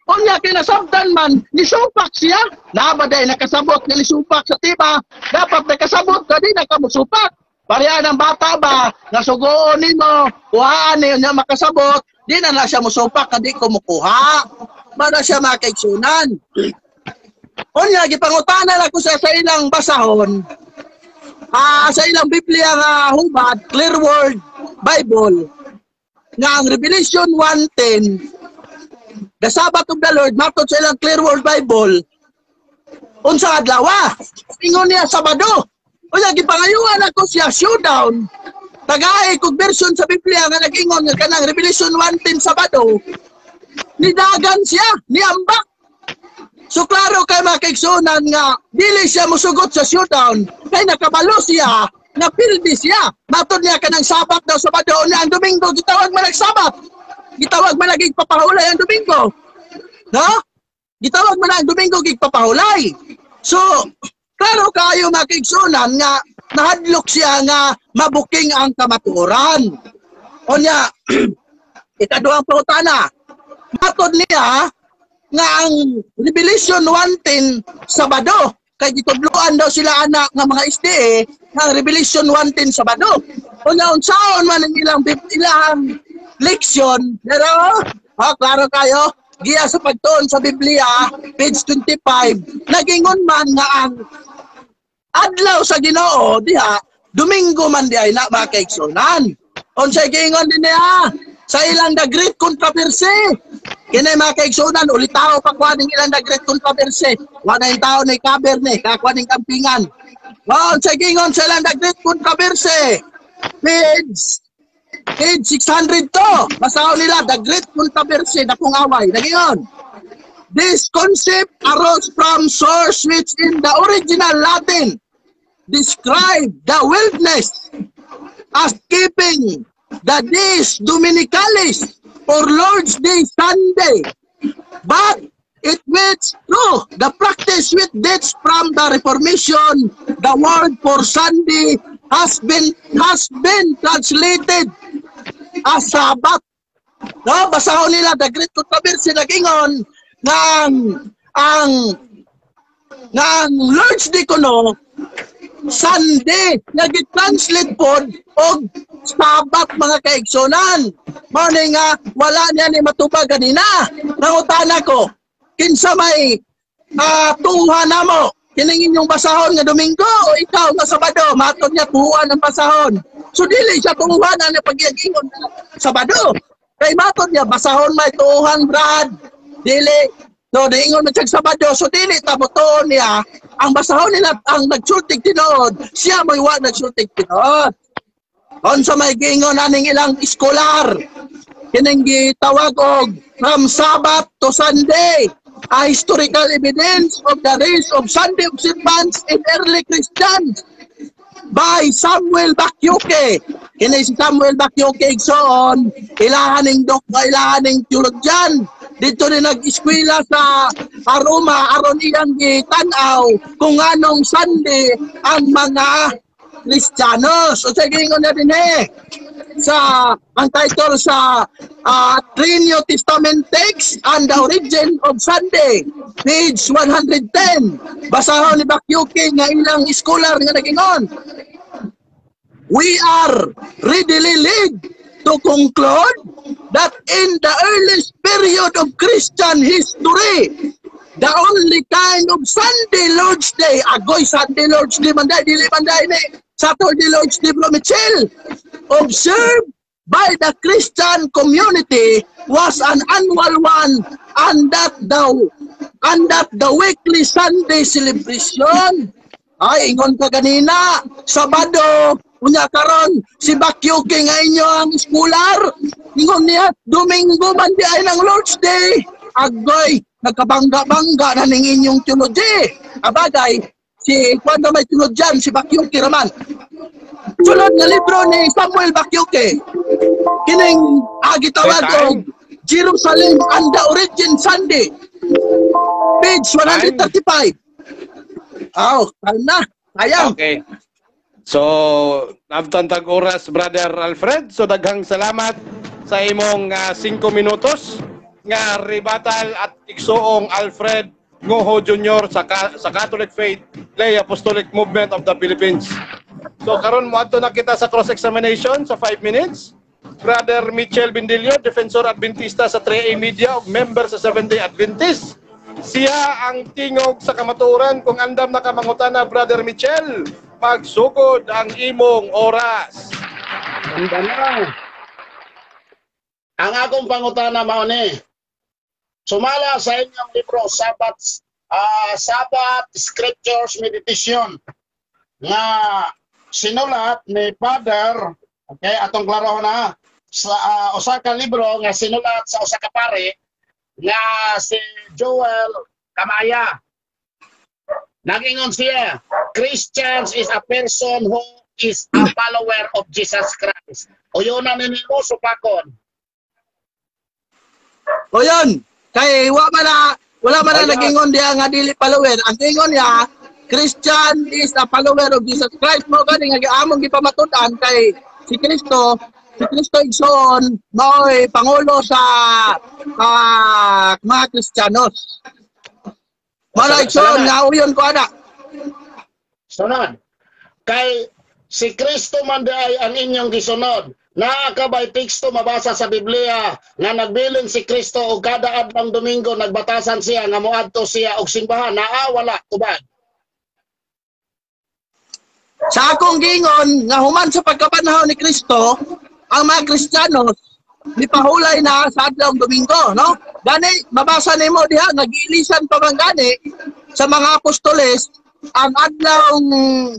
Unya kay nasabtan man, nisupak siya. Naa ba day nakasabot nga nisupak sa tima? Dapat nakasabot ka, di na ka musupak. Pareha ng bata ba, nga sugoon nimo, kuhaan niyo niya makasabot, di na na siya musupak, di ko mukuha. Mana siya, mga kaigsunan. Unya, gipangutana na ko siya sa ilang basahon, sa ilang Biblia nga hubad, Clear Word Bible, nga ang Revelation 1:10, the Sabbath of the Lord, matod sa ilang Clear Word Bible, unsa adlaw? Ingon niya, Sabado. Unya, gipangayuan ako siya showdown. Tagay kog version sa Biblia nga nag-ingon nga kanang Revelation 1:10 Sabado. Nidagan siya, niambak. So klaro kay mga kaigsunan nga dili siya musugot sa showdown kay nakabalo siya nga pildi siya. Matod niya kanang Sabat daw Sabado niya, ang Domingo gitawag man Sabat. Gitawag man naging papahulay ang Domingo. No? Gitawag man ang Domingo gigpapahulay. So, klaro kayo, mga kaigsunan, nga nahadlok siya nga mabuking ang kamatuoran. Unya, ikaduhang pangutana. Matod niya nga ang Revelation 1:10 Sabado kay gitudloan daw sila anak nga mga SDA nga ang Revelation 1:10 Sabado. Unya unsaon man ang ilang leksyon, pero ha, klaro kayo giya sa pagtuon sa Biblia, page 25, nagingon man nga ang adlaw sa Ginoo diha Domingo man di ay na, mga kaigsunan. Unsay giingon din niya sa ilang The Great Controversy? Kini, mga kaigsunan, ulitawo pa kwa ning ilang The Great Controversy. Wa na yung tao ni cover ni kakuha ning kampingan. Oh, unsay giingon sa ilang The Great Controversy? Page 602. Basahon nila The Great Controversy, dakong away. Nagingon, "This concept arose from source which in the original Latin describe the wilderness as keeping the dies dominicalis or Lord's Day Sunday. But it which through the practice with dates from the Reformation, the word for Sunday has been translated as Sabbath." No, basahon nila The Great Controversy, nagingon nga ang Lord's Day kuno Sunday, nag-translate pod og Sabat, mga kaigsunan. Mao ni nga wala niya ni matubag ganina. Nangutana ko, kinsa may Tuhan namo. Kining inyong basahon nga Domingo o ikaw nga Sabado, matod niya tuhan ang basahon. So dili siya tuhan ang pagyagingon na Sabado. Kay matod niya basahon may tuhan, Brad. Dili. So diingon man siya Sabado, so dili tamo tuon niya ang basahon nila ang nagsultig tinuod, siya mo'y wa nagsultig tinuod. Unsa may giingon aning ilang iskolar? Kining gitawag og From Sabbath to Sunday, a historical evidence of the rise of Sunday observance in early Christians by Samuel Bakyuke. Kini si Samuel Bakyuke, igsoon, ilahan ning dok, ilahan ning theologian. Dito ni nag-eskwela sa Roma aron iyang gitan-aw kung anong Sunday ang mga Kristiyanos. O sige, ingon na din eh. Sa ang title sa Three New Testament Text and the Origin of Sunday, page 110. Basahon ni Bakyuki nga ilang scholar nga nagingon. We are readily led to conclude that in the earliest period of Christian history, the only kind of Sunday Lord's Day, agoy Sunday Lord's Day man day, dili man day ni Saturday Lord's Day, Bro Mitchell, observed by the Christian community was an annual one and that the weekly Sunday celebration. Ay, ingon ka ganina, Sabado, unya karon si Bakyuki nga inyo ang scholar. Ingon niya, Domingo man di ay ng Lord's Day. Agoy, nagkabangga-bangga na ning inyong theology. Abagay, si Juan na may theologian, si Bakyuki raman. Sulod nga libro ni Samuel Bakyuki, kining agi tawag og Jerusalem and the Origin Sunday. Page 135. Aw, time na. Sayang. Okay. So, nabtan tag oras, Brother Alfred. So, daghang salamat sa imong 5 minutos nga ribatal at igsuong Alfred Ngoho Jr. sa Catholic Faith Lay Apostolic Movement of the Philippines. So, karon moadto na kita sa cross-examination sa 5 minutes. Brother Michel Bindilio, Defensor Adventista sa 3A Media ug member sa Seventh-day Adventist. Siya ang tingog sa kamatuoran. Kung andam na ka mangutana, Brother Michel, magsugod ang imong oras. Handa na. Ang akong pangutana mao ni. Sumala sa inyong libro Sabbath Scriptures Meditation nga sinulat ni Father, okay, atong klaro na sa usa ka libro nga sinulat sa usa ka pare nga si Joel Kamaya. Nagingon siya, Christians is a person who is a follower of Jesus Christ. O yun na ninimo supakon. O yun, kay wa man na wala man na Wala. Nagingon diya nga dili follower. Ang ingon niya, Christian is a follower of Jesus Christ. Mo gani nga among gipamatud-an kay si Kristo igsoon mao'y pangulo sa mga Kristiyanos. Mao na, igsoon, Salamat. nga uyon ko ana. Sunod. Kay si Kristo man di ay ang inyong gisunod. Naa ka bay teksto mabasa sa Biblia nga nagbilin si Kristo og kada adlawng Domingo nagbatasan siya nga moadto siya og simbahan? Naa, wala? Tubag. Sa akong gingon nga human sa pagkabanhaw ni Kristo, ang mga Kristiyanos mipahulay na sa adlawng Domingo, no? Gani mabasa nimo diha nga giilisan pa man gani sa mga apostoles ang adlawng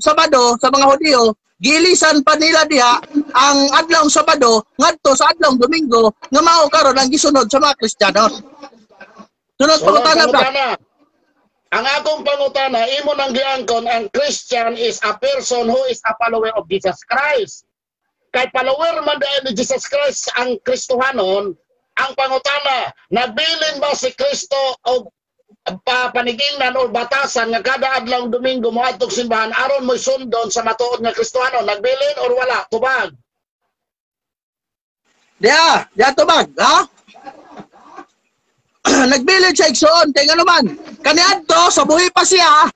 Sabado sa mga Hudiyo, gilisan pa nila diha ang adlawng Sabado ngadto sa adlawng Domingo nga mao karon ang gisunod sa mga Kristiyanos. Sunod Sunod pangutana, bra. Pangutana. Ang akong pangutana, imo nang giangkon ang Christian is a person who is a follower of Jesus Christ. Kay follower man dahil ni Jesus Christ ang Kristohanon, ang pangutana, nagbilin ba si Kristo og panigingnan o batasan nga kada adlawng Domingo moadtog simbahan aron mo'y sundon sa matuod nga Kristohanon? Nagbilin or wala? Tubag. Diya, diya tubag, ha? Nagbilin siya, igsoon, kay ngano man, kaniadto sa buhi pa siya,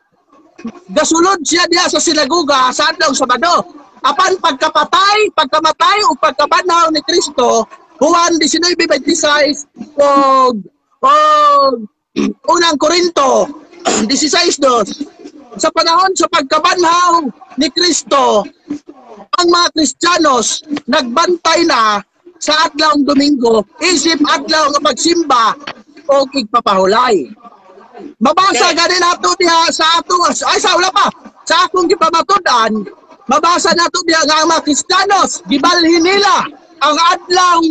gasulod siya diha sa sinagoga sa adlaw Sabado. Apan pagkapatay, pagkamatay o pagkabanhaw ni Kristo, Juan 19:26 og Unang Korinto 16:2, sa panahon sa pagkabanhaw ni Kristo, ang mga Kristiyanos nagbantay na sa adlawng Domingo isip adlaw nga pagsimba o igpapahulay. Mabasa gani nato diha sa atong, ay, sa wala pa sa akong gipamatud-an, mabasa nato diha nga ang mga Kristiyanos gibalhin nila ang adlaw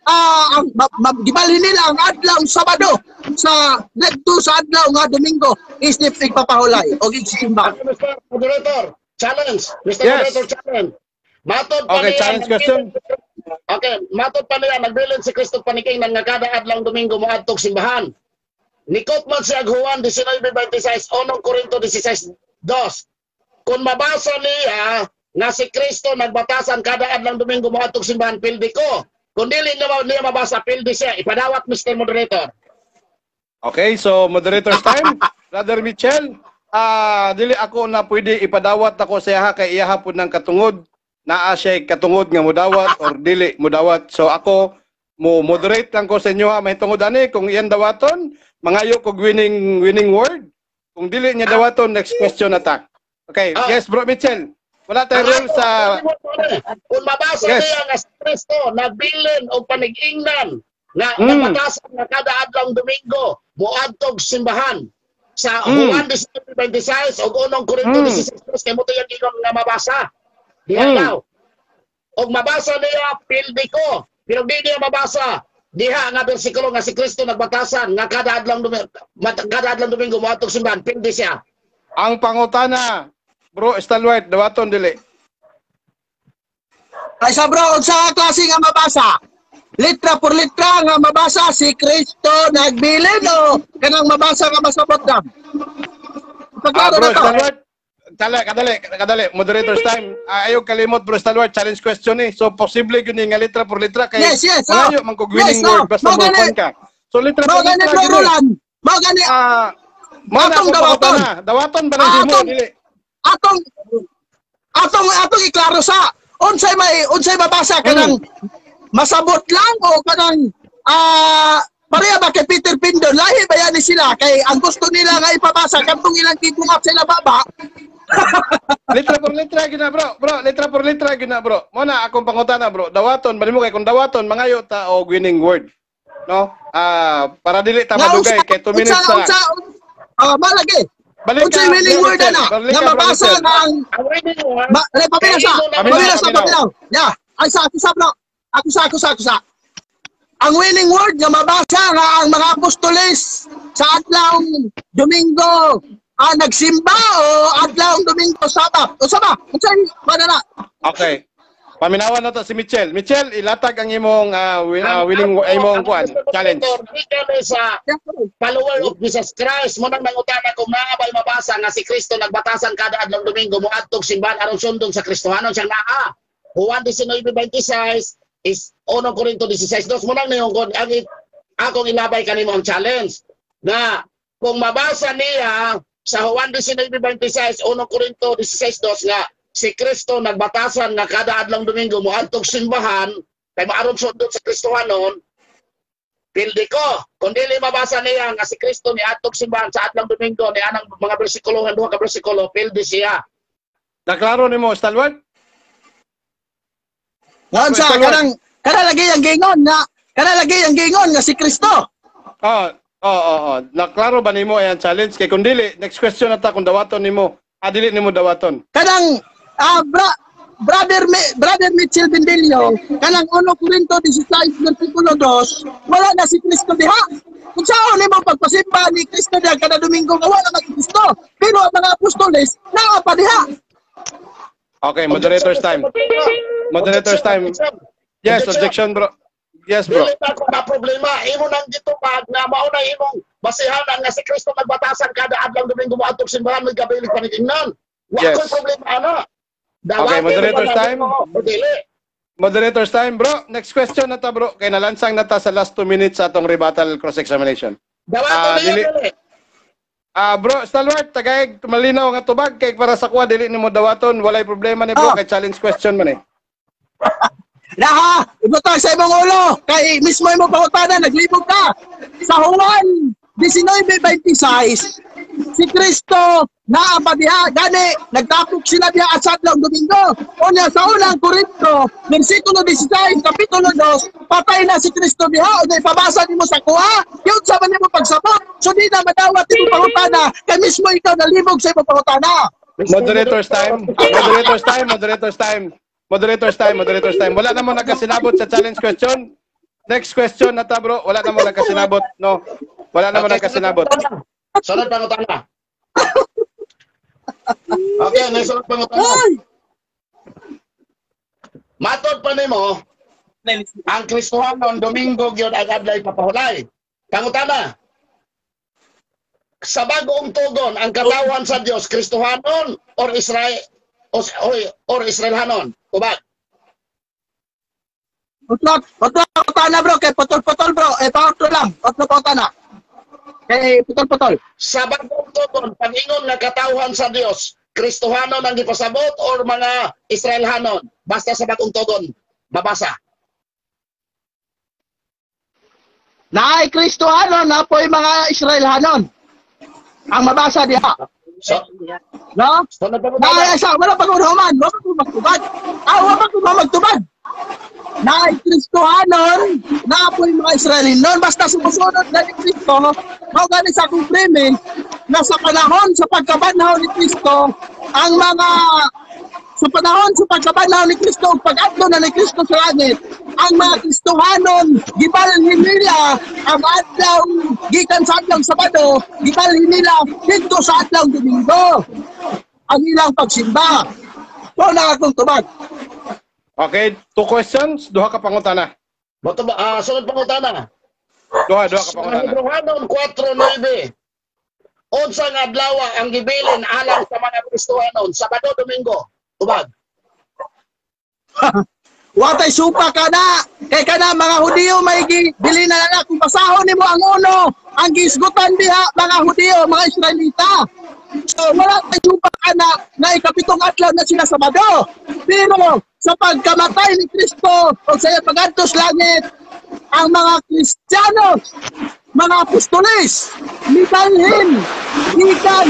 ang gibalhin nila ang adlaw Sabado sa didto sa adlaw nga Domingo isip igpapahulay o igsisimba. Okay, Mr. Moderator, challenge. Mr. Yes. Moderator, challenge. Matod pa Okay, niya, challenge question. Okay, matod pa niya, nagbilin si Kristo paniking nga kada adlaw Domingo moadtog simbahan. Nikot man siya og Juan 19:26, unong Korinto 16:2. Kung mabasa niya nga si Kristo nagbatasan kada adlaw Domingo moadtog simbahan, pildi ko. Kung dili niya mabasa, pildi siya. Ipadawat, Mr. Moderator. Okay, so moderator's time. Brother Mitchell, dili ako na pwede ipadawat ako sa iyaha kay iyaha pud ng katungod. Naa siya katungod nga mudawat or dili mudawat. So ako mo moderate lang ko sa inyo ha mahitungod ani kung iyan dawaton, mangayo kog winning winning word. Kung dili niya dawaton, next question attack. Okay, yes, Bro Mitchell. Wala tay rule sa Kung mabasa niya nga si Kristo nagbilin og panig-ingnan nga nabatasan nga kada adlaw Domingo moadtog simbahan sa Juan 19:26 ug unong Korinto 16 kay mo to yang ingon nga mabasa. Diha daw. Og mabasa niya, pildi ko. Pero di niya mabasa diha nga bersikulo nga si Kristo nagbatasan nga kada adlaw Domingo moadtog simbahan, pildi siya. Ang pangutana, Bro Stalwart, dawaton dili? Ay sa bro, unsa klase nga mabasa? Litra por litra nga mabasa si Kristo nagbilin o kanang mabasa nga masabot lang? Ah, Pagklaro bro na to. Stalwart, kadali, kadali, kadali. Moderator's time. Ah, ayaw kalimot, Bro Stalwart, challenge question eh. So, posible yun nga litra por litra. Kay Yes, mangayo oh. man kog winning Yes, oh. word basta Mao mo gani- ka. So, litra Mao por gani, litra. bro Gyud eh. Roland. Mao gani. Ah, mao na Atong akong dawaton. pangutana. Dawaton ba lang himo? Dili. Atong iklaro sa unsay mabasa, kanang masabot lang o kanang pareha ba kay Peter Pindon? Lahi ba yan ni sila kay ang gusto nila nga ipabasa kadtong ilang gibungat sa baba? Litra por litra gyud na, bro. Bro, litra por litra gyud na, bro. Mo na akong pangutana, bro. Dawaton ba nimo kay kung dawaton mangayo ta og winning word. No? Ah, para dili ta Nga madugay kay 2 minutes unsa na. Unsa ah malagi. Balik ka, Unsay winning Bro word Mitchell. ana Balik nga ka, Bro mabasa Mitchell. nga ang Ang winning word Ma, re, pamina sa, Paminaw, pamina sa, paminaw. paminaw. Yeah, ay sa, ako sa, bro. Ako sa, ako sa, ako sa. Ang winning word nga mabasa nga ang mga apostoles sa adlaw Domingo nagsimba o adlaw Domingo Sabat. O sa ba? Unsay mana na? Okay. Paminawan na to si Mitchell. Mitchell, ilatag ang imong winning imong kuan challenge. Di kami sa follower of Jesus Christ mo nang nangutana kung naa bay mabasa nga si Kristo nagbatasan kada adlaw Domingo moadtog simbahan aron sundon sa Kristohanon. Siyang naa. Juan 19:26 is 1 Korinto 16:2 mo nang niyong kon ang akong ilabay kanimo ang challenge na kung mabasa niya sa Juan 19:26, 1 Korinto 16:2 nga si Kristo nagbatasan nga kada adlaw Domingo moadtog simbahan kay maaron sundon sa Kristohanon, pildi ko. Kung dili mabasa niya nga si Kristo ni atog simbahan sa adlaw Domingo ni anang mga bersikulo nga duha ka bersikulo, pildi siya. Naklaro nimo, Stalwart? Ngayon sa kanang kana lagi ang gingon nga kana lagi ang gingon nga si Kristo. Oh. Naklaro ba nimo ayan challenge kay kung dili, next question na ta kung dawaton nimo. Ah, dili nimo dawaton. Kanang brother Mitchell Bendilio, kanang 1 Corinto 16 versikulo 2, wala na si Kristo diha. Kung saan nimo pagpasimba ni Kristo diha kada Domingo nga wala man si Kristo. Pero ang mga apostoles naa pa diha. Okay, moderator's time. Moderator's time. Yes, objection, bro. Yes, bro. Dili pa ako na problema. Imo nang gitupag nga mao na imong basihan nga si Kristo nagbatasan kada adlaw Domingo moadtog simbahan may gabilig panigingnan. Wa ko'y problema ana. Okay, moderator's time. O dili. Moderator's time, bro. Next question na ta, bro. Kay nalansang na ta sa last 2 minutes sa atong rebuttal cross-examination. Dawaton niya dili. Ah, bro, Stalwart, tagay malinaw nga tubag kay para sa kuha dili nimo dawaton, walay problema ni bro kay challenge question man eh. Naha, ibutang sa imong ulo kay mismo imong pangutana naglibog ka. Sa Juan 19:26, Si Kristo naa pa diha, gani nagtapok sila diha at sa adlaw Domingo. Unya sa Unang Korinto, versikulo 16, kapitulo 2, patay na si Kristo diha. Unya ipabasa nimo sa kuha, yun sa man nimo pagsabot. So di na madawat imong pangutana, kay mismo ikaw nalibog sa imong pangutana. Moderators time. Moderators time, moderators time. Moderators time, moderators time. Wala na mo nagkasinabot sa challenge question. Next question na ta, bro. Wala na mo nagkasinabot, no? Wala na mo nagkasinabot. Sunod pangutana. Okay, next sunod pangutana. Matod pa nimo, ang Kristohanon Domingo gyud ang adlaw papahulay. Pangutana. Sa Bagong Tugon, ang katawan sa Dios Kristohanon or Israel or Israelhanon? Tubag. Otro, otro pangutana, bro, kay putol-putol, bro. Eh, pa-otro lang. Otro pangutana. Kay putol-putol. Sa Bagong Tugon, pag-ingon nga katawhan sa Dios, Kristohanon ang gipasabot or mga Israelhanon? Basta sa Bagong Tugon, mabasa. Naay Kristohanon, na po'y mga Israelhanon. Ang mabasa diha. So, no? So, naay sa wala pag unaman, wala pag magtubad. Ah, wala pag magtubad. Naay Kristohanon, na po'y mga Israelinon. Basta sumusunod na ni Kristo, mao gani sa akong premise na sa panahon sa pagkabanhaw ni Kristo, ang mga sa panahon sa pagkabanhaw ni Kristo ug pag-adto na ni Kristo sa langit, ang mga Kristohanon gibalhin nila ang adlaw gikan sa adlaw Sabado, gibalhin nila didto sa adlaw Domingo ang ilang pagsimba. Mao na akong tubag. Okay, two questions, duha ka pangutana. Sunod pangutana. Duha ka pangutana. Hebreohanon 4:9. Unsa nga adlaw ang gibilin alang sa mga Kristohanon? Sabado, Domingo. Tubag. Watay supa ka na. Kay kana mga Hudiyo may gibili na na. Kung basahon nimo ang uno, ang gisgutan diha mga Hudiyo, mga Israelita. So wala tay supa ka na na ikapitong adlaw na sila Sabado. Pero sa pagkamatay ni Kristo o sa iyang pag-adto sa langit, ang mga Kristiyano, mga apostoles, mibalhin gikan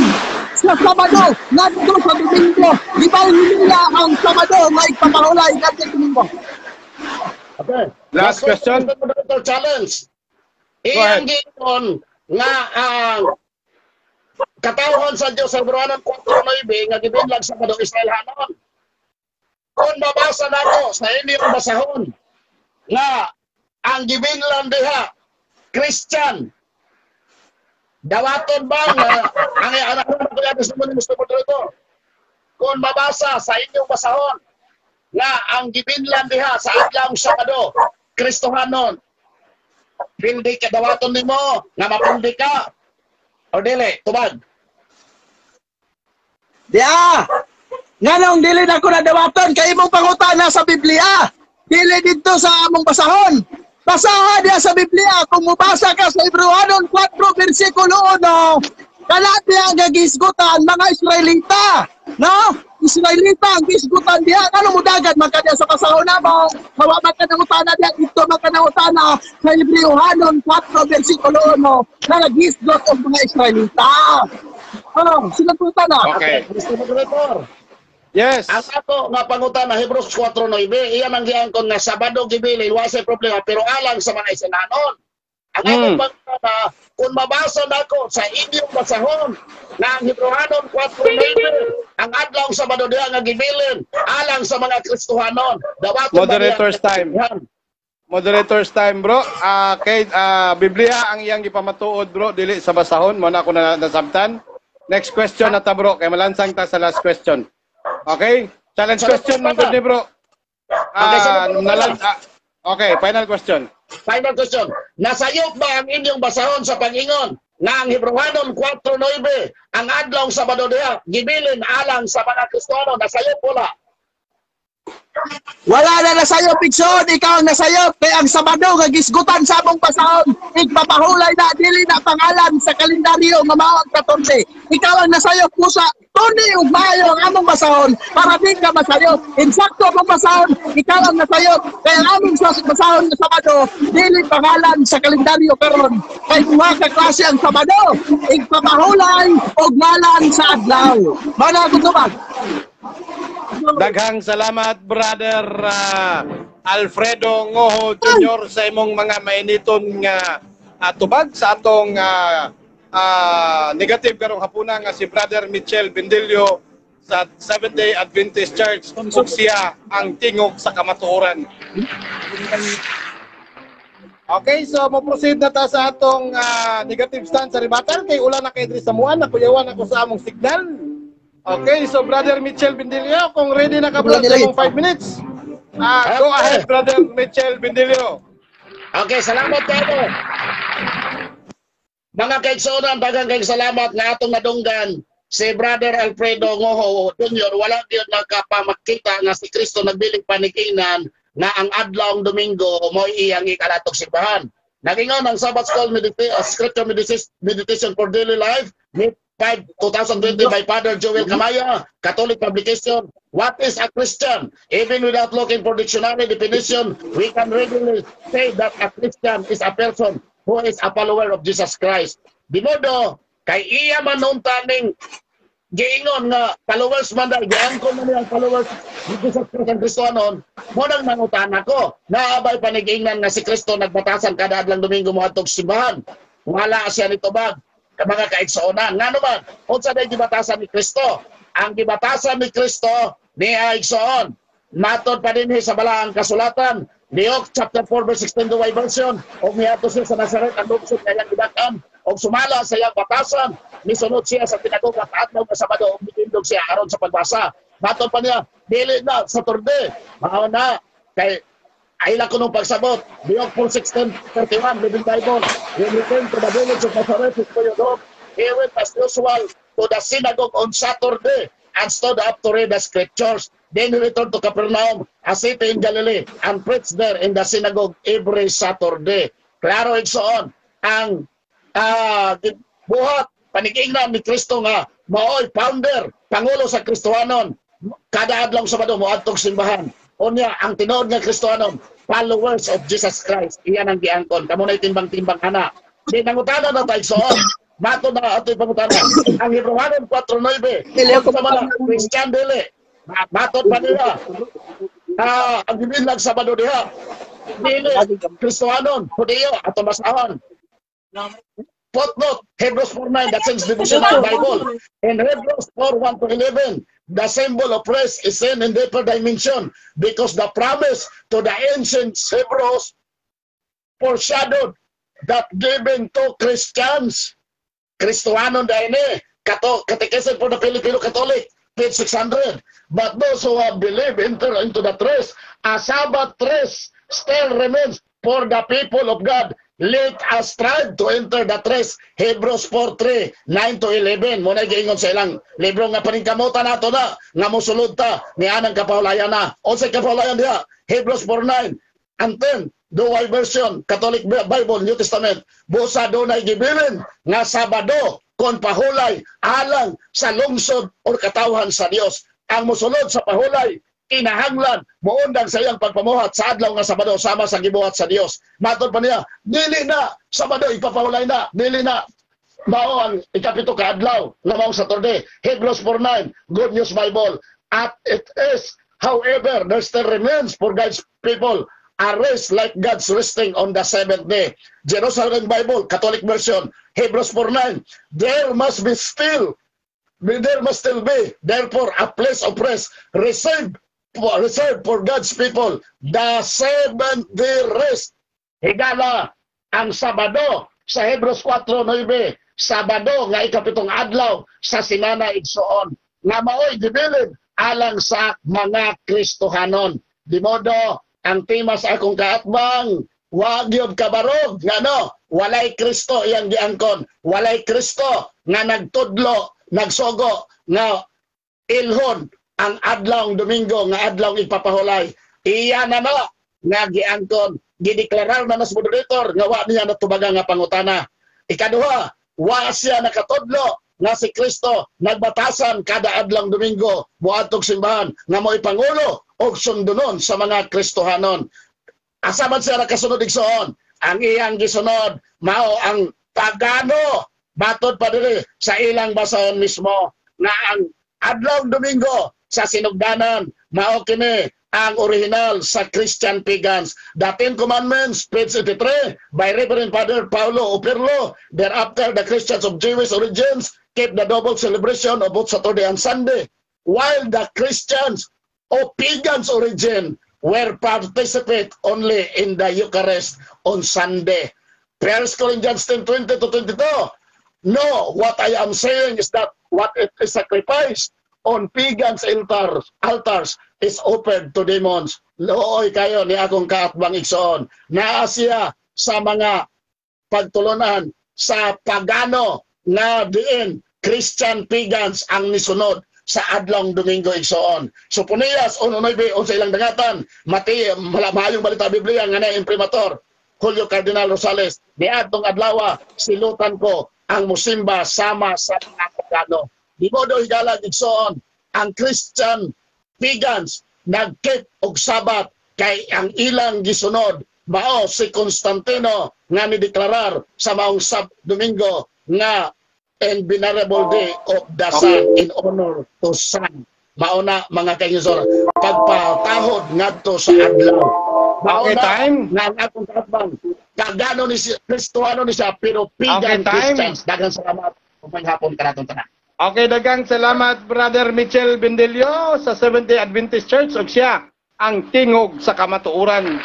sa Sabado ngadto sa Domingo. Gibalhin nila ang Sabado nga igpapahulay ngadto sa Domingo. Okay. Last question. Moderator challenge. Iyang giingon nga ang katawhan sa Dios sa Hebreohanon 4:9 nga gibilin Sabado Israelhanon. Kung mabasa nako sa inyong basahon nga ang gibinlan diha Christian, dawaton ba nga ang anak ko yan gusto mo ni Mr. Moderator? Kung mabasa sa inyong basahon nga ang gibinlan diha sa adlaw Sabado Kristohanon, pildi ka, dawaton nimo nga mapildi ka o dili? Tubag. Diya, nganong dili na ko nadawaton kay imong pangutana sa Biblia, dili didto sa among basahon. Basaha diya sa Biblia. Kung mubasa ka sa Hebreohanon 4 versikulo 1, kana diya nga gisgutan mga Israelita, no? Israelita ang gisgutan diha. Kano mudagan man ka diya sa basahon namo? Hawa man ka nangutana diha, didto man ka nangutana sa Hebreohanon 4 versikulo 1 na nagisgot og mga Israelita. Oh, sila pangutana. Okay. Mr. Moderator. Yes. Ang ako nga pangutana Hebreos 4:9, iyan ang giangkon nga Sabado gibilin, wa say problema, pero alang sa mga Israelhanon. Ang akong pangutana, kung mabasa nako sa inyong basahon nga ang Hebreohanon 4:9, ang adlaw Sabado diha nga gibilin alang sa mga Kristohanon. Dawaton Moderators time. Moderators time, bro. Okay, Biblia ang iyang gipamatuod, bro, dili sa basahon, mo na ako na nasabtan. Next question na ta, bro, kay malansang ta sa last question. Okay? Challenge question, man gud ni bro. Okay, final question. Final question. Nasayop ba ang inyong basahon sa pag-ingon nga ang Hebreohanon 4:9, ang adlaw Sabado diha gibilin alang sa mga Kristiyano? Nasayop wala? Wala na nasayop, Igsoon. Ikaw ang nasayop. Kay ang Sabado nga gisgutan sa among basahon, igpapahulay na, dili na pangalan sa kalendaryo nga mao ang 14. Ikaw ang nasayop pusa. Tuni ug maayo ang among basahon para di ka masayop. Insakto among basahon, ikaw ang nasayop. Kaya ang among basahon nga Sabado, dili pangalan sa kalendaryo karon. Kay duha ka klase ang Sabado, igpapahulay og ngalan sa adlaw. Mao na akong tubag. Daghang salamat, Brother Alfredo Ngoho Jr. sa imong mga mainiton nga tubag sa atong negative karong hapuna nga si Brother Michel Bendilio sa Seventh Day Adventist Church, ug siya ang tingog sa kamatuoran. Okay, so mo-proceed na ta sa atong negative stand sa rebuttal kay ulan na kay diri sa muan, nakuyawan ako sa among signal. Okay, so Brother Michel Bendilio, kung ready na ka, brother, sa imong 5 minutes. Go ahead, Brother Michel Bendilio. Okay, salamat kayo. Mga kaigsuonan, daghang kayong salamat nga atong nadunggan si Brother Alfredo Ngoho Jr. Wala gyud nakapamakita nga si Kristo nagbiling panikinan nga ang adlawng Domingo mo'y iyang ikalatog simbahan. Nagingon ang Sabbath School Scripture Meditation for Daily Life, May 5, 2020 by Father Joel Camaya, Catholic Publication. What is a Christian? Even without looking for dictionary definition, we can readily say that a Christian is a person who is a follower of Jesus Christ. Di modo, kay iya man noon taning giingon nga followers man dahil giangkon man niyang followers ni Jesus Christ ang Kristohanon, mo nang nangutana ko, naabay panigiingnan nga si Kristo nagbatasan kada adlang Domingo moadtog simbahan? Wala siya nitubag, mga kaigsuonan. Ngano man, unsa day gibatasan ni Kristo? Ang gibatasan ni Kristo ni igsoon, matod pa dinhi sa balaang kasulatan, Luke chapter 4 verse 16, Douay Version, og miadto siya sa Nazaret, ang lungsod nga iyang gidak-an, og sumala sa iyang batasan, misunod siya sa sinagoga adlaw nga Sabado ug mitindog siya aron sa pagbasa. Matod pa niya, dili na Saturday. Mao na kay ay ko nung pagsabot. Luke 4:16 31, Living Bible. When he came to the village of Nazareth, his home, he went as usual to the synagogue on Saturday and stood up to read the scriptures. Then he returned to Capernaum, a city in Galilee, and preached there in the synagogue every Saturday. Klaro, igsoon, ang buhat panikiingnan ni Kristo nga maoy founder, pangulo sa Kristohanon, kada adlaw Sabado moadtog simbahan. Unya, ang tinuod nga Kristohanon, followers of Jesus Christ, iyan ang giangkon. Kamo na timbang-timbang ana. Di nangutana na tayo igsoon. Mato na ato'y pangutana. Ang Hebrewanon 4.9, sa mga Christian dili. Matod pa nila. Ang gibilang Sabado diha, dili Kristohanon, Hudiyo, ato basahon. Footnote, Hebrews 4.9, that says Devotional Bible. In Hebrews 4.1 to 11, the symbol of rest is seen in deeper dimension because the promise to the ancient Hebrews foreshadowed that given to Christians. Kristohanon dahil ni, Kato, Catechism for the Filipino Catholic, page 600. But those who have believed enter into the rest. A Sabbath rest still remains for the people of God. Let us strive to enter that rest. Hebrews 4:3, 9 to 11. Muna giingon sa ilang libro nga paningkamutan nato na, nga mosulod ta, ni anang kapahulayan na. Unsay kapahulayan diha? Hebrews 4:9 and 10, Douay Version, Catholic Bible, New Testament. Busa dunay gibilin nga Sabado kon pahulay alang sa lungsod or katawhan sa Dios. Ang mosulod sa pahulay kinahanglan moundang sa iyang pagpamuhat sa adlaw nga Sabado sama sa gibuhat sa Dios. Matod pa niya, dili na Sabado ipapahulay na, dili na mao ang ikapito ka adlaw nga maong Saturday. Hebrews 4:9, Good News Bible. At it is, however, there still remains for God's people a rest like God's resting on the seventh day. Jerusalem Bible, Catholic version, Hebrews 4:9. There must still be, therefore, a place of rest reserved for God's people, the seventh day rest. Higala ang Sabado sa Hebrews 4:9, Sabado nga ikapitong adlaw sa simana, igsoon, nga maoy gibilin alang sa mga Kristohanon. Di modo, ang tema sa akong kaatbang, wag yun kabarog ngano walay Kristo iyang giangkon, walay Kristo nga nagtudlo, nagsogo nga ilhon ang adlawng Domingo nga adlaw ipapahulay. Iya na na nga giangkon, gideklarar na nas moderator nga wa niya natubagan nga pangutana. Ikaduha, wa siya nakatudlo. nga si Kristo nagbatasan kada adlong Domingo moadtog simbahan nga mo'y pangulo og sundunon sa mga Kristohanon. Asa man siya nakasunod, igsoon? Ang iyang gisunod mao ang pagano, matod pa diri sa ilang basahon mismo nga ang adlong Domingo sa sinugdanan mao kini ang original sa Christian pagans. The Ten Commandments, page 83, by Reverend Father Paulo Operlo. Thereafter, the Christians of Jewish origins keep the double celebration of both Saturday and Sunday, while the Christians of pagans origin were participate only in the Eucharist on Sunday. 1 Corinthians 10:20 to 22. No, what I am saying is that what it is sacrificed on pagans altars is offered to demons. Looy kayo ni akong kaatbang, igsoon. Naa siya sa mga pagtulunan sa pagano nga diin Christian pagans ang nisunod sa adlong Domingo, igsoon. So Sofoniyas 1:9, unsa ilang dangatan, mati maayong balita Biblia nga na imprimatur Julio Cardinal Rosales, niadtong adlawa silutan ko ang musimba sama sa mga pagano. Di modo, higala, igsoon, ang Christian pagans nag-keep og Sabat kay ang ilang gisunod mao si Constantino nga nideklarar sa maong sab Domingo nga and venerable day of the sun in honor to sun. Mauna, mga kaigsoon, pagpatahod ngadto sa adlaw. Mauna Okay, time. nga ang akong kaatbang kagano ni si Kristohano ni siya pero pagan Okay, time. Christians. Daghang salamat. Maayong hapon kanatong tanan. Okay, daghang salamat, Brother Mitchell Bendelio sa Seventh-day Adventist Church ug siya ang tingog sa kamatuoran.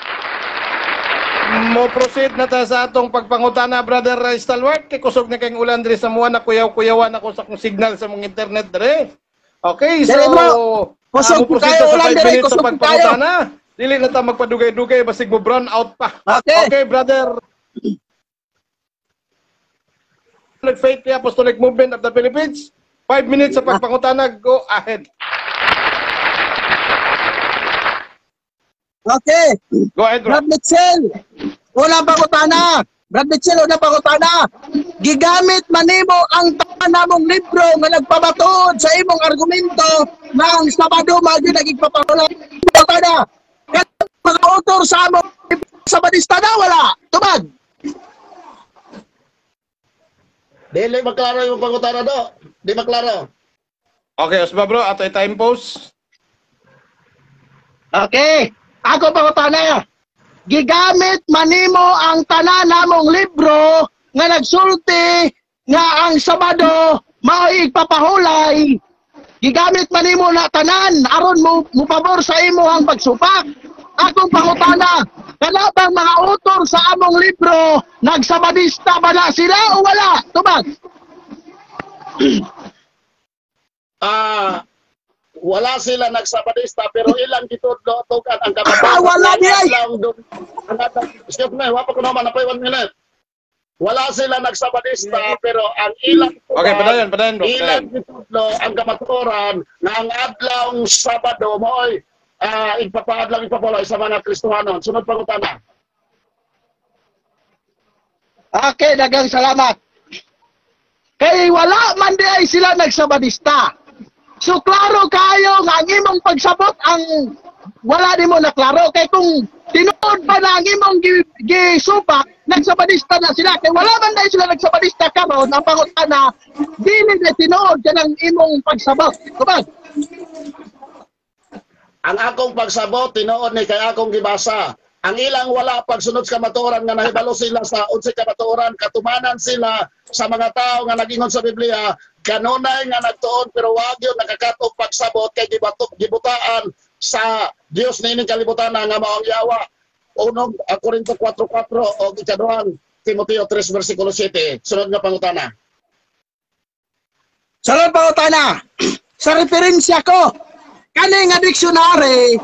Mo proceed na ta sa atong pagpangutana, Brother Stalwart, kay kusog na kayong ulan diri sa muan, na kuyaw-kuyawan ako sa akong signal sa mong internet diri. Okay, so Dili, bro. Kusog mo proceed kayo, ta sa ulan 5 diri, minutes sa kusog kayo. pagpangutana. Dili na ta magpadugay-dugay basig mo brown out pa. Okay. Okay, brother. Faith Apostolic Movement of the Philippines. 5 minutes sa pagpangutana. Go ahead. Okay. Go ahead, bro. Brad Mitchell, unang pangutana. Brad Mitchell, unang pangutana. Gigamit manimo ang tanan namong libro nga nagpamatuod sa imong argumento nga ang Sabado mao gyud naging papahulay. Pangutana. Kanang mga author sa among Sabadista na wala? Tubag. Dili maklaro yung pangutana do. Di maklaro. Okay, Osba bro, ato time pause. Okay. Ako pangutana. Gigamit manimo ang tanan namong libro nga nagsulti nga ang Sabado mao'y igpapahulay. Gigamit manimo na tanan aron mo mupabor sa imo ang pagsupak. Akong pangutana, kana bang mga author sa among libro nagsabadista ba na sila o wala? Tubag. Ah, wala sila nagsabadista pero ilang gitudlo tugan ang kamatuoran. Ah, wala di ay. Excuse me, wa pa ko naman napay 1 minute. Wala sila nagsabadista pero ang ilang Okay, padayon, padayon bro. ilang Padayon. gitudlo ang kamatuoran na ang adlawng Sabado mo'y igpapaadlang ipapaloy sa mga Kristohanon. Sunod pangutana. Okay, daghang salamat. Kay wala man di ay sila nagsabadista. So klaro kayo nga ang imong pagsabot ang wala nimo na klaro kay kung tinuod pa na ang imong gisupak nagsabadista na sila kay wala man dahil sila nagsabadista karon, ang pangutana, dili na tinuod kanang imong pagsabot. Tubag. Ang akong pagsabot, tinuod ni kay akong gibasa. Ang ilang wala pagsunod sa kamatuoran nga nahibalo sila sa unsay kamatuoran, katumanan sila sa mga tao nga nagingon sa Biblia, kanunay nga nagtuon pero wag yun nakakatok pagsabot kay gibatok gibutaan sa Dios niining kalibutan nga mao ang yawa. Unog Korinto 4:4 o ikaduhang Timoteo 3 versikulo 7. Sunod nga pangutana. Sunod pangutana. Sa referensya ko, kani nga dictionary,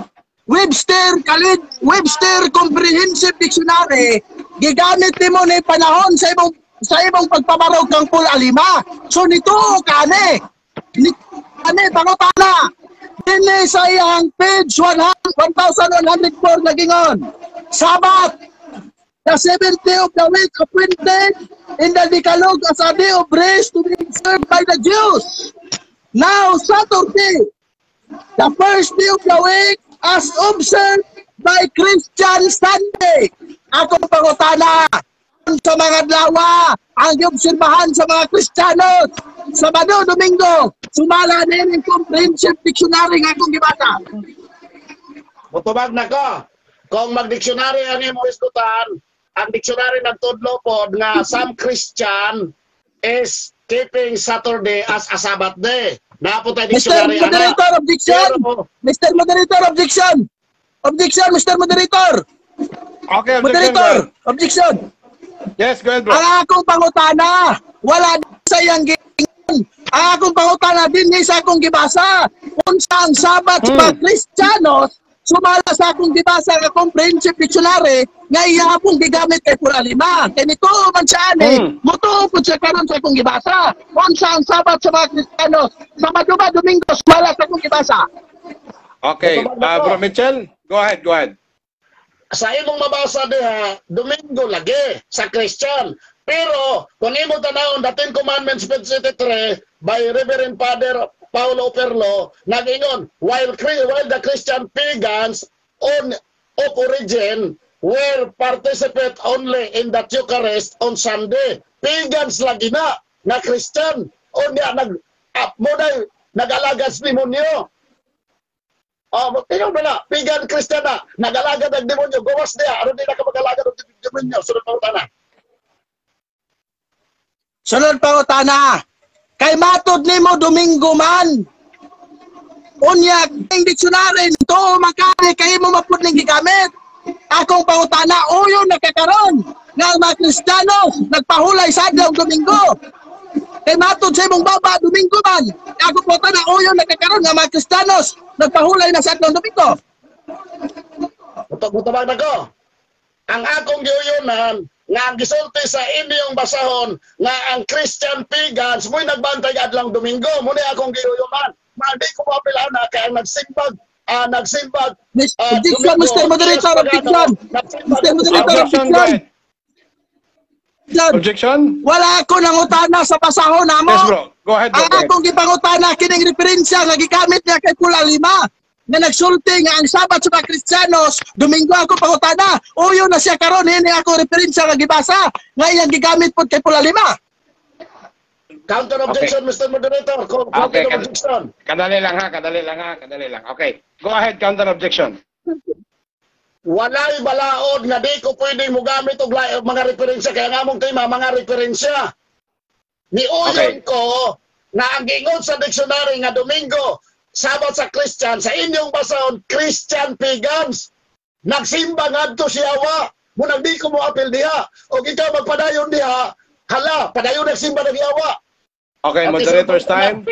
Webster Khalid Webster Comprehensive Dictionary, gigamit nimo ni panahon sa imong pagpabarog kang Paul Alima. So nito kani. Ni kani pangutana. Dinhi sa iyang page 100 1104 nagingon. Sabat, the seventh day of the week appointed in the Decalogue as a day of rest to be observed by the Jews. Now, Saturday, the first day of the week, as observed by Christian Sunday. Ako pangutana sa mga adlaw ang giobserbahan sa mga Kristiyano, Sabado, Domingo, sumala niining comprehensive dictionary nga akong gibasa. Mutubag na ko. Kung mag-dictionary ang imong isgutan, ang dictionary nagtudlo pod nga some Christian is keeping Saturday as a Sabbath day. Naa po tay Mr. dictionary ana. Moderator, objection! Pero, Mr. Moderator, objection! Objection, Mr. Moderator! Okay, objection. Moderator, Go ahead. objection! Yes, go ahead, bro. Ang akong pangutana, wala sa iyang giingon. Ang akong pangutana dinhi sa akong gibasa. Unsa ang Sabat sa mga Kristiyanos, sumala sa akong gibasa nga comprehensive dictionary nga iya akong gigamit kay Pura Lima. Kay nituo man siya ani, mutuo pud siya karon sa akong gibasa. Unsa ang Sabat sa mga Kristiyanos, Sabado ba, Domingo, sumala sa akong gibasa? Okay. Bro Mitchell, go ahead, go ahead. Sa imong mabasa diha, Domingo lagi sa Christian. Pero kung imo tanawon the Ten Commandments, page 83 by Reverend Father Paulo Perlo, nag-ingon, while the Christian pagans on of origin were participate only in the Eucharist on Sunday. Pagans lagi na na Christian unya nag mo na nag-alagad sa demonyo. Oh, tingnan mo na, pagan Christian na, nag-alagad ng demonyo, gawas niya, aron di na ka mag-alagad ng demonyo? Sunod pangutana. Sunod pangutana. Kay matod nimo Domingo man. Unya king dictionary to makani kay mo mapud ning gigamit. Akong pangutana, uyon nakakaron nga ang mga Kristiyano nagpahulay sa adlaw Domingo. Kay matod sa imong baba, Domingo man. Akong pangutana, uyon nakakaron nga mga Kristiyanos nagpahulay na sa adlaw Domingo. Mutubag na ko. Ang akong giuyonan nga ang gisulti sa inyong basahon nga ang Christian pagans mo'y nagbantay adlang Domingo, mo ni akong giuyonan. Madi ko maapil na kay ang nagsimbag Objection, Mr. Moderator, objection. Mr. Moderator, Objection, go objection. ahead. Objection? Wala ako nangutana sa basahon namo. Yes, bro. Go ahead, bro. Ang Go ahead. akong gipangutana kining referensya nga gigamit niya kay Pula Lima nga nagsulti nga ang Sabat sa mga Kristiyanos Domingo. Ako pangutana, uyo na siya karon ini ako referensya nga gibasa nga iyang gigamit pod kay Pula Lima. Counter objection, Mr. Moderator. Counter Okay, objection. Kadali lang ha, kadali lang ha, kadali lang. Okay. Go ahead, counter objection. Walay balaod nga di ko pwedeng mogamit og mga referensya kaya nga among tema mga referensya. Niuyon ko nga ang giingon sa dictionary nga Domingo Sabat sa Christian, sa inyong basahon, Christian pagans nagsimba ngadto si Awa mo nang di ko mo apil diha og ikaw magpadayon diha, hala, padayon nagsimba ng Yawa. Okay, Okay, moderator's so- time.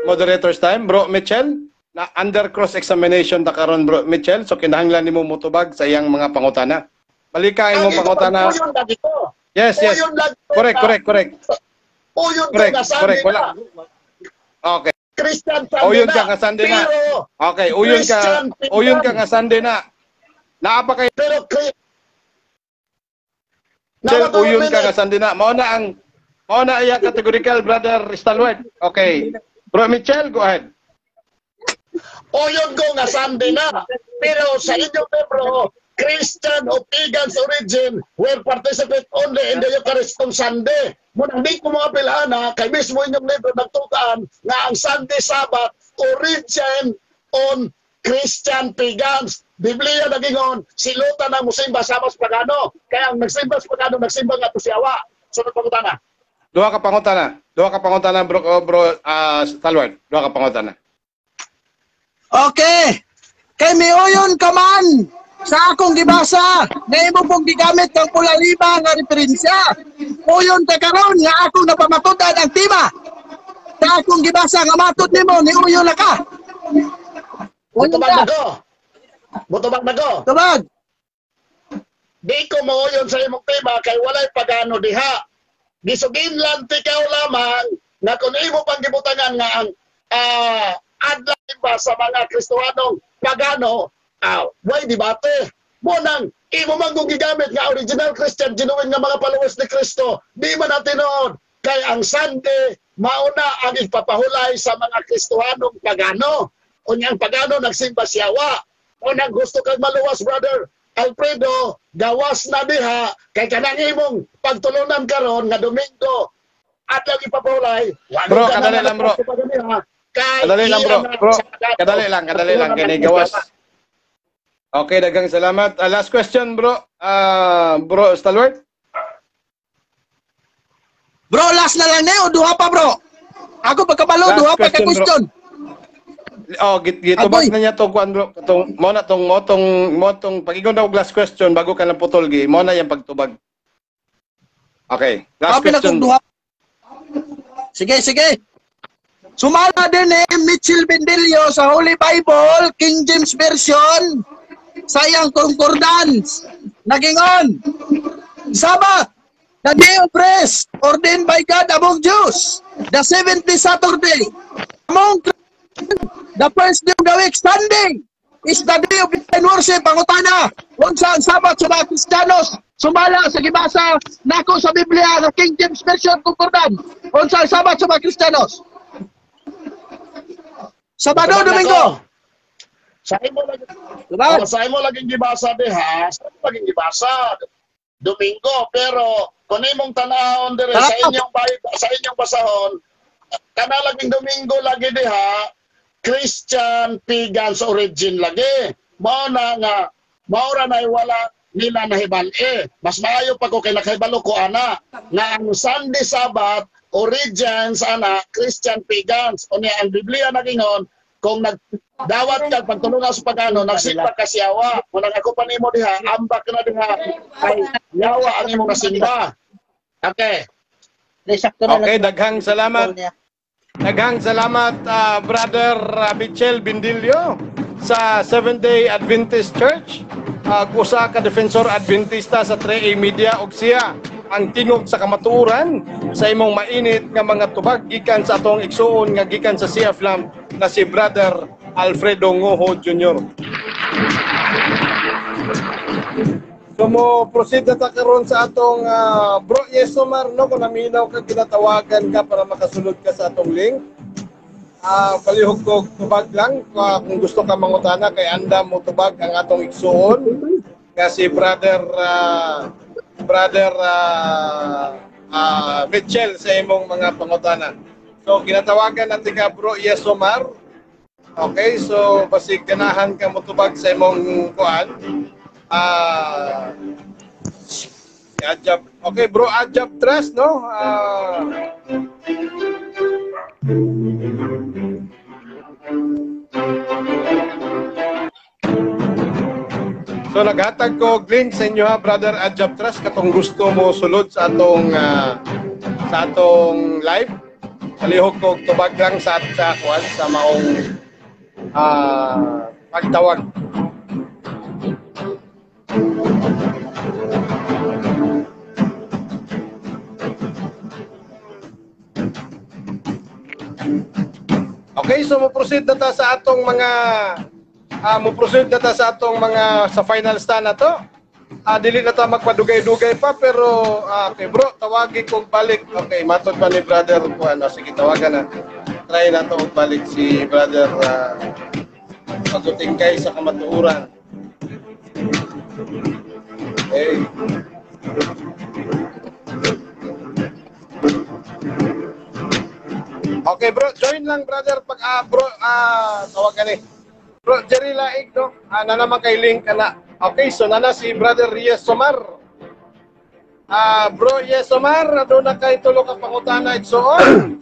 Moderator's time. Bro Mitchell, na under cross-examination ta karon, Bro Mitchell, so kinahanglan nimo motubag sa iyang mga pangutana. Balika imong Ang pangutana. Uyon lagi ko. Yes. Uyon lagi ko Correct, correct. Uyon ko Correct, nga Sunday correct. Wala. na. Okay. Christian Sunday Uyon na. ka nga Sunday na. Pero, Okay, uyon ka. Christian pagan. Uyon ka nga Sunday na. Naa pa kay Pero, Mitchell, Nawa to uyon ka minute. nga Sunday na. Mao na iya categorical, Brother Stalwart. Okay. Bro Mitchell, go ahead. Uyon ko nga Sunday na. Pero sa inyong libro, Christian o pagans origin will participate only in the Eucharist on Sunday. Munang di ko mga pilana, kay mismo inyong libro nagtukaan nga ang Sunday Sabbath origin on Christian pagans. Biblia nagingon, silutan ang musimba sama sa pagano. Kaya ang nagsimba sa pagano, nagsimba nga to si Awa. Sunod pangutana. Duha ka pangutana. Duha ka pangutana, bro, oh, bro Stalwart. Duha ka pangutana. Okay. Kay miuyon ka man sa akong gibasa na imo pong gigamit kang Pula Lima nga referensya. Uyon ka karon nga akong napamatud-an ang tema. Sa akong gibasa nga matod nimo ni uyon na ka. Uyon Mutubag ka. na ko. Mutubag na ko. Tubag. Di ko mauyon sa imong tema kay walay pagano diha. Gisuginlan tikaw lamang na kung imo pang gibutangan nga ang adlaw ba sa mga Kristohanong pagano, way debate. Mo nang imo man kung gigamit nga original Christian, genuine nga mga followers ni Kristo, di man natin noon. Kay ang Sunday mauna ang ipapahulay sa mga Kristohanong pagano. Unya ang pagano nagsimba siyawa. Unang gusto kag maluwas, Brother Alfredo, gawas na diha kay kanang imong pagtulunan karon nga Domingo adlaw ipapahulay. Bro, kadali lang, bro. Kadali lang, bro. Bro, kadali lang kay gawas. Okay, daghang salamat. Last question, bro. Bro Stalwart. Bro, last na lang na o duha pa, bro. Ako pagkabalo, duha pa ka question. Oh, gitubag na niya to kuan, bro. Katong mo na tong motong pag-ingon daw last question bago ka lang putol gi. Mo na yang pagtubag. Okay, last question. Duha. Sige, sige. Sumala din eh Mitchell Bendillo sa Holy Bible, King James Version, sa iyang concordance. Nagingon, Sabbath, the day of rest, ordained by God among Jews, the seventh day Saturday, among the first day of the week, Sunday, is the day of divine worship. Pangutana, unsa ang Sabat sa mga Kristiyanos? Sumala sa gibasa nako sa Biblia ng King James Version concordance. Unsa ang Sabat sa mga Kristiyanos? Sabado, Domingo. Sa imo lagi, sa imo laging gibasa diha, sa imo laging gibasa Domingo, pero kung imong tan-awon dire sa inyong sa inyong basahon, kana laging Domingo lagi diha, Christian pagans origin lagi. Mao na nga mao ra nay wala nila nahibal-e. Mas maayo pa ko kay nakahibalo ko ana nga ang Sunday Sabbath origins ana Christian pagans. Unya ang Biblia nagingon kung nagdawat ka pagtulungan sa pagano nagsimba ka siyawa. Munang ako pa nimo diha, ambak na diha kay yawa ang imong nasimba. Okay. Okay, daghang salamat. Daghang salamat Brother Mitchell Bindilio sa Seventh-day Adventist Church. Usa ka defensor Adventista sa 3A Media og siya ang tingog sa kamatuoran sa imong mainit nga mga tubag gikan sa atong igsuon nga gikan sa CF Lamp na si Brother Alfredo Ngoho Jr. So mo proceed na ta karon sa atong bro Yesomar, no, kung naminaw ka kinatawagan ka para makasulod ka sa atong link. Palihog ko tubag lang kung gusto ka mangutana kay anda mo tubag ang atong igsuon nga si Brother Mitchell sa imong mga pangutana. So kinatawagan natin ka bro Yesomar. Okay, so basig ganahan ka mo tubag sa imong kuan. Si Ajab. Okay bro, Ajab Trust, no? So naghatag ko link sa inyo ha, Brother Ajab Trust, katong gusto mo sulod sa atong live. Palihog ko tubag lang sa kuan sa maong pagtawag. Okay, so mo-proceed na ta sa atong mga sa final stand na to. Dili na ta magpadugay-dugay pa pero okay bro, tawagi kog balik. Okay, matod pa ni brother ko ano, sige tawagan na. Try na to og balik si brother pagkutingkay sa kamatuoran. Okay. Okay bro, join lang brother pag bro tawagan ni. Bro Jerry Laig, no? Na naman kay link ana. Okay, so nana si Brother Yesomar. Bro Yesomar, aduna kay tulo ka pangutana igsoon.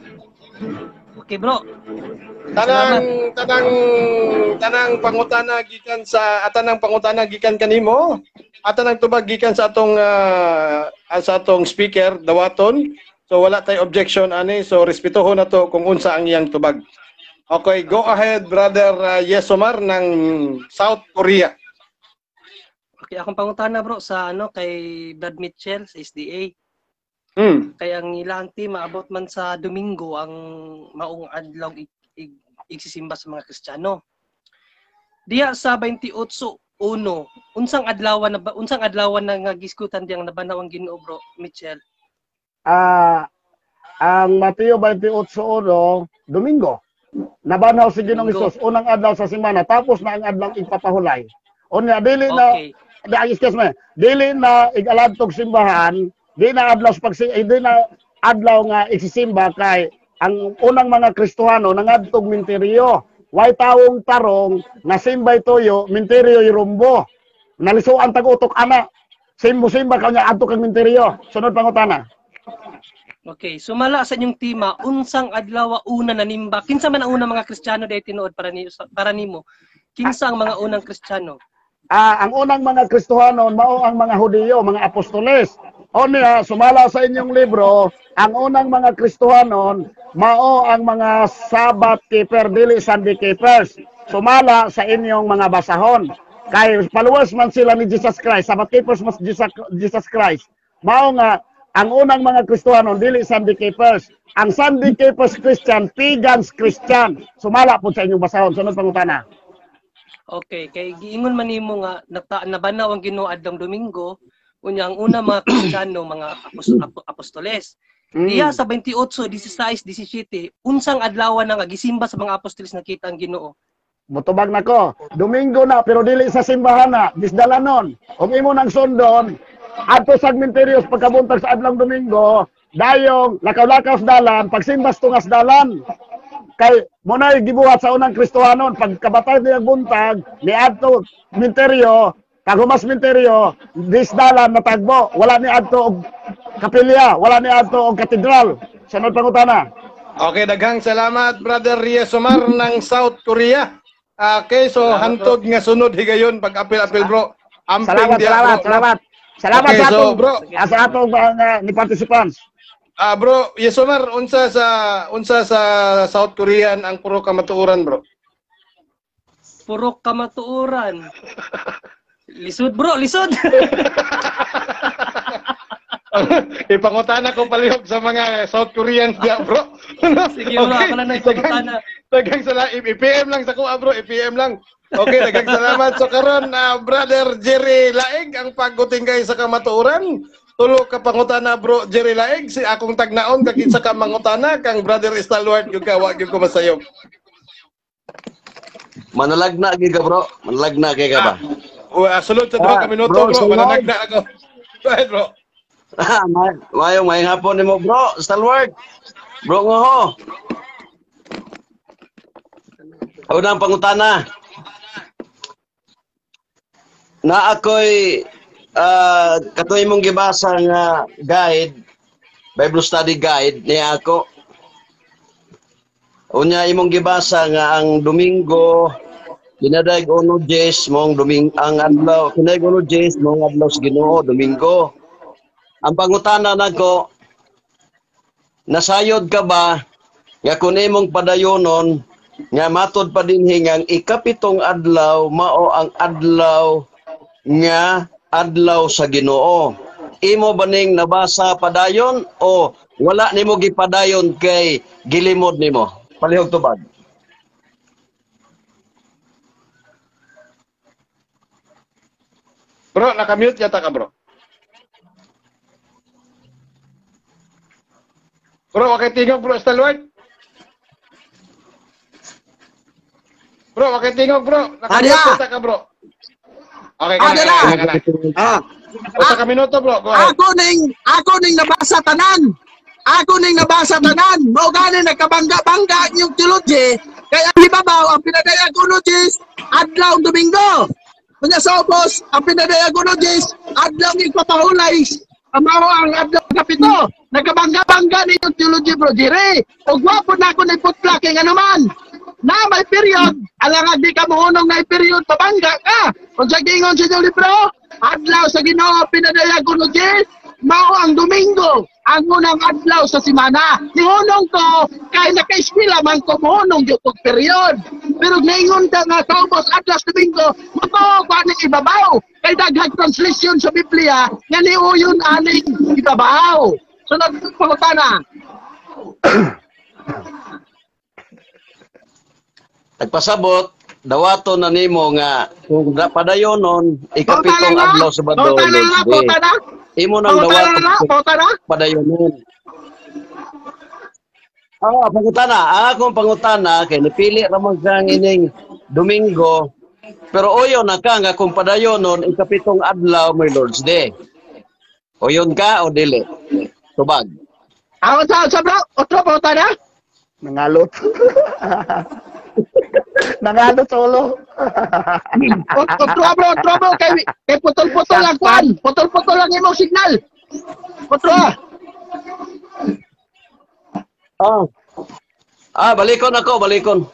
Okay bro. Tanang pangutana gikan sa tanang pangutana gikan kanimo. At tanang tubag gikan sa atong speaker dawaton. So wala tay objection ani, so respetuhon na to kung unsa ang iyang tubag. Okay, go ahead Brother Yesomar ng South Korea. Okay, akong pangutana bro sa ano kay Brad Mitchell sa SDA. Kay ang ilang team maabot man sa Domingo ang maong adlaw igsisimba sa mga Kristiyano. Diya sa 28:1, unsang adlaw na nga giskutan diyang nabanaw ang Ginoo bro Mitchell? Ang Mateo 28:1, Domingo. Nabanhaw si Ginoong Hesus unang adlaw sa semana, tapos na ang adlaw ipapahulay. Unya dili na excuse me, dili na igaladtog simbahan, di na adlaw sa di na adlaw nga igsisimba kay ang unang mga Kristohano nangadtog minteryo. Way tawong tarong nga simbay tuyo, minteryo irumbo. Nalisuan tag-utok ana. Simbo-simba kanya adto kang minteryo. Sunod pangutana. Okay, sumala sa inyong tema, unsang adlaw una nanimba? Kinsa man ang unang mga Kristiyano dahil tinuod para nimo? Kinsa ang mga unang Kristiyano? Ang unang mga Kristohano mao ang mga Hudiyo, mga apostoles. O niya, sumala sa inyong libro, ang unang mga Kristohanon mao ang mga Sabbath keeper, dili Sunday keepers. Sumala sa inyong mga basahon. Kay followers man sila ni Jesus Christ, Sabbath keepers mas Jesus Christ. Mao nga ang unang mga Kristohanon dili Sunday keepers. Ang Sunday keepers Christian, pagans Christian. Sumala po sa inyong basahon. Sunod pangutana. Okay, kay giingon man nimo nga nabanaw ang Ginoo adlong Domingo, unya ang una mga Kristiyano mga apostoles. Diya sa 28, 16, 17, unsang adlaw na nga gisimba sa mga apostoles nakita ang Ginoo? Mutubag nako, Domingo na pero dili sa simbahan na, gisdalanon. Ug imo nang sundon adto sa Minterios pagkabuntag sa adlong Domingo, dayong lakaw-lakaw sa dalan, pagsimbas tungas dalan. Kay muna'y gibuhat sa unang Kristohanon, pagkabatay niya buntag, niadto Minteryo, paghumas Minteryo, disdalan natagbo, wala ni adto og kapilya, wala ni adto og katedral. Sunod pangutana. Okay, daghang salamat Brother Riesomar ng South Korea. Okay, so hantod nga sunod higayon pag apil-apil bro. Amping salamat, dia, salamat, bro. Salamat. Salamat okay, sa atong, so, bro, sa atong mga ni participants. Bro, Yesomar, unsa sa South Korean ang puro kamatuoran, bro? Puro kamatuoran. Lisod, bro, lisod. Ipangutana ko palihog sa mga South Koreans diya, bro. Sige, bro, okay. Ako lang na ipangutana. Daghang salamat. I-PM lang sa kuha, bro. I-PM lang. Okay, daghang salamat. So karon, Brother Jerry Laig, ang pagguting kay sa kamatuoran. Tulo ka pangutana, bro Jerry Laig, si akong tagnaon kag isa ka mangutana kang Brother Stalwart gyud ka, wa gyud ko masayop. Manalagna gyud ka, bro. Manalagna kay ka ba? Sulod sa 2 ka minuto, bro. Manalagna ako. Go ahead, bro. Mayong mayong hapon nimo, bro. Stalwart. Bro ngoho. Unang pangutana. Na ako'y katoy mong gibasa nga guide, Bible study guide niya ako. Unya imong gibasa nga ang Domingo pinadayeg 1:10 mong Domingo ang adlaw, pinadayeg 1:10 mong adlaw sa Ginoo Domingo. Ang pangutana nako, nasayod ka ba nga kun imong padayonon nga matod pa dinhi nga ang ikapitong adlaw mao ang adlaw nga adlaw sa Ginoo? Imo baning nabasa padayon o wala nimo gipadayon kay gilimod nimo? Palihog tubag. Bro, naka-mute yata ka, bro. Bro, okay tingog, bro, Stalwart. Bro, okay tingog, bro. Naka-mute yata ka, bro. Okay, kana. Usa ka minuto, bro. Go ahead. Ako ning nabasa tanan. Ako ning nabasa tanan. Mao gani nagkabangga-bangga inyong theology kay ang ibabaw ang pinadayag 1:10 adlaw Domingo. Unya sa ubos ang pinadayag 1:10 adlaw ipapahulay. Mao ang adlaw kapito. Nagkabangga-bangga ninyong theology, bro Jerry. Og wa pud nako ni putla kay ngano man. Na may period, alang di ka mohunong na period, pabangga ka. Kung sa gingon sa inyong libro, adlaw sa Ginoo pinadayag 1:10, mao ang Domingo, ang unang adlaw sa semana. Nihunong ko, kay naka-eskwela man ko, mohunong gyud kog period. Pero ningon ka nga kaubos adlaw sa Domingo, matuo ko aning ibabaw. Kay daghang translation sa Biblia nga niuyon aning ibabaw. Sunod pangutana. Nagpasabot, dawato na nimo nga kung padayonon ikapitong adlaw sa Sabado. Imo nang dawato padayonon. Ah, pangutana. Ang akong pangutana kay nipili ra man kang ining Domingo. Pero uyo na ka nga kung padayon nun ikapitong adlaw may Lord's Day. Uyon ka o dili? Tubag. Ako sa bro, otro pangutana? Nangalot. Nangalot solo. Otro bro, otro bro kay putol-putol ang kwan. Putol-putol ang imong signal. Otro. Ah. Ah, balikon ako, balikon.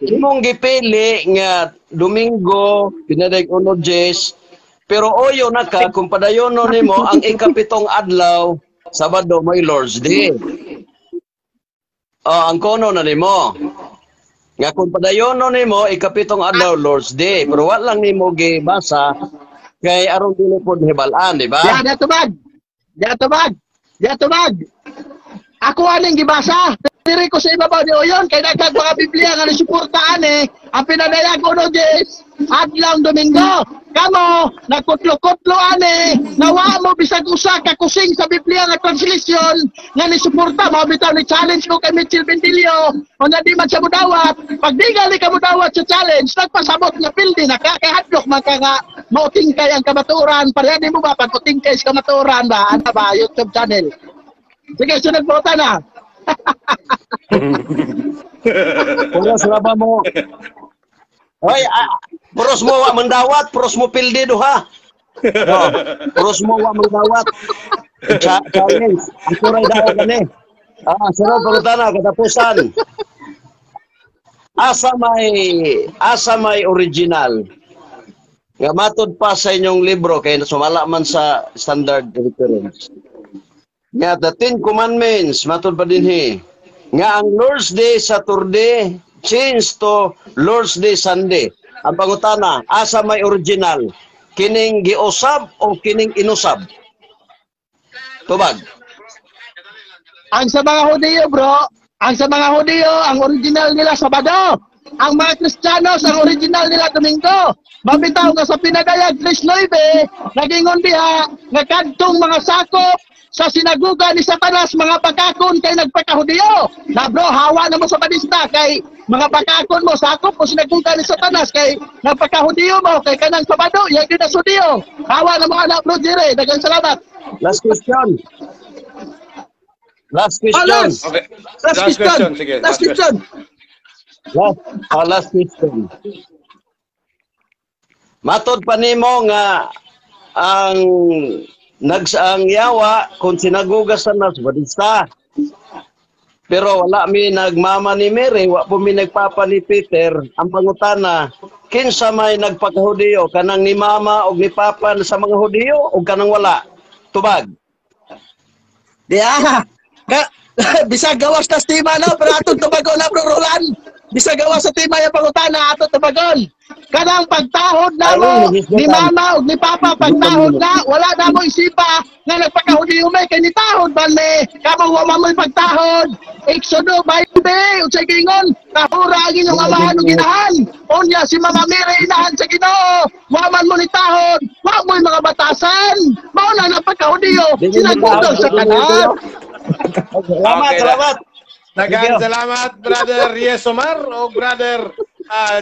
Imong gipili nga Domingo, pinadag uno Jes, pero oyo na ka kung padayono nimo ang ikapitong adlaw, Sabado may Lord's Day. Oh, ang kono na nimo. Nga kung padayono nimo ikapitong adlaw Lord's Day, pero wa lang nimo gibasa kay aron dili pod hibal-an, di ba? Ya, dia tubag. Dia tubag. Dia tubag. Ako aning gibasa. Diri ko sa ibabaw ni Oyon kay daghang mga Biblia nga nisuportaan eh. Ang pinadayag uno Jes, adlaw Domingo. Kamo nagkutlo-kutlo ani, nawa mo bisag usa ka kusing sa Biblia nga translation nga nisuporta mao bitaw ni challenge ko kay Mitchell Bendilio. Unya di man siya mudawat. Pag di gali ka mudawat sa challenge, nagpasabot nga pildi na ka kay hadlok man ka nga mautingkay ang kamatuoran. Pareha nimo ba pag utingkay sa kamatuoran ba? Ana ba YouTube channel? Sige, sunod po na. Puros ra ba mo? Oy, puros mo wa mandawat, puros mo pildi duha. Oh, puros mo wa mandawat. Challenge. Ang kuray daw kani. Ah, sunod pangutana katapusan. Asa may original? Nga matod pa sa inyong libro kay sumala man sa standard reference. Nga the Ten Commandments matod pa dinhi. Nga ang Lord's Day Saturday change to Lord's Day Sunday. Ang pangutana, asa may original? Kining giusab o kining inusab? Tubag. Ang sa mga Hudiyo, bro, ang sa mga Hudiyo, ang original nila Sabado. Ang mga Kristiyanos, ang original nila Domingo. Mabitaw nga sa pinadayag 3:9, nagingon diha nga kadtong mga sakop sa sinaguga ni Satanas mga bakakon kay nagpakahudiyo. Na bro, hawa na mo sa badista kay mga bakakon mo sakop mo sinaguga ni Satanas kay nagpakahudiyo mo kay kanang Sabado yang din na Hudiyo. Hawa na mo anak bro Jere. Daghang salamat. Last question. Last question. Oh, last. Okay. Last Last question. question. Sige, Last question. Last question. Matod pa nimo nga ang ang yawa kung sinaguga sa Nasbadista. Pero wala mi nagmama ni Mary, wa po mi nagpapa ni Peter. Ang pangutana, kinsa may nagpakahudiyo, kanang ni mama o ni papa sa mga Hudiyo o kanang wala? Tubag. Diya. Bisag gawas tas tima no, pero atong tubagon na bro Roland. Bisag gawas sa tima yung pangutana atong tubagon. Kanang pagtahod namo ni mama ug ni papa pagtahod na wala namo isipa nga nagpakahudiyo may kay nitahod man me kamo wa man mo'y pagtahod. Exodo 20 unsay giingon tahura ang inyong amahan ug inahan. Unya si Mama Mary inahan sa Ginoo, wa man mo nitahod, wa mo'y mga batasan. Mao na nagpakahudiyo sinagudol sa kanan. Salamat, Okay, salamat. Daghang salamat, Brother Riesomar o Brother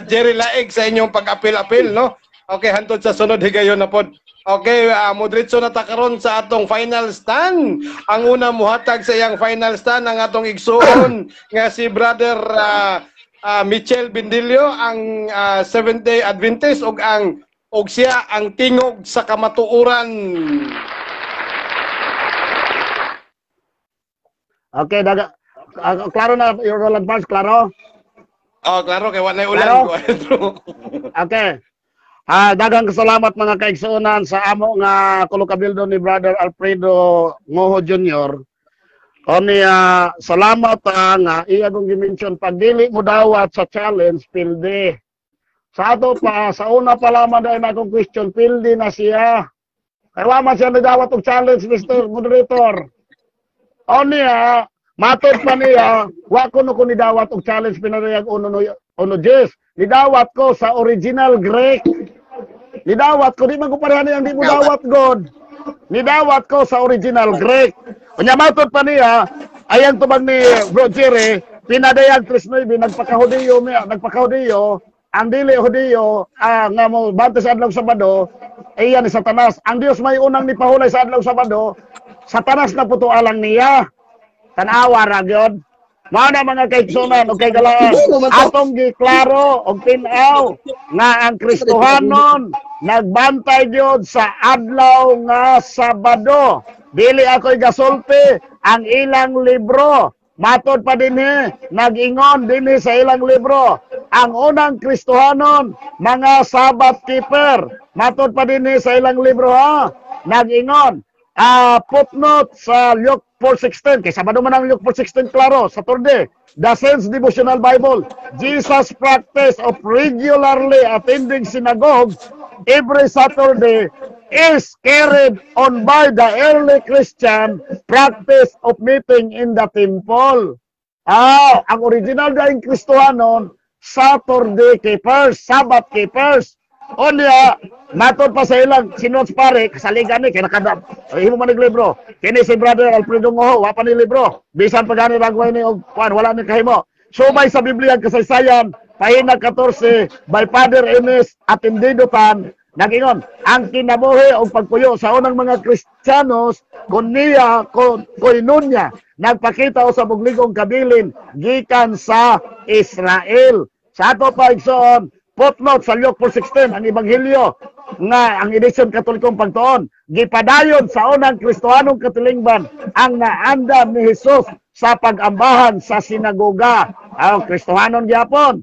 Jerry Laig sa inyong pag-apil-apil, no? Okay, hantod sa sunod higayon na pod. Okay, modritso na ta karon sa atong final stand. Ang una muhatag sa iyang final stand ang atong igsuon nga si Brother Michel Bindilio, ang Seventh-day Adventist ug ang og siya ang tingog sa kamatuoran. Okay, daga klaro na Roland Barnes, klaro? Oh, klaro kay wala ulan. Klaro? Okay. Daghang salamat mga kaigsuonan sa amo nga kulukabildo ni Brother Alfredo Ngoho Jr. Oni salamat nga iya kong gi-mention pag dili mo dawat sa challenge pildi. Sa ato pa sa una pa lamang dahil na akong question pildi na siya. Kay wa man siya nagdawat og challenge, Mr. Moderator. Oni matod pa niya, wa ko no ko nidawat og challenge pinarayag uno Jes. Nidawat ko sa original Greek. Nidawat ko di man ko pareha niyang di mo dawat god. Nidawat ko sa original Greek. Unya matod pa niya, Ayang tubag ni Bro Jerry, pinadayag 3:9, nagpakahudiyo, nagpakahudiyo, ang dili Hudiyo, nga mo bante sa adlaw Sabado, iyan ni Satanas. Ang Dios may unang nipahulay sa adlaw Sabado, Satanas na puto alang niya. Tanawa ra gyud. Mao na, mga kaigsunan ug kaigalaan, atong giklaro og tin-aw nga ang Kristohanon nagbantay gyud sa adlaw nga Sabado. Dili ako'y gasulti, ang ilang libro. Matod pa dinhi, nag-ingon dinhi sa ilang libro. Ang unang Kristohanon, mga Sabbath keeper. Matod pa dinhi sa ilang libro ha. Nag-ingon. Footnote sa Luke 4:16. Kay Sabado man ang Luke 4:16 klaro. Saturday. The Saints Devotional Bible. Jesus' practice of regularly attending synagogue every Saturday is carried on by the early Christian practice of meeting in the temple. Ang original daing Kristohanon, Saturday keepers, Sabbath keepers. Unya, matod pa sa ilang sinuot pare, kasaligan ni, kaya nakada, himo man libro. Kini si Brother Alfredo Ngoho, wa pa ni libro. Bisan pa gani ragway ni og kuan, wala ni kahimo. Sumay sa Biblia ang kasaysayan, pahina 14, by Father Enes Atendido Tan, nagingon, ang kinabuhi o pagpuyo sa unang mga Kristiyanos, kunya, koinonya, nagpakita usab og ligong kabilin gikan sa Israel. Sa ato pa igsoon, footnote sa Luke 4:16, ang Ebanghelyo nga ang edisyon Katolikong pagtuon, gipadayon sa unang Kristohanong katilingban ang naandam ni Jesus sa pagambahan sa sinagoga. Ang Kristohanon gyapon.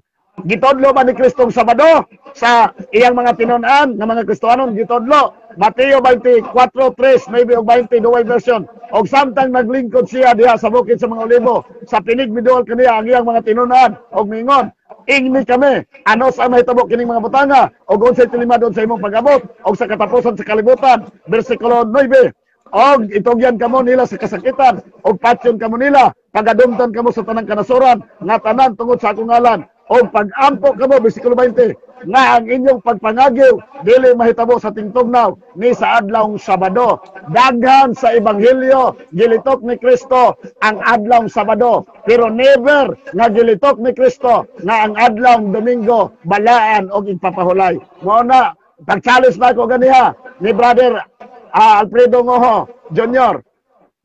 Gitudlo ba ni Kristong Sabado sa iyang mga tinun-an nga mga Kristohanon? Gitudlo. Mateo 24:3, 9 ug 20, Douay Version. Og samtang naglingkod siya diha sa bukid sa mga Olibo, sa pinig miduol kaniya ang iyang mga tinun-an og miingon, "Ingni kami, ano sa mahitabo kining mga butanga og unsay tilimadon sa imong pag-abot og sa katapusan sa kalibutan?" Bersikulo 9. Og itugyan kamo nila sa kasakitan og patyon kamo nila, pagadumtan kamo sa tanang kanasoran nga tanan tungod sa akong ngalan. Og pag-ampo kamo, bersikulo 20, nga ang inyong pagpangagiw dili mahitabo sa tingtugnaw ni sa adlawng Sabado. Daghan sa Ebanghelyo gilitok ni Kristo ang adlawng Sabado, pero never nga gilitok ni Kristo nga ang adlawng Domingo balaan og ipapahulay. Mao na pag-challenge na ako ganiha ni Brother Alfredo Ngoho Jr.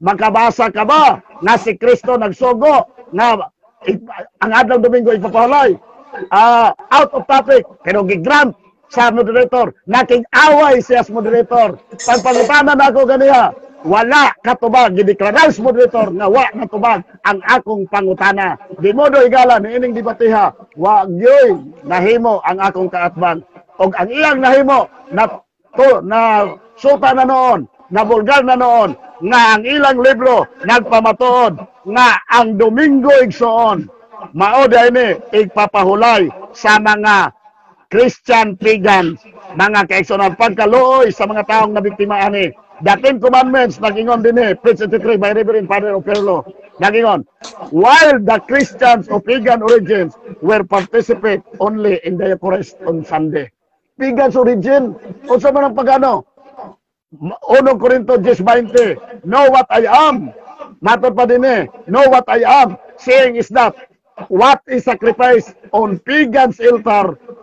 Makabasa ka ba nga si Kristo nagsugo nga ang adlaw Domingo ipapahulay? Out of topic, pero gigrant sa moderator, naking away siya sa moderator. Pagpangutana na ako ganiha, wala katubag, gideklarar sa moderator nga wa natubag ang akong pangutana. Di modo igala ni ining debatiha, wa gyoy nahimo ang akong kaatbang. Og ang iyang nahimo na to na suta na noon, na vulgar na noon, nga ang ilang libro nagpamatuod nga ang Domingo igsoon mao ni igpapahulay sa mga Christian pagan, mga kaigsoon, pagkaluoy sa mga taong nabiktima ani. The Ten Commandments, nagingon din eh, page 83 by Reverend Father Operlo, nagingon, while the Christians of pagan origins were participate only in the Eucharist on Sunday. Pagans origin, unsa man ang pagano? 1 Corinto 10:20, "Know what I am." Matod pa din eh, "Know what I am, saying is that what is sacrificed on pagans'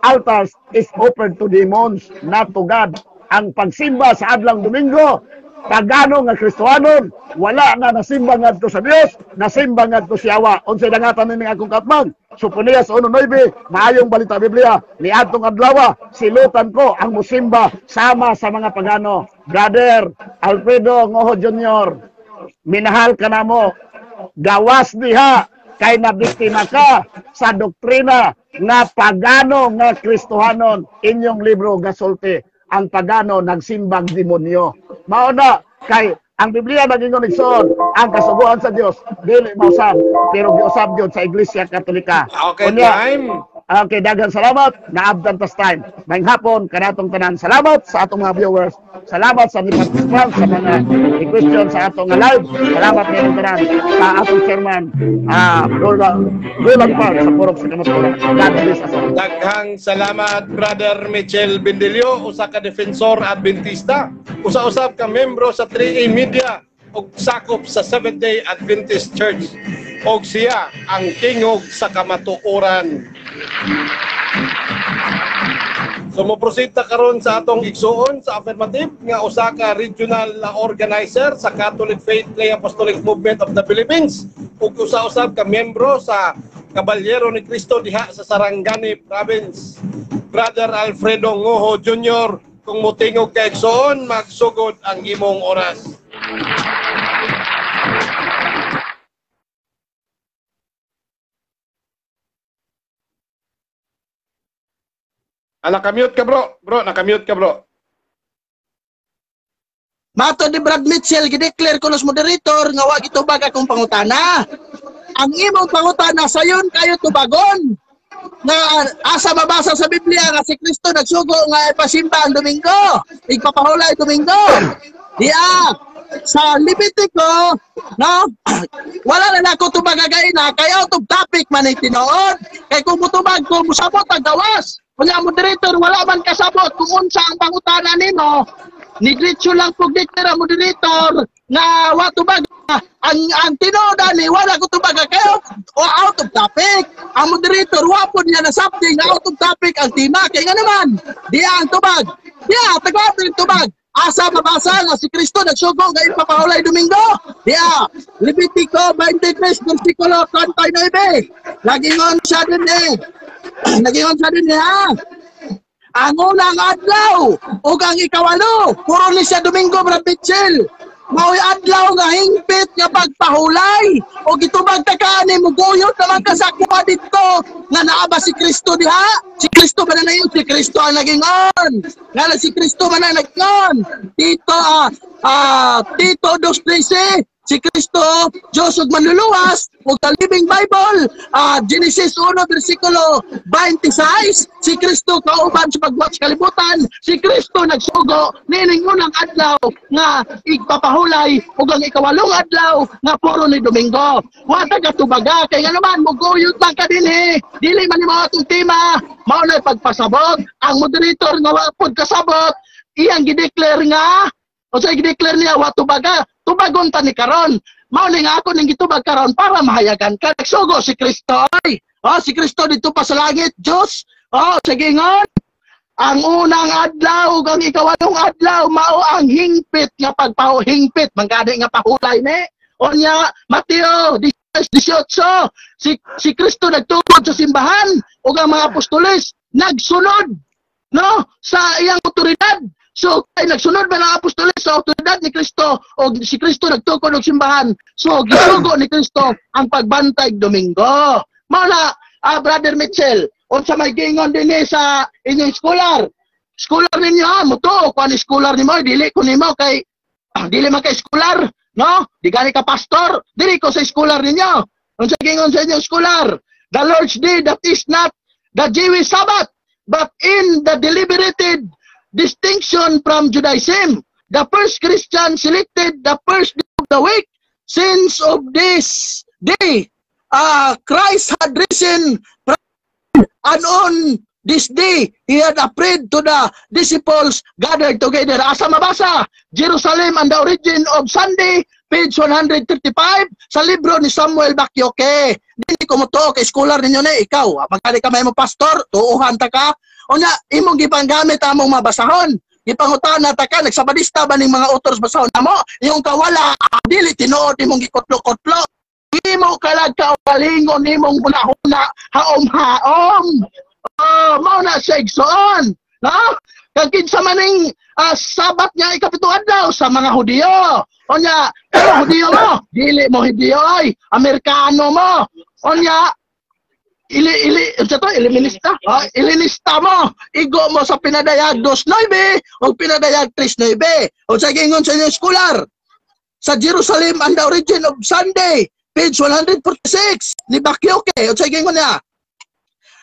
altars is offered to demons, not to God." Ang pagsimba sa adlang Domingo, pagano nga Kristohanon, wala na nasimba ngadto sa Dios, nasimba ngadto sa yawa. Unsay dangatan ning akong katmang? Soponias 1:9, Maayong Balita Biblia, niadtong adlaw, silutan ko ang musimba sama sa mga pagano. Brother Alfredo Ngoho Jr., minahal ka namo. Gawas diha kay nabiktima ka sa doktrina nga pagano nga Kristohanon, inyong libro gasulti ang pagano nagsimbag demonyo. Mao na kay ang Biblia nagingon igsoon, ang kasuguan sa Dios dili mausab, pero giusab gyud sa Iglesia Katolika. Okay, Unya, time. Okay, daghang salamat. Naabdan tas time. Maayong hapon kanatong tanan. Salamat sa atong mga viewers. Salamat sa ni-participant sa mga i-question sa atong live. Salamat kayong tanan sa atong chairman, Roland, Roland Park sa Purok sa Kamatuoran. God bless us all. Daghang salamat, Brother Michel Bendilio, usa ka defensor Adventista, usa-usab ka membro sa 3A Media. ug sakop sa Seventh-day Adventist Church og siya ang tingog sa kamatuoran. So mo-proceed ta karon sa atong igsuon sa affirmative nga usa ka regional organizer sa Catholic Faith Lay Apostolic Movement of the Philippines ug usa-usab ka miyembro sa Kabalyero ni Cristo diha sa Sarangani Province. Brother Alfredo Ngoho Jr., kung motingog ka igsuon, magsugod ang imong oras. Ah, nakamute ka, bro. Bro, nakamute ka, bro. Mato ni Brad Mitchell, gideclare ko los moderator nga wa gitubag akong pangutana. Ang imong pangutana sayon kayo tubagon. Nga asa mabasa sa Biblia nga si Kristo nagsugo nga ipasimba ang Domingo, igpapahulay Domingo. Diya sa Levitico, no? Wala na nako tubag na kay out of topic man ang tinuod. Kay kung mutubag ko musabot ang gawas. Wala moderator, wala man kasabot kung unsa ang pangutana nimo. Nidritso lang pug declare ang moderator nga wa tubag ang tinuod ani wala ko tubag kay out of topic. Ang moderator wa pud niya nasabti nga out of topic ang tema kay nga naman diya ang tubag. Diya tagaan ang tubag. Asa mabasa nga si Kristo nagsugo nga ipapahulay Domingo? Diya Levitico 23 versikulo 39. Nagingon siya din eh. Nagingon siya din eh, ha. Ang unang adlaw ug ang ikawalo, puro ni siya Domingo, Brad Mitchell. Mao'y adlaw nga hingpit nga pagpahulay. O gitubag ta ka ani muguyot naman ka sa kuha didto nga naa ba si Kristo diha? Si Kristo ba na yun? Si Kristo ang nagingon. Nga na si Kristo man ang nagingon. Tito Tito 2:13, si Kristo Diyos ug manluluwas ug the Living Bible, Genesis 1 versikulo 26, si Kristo kauban sa pagbuhat sa kalibutan, si Kristo nagsugo niining unang adlaw nga igpapahulay ug ang ikawalong adlaw nga puro ni Domingo. Wa ta katubaga kay nga naman muguyot lang ka dinhi, dili man nimo atong tema, mao nay pagpasabot. Ang moderator nga wa pud kasabot, iyang gideclare nga unsay gideclare niya wa tubaga. Tubagon ta ni karon. Mao ni nga ako ning gitubag karon para mahayagan ka. Nagsugo si Kristo ay. Oh, si Kristo didto pa sa langit, Dios. Oh, sige ngon. Ang unang adlaw ug ang ikawalong adlaw mao ang hingpit nga pagpahingpit, manggani nga pahulay ni. Unya Mateo 18, si Kristo nagtukod sa simbahan ug ang mga apostoles nagsunod no sa iyang otoridad. So kay nagsunod ba ang apostoles sa otoridad ni Kristo o si Kristo nagtukod og simbahan. So gisugo ni Kristo ang pagbantay Domingo. Mao na Brother Mitchell, unsa may giingon dinhi sa inyong scholar? Scholar ninyo ha, mutuo ko ani scholar nimo, dili ko nimo kay dili man kay scholar, no? Di gani ka pastor, dili ko sa scholar ninyo. Unsa giingon sa inyong scholar? The Lord's day that is not the Jewish Sabbath, but in the deliberated distinction from Judaism. The first Christian selected the first day of the week, since of this day Christ had risen and on this day he had appeared to the disciples gathered together. Asa mabasa? Jerusalem and the Origin of Sunday, page 135 sa libro ni Samuel Bakyoke. Dili ko mo tuo kay scholar ninyo na ikaw. Magkali ka may mo pastor, tuuhan ta ka. Unya imong gipanggamit among mabasahon. Gipangutana ta ka, nagsabadista ba ning mga autors basahon namo? Iyong kawala, dili tinuod imong gikotlo-kotlo. Imo kalag kaugalingon nimong hunahuna haom-haom. Oh, mao na siya igsoon, no? Kag kinsa man ning Sabat nga ikapito adlaw sa mga Hudiyo. Unya, pero Hudiyo mo, dili mo Hudiyo ay, Amerikano mo. Unya, ili ili unsa to, iliminista? Oh, ilinista mo. Igo mo sa pinadayag 2:9 o pinadayag 3:9. Unsa giingon sa inyong scholar? Sa Jerusalem and the Origin of Sunday, page 146 ni Bakyoke. Unsa giingon niya?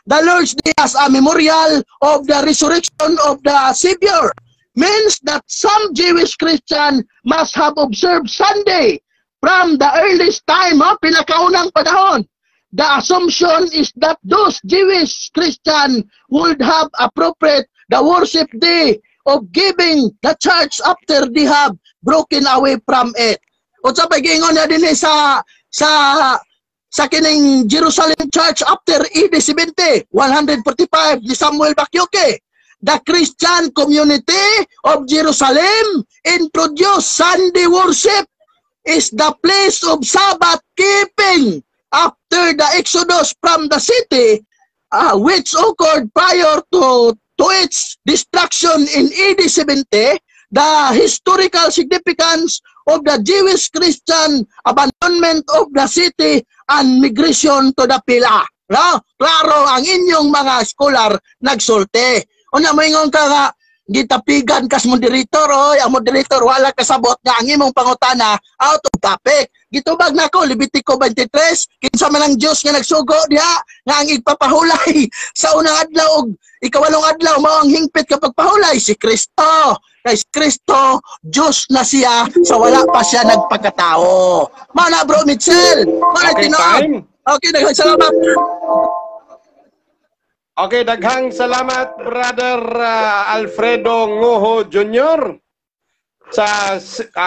The Lord's Day as a memorial of the resurrection of the Savior means that some Jewish Christian must have observed Sunday from the earliest time, oh, pinakaunang panahon. The assumption is that those Jewish Christian would have appropriate the worship day of giving the church after they have broken away from it. Unsa pa giingon niya dinhi sa kining Jerusalem Church after AD 70, 145 ni Samuel Bakyoke? The Christian community of Jerusalem introduced Sunday worship is the place of Sabbath keeping after the exodus from the city, which occurred prior to its destruction in AD 70. The historical significance of the Jewish Christian abandonment of the city and migration to the Pella. No? Klaro ang inyong mga scholar nagsulti. Una, moingon ka nga gitapigan kas moderator. Oy, ang moderator wala kasabot nga ang imong pangutana out of topic. Gitubag nako Levitico 23, kinsa man ang Dios nga nagsugo diha nga ang igpapahulay sa unang adlaw ug ikawalong adlaw mao ang hingpit kapag pahulay? Si Kristo. Kay si Kristo, Diyos na siya sa wala pa siya nagpagkatao. Mao na, Bro Mitchell. Mao na Okay, tinuod. Time. Okay, daghang salamat. Okay, daghang salamat, Brother Alfredo Ngoho Jr. sa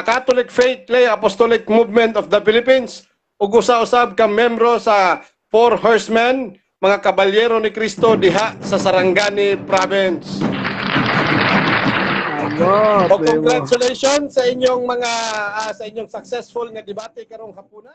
Catholic Faith Lay Apostolic Movement of the Philippines ug usa-usab ka membro sa Four Horsemen, mga kabalyero ni Kristo diha sa Sarangani Province. Aba, O congratulations sa inyong mga sa inyong successful nga debate karong hapuna.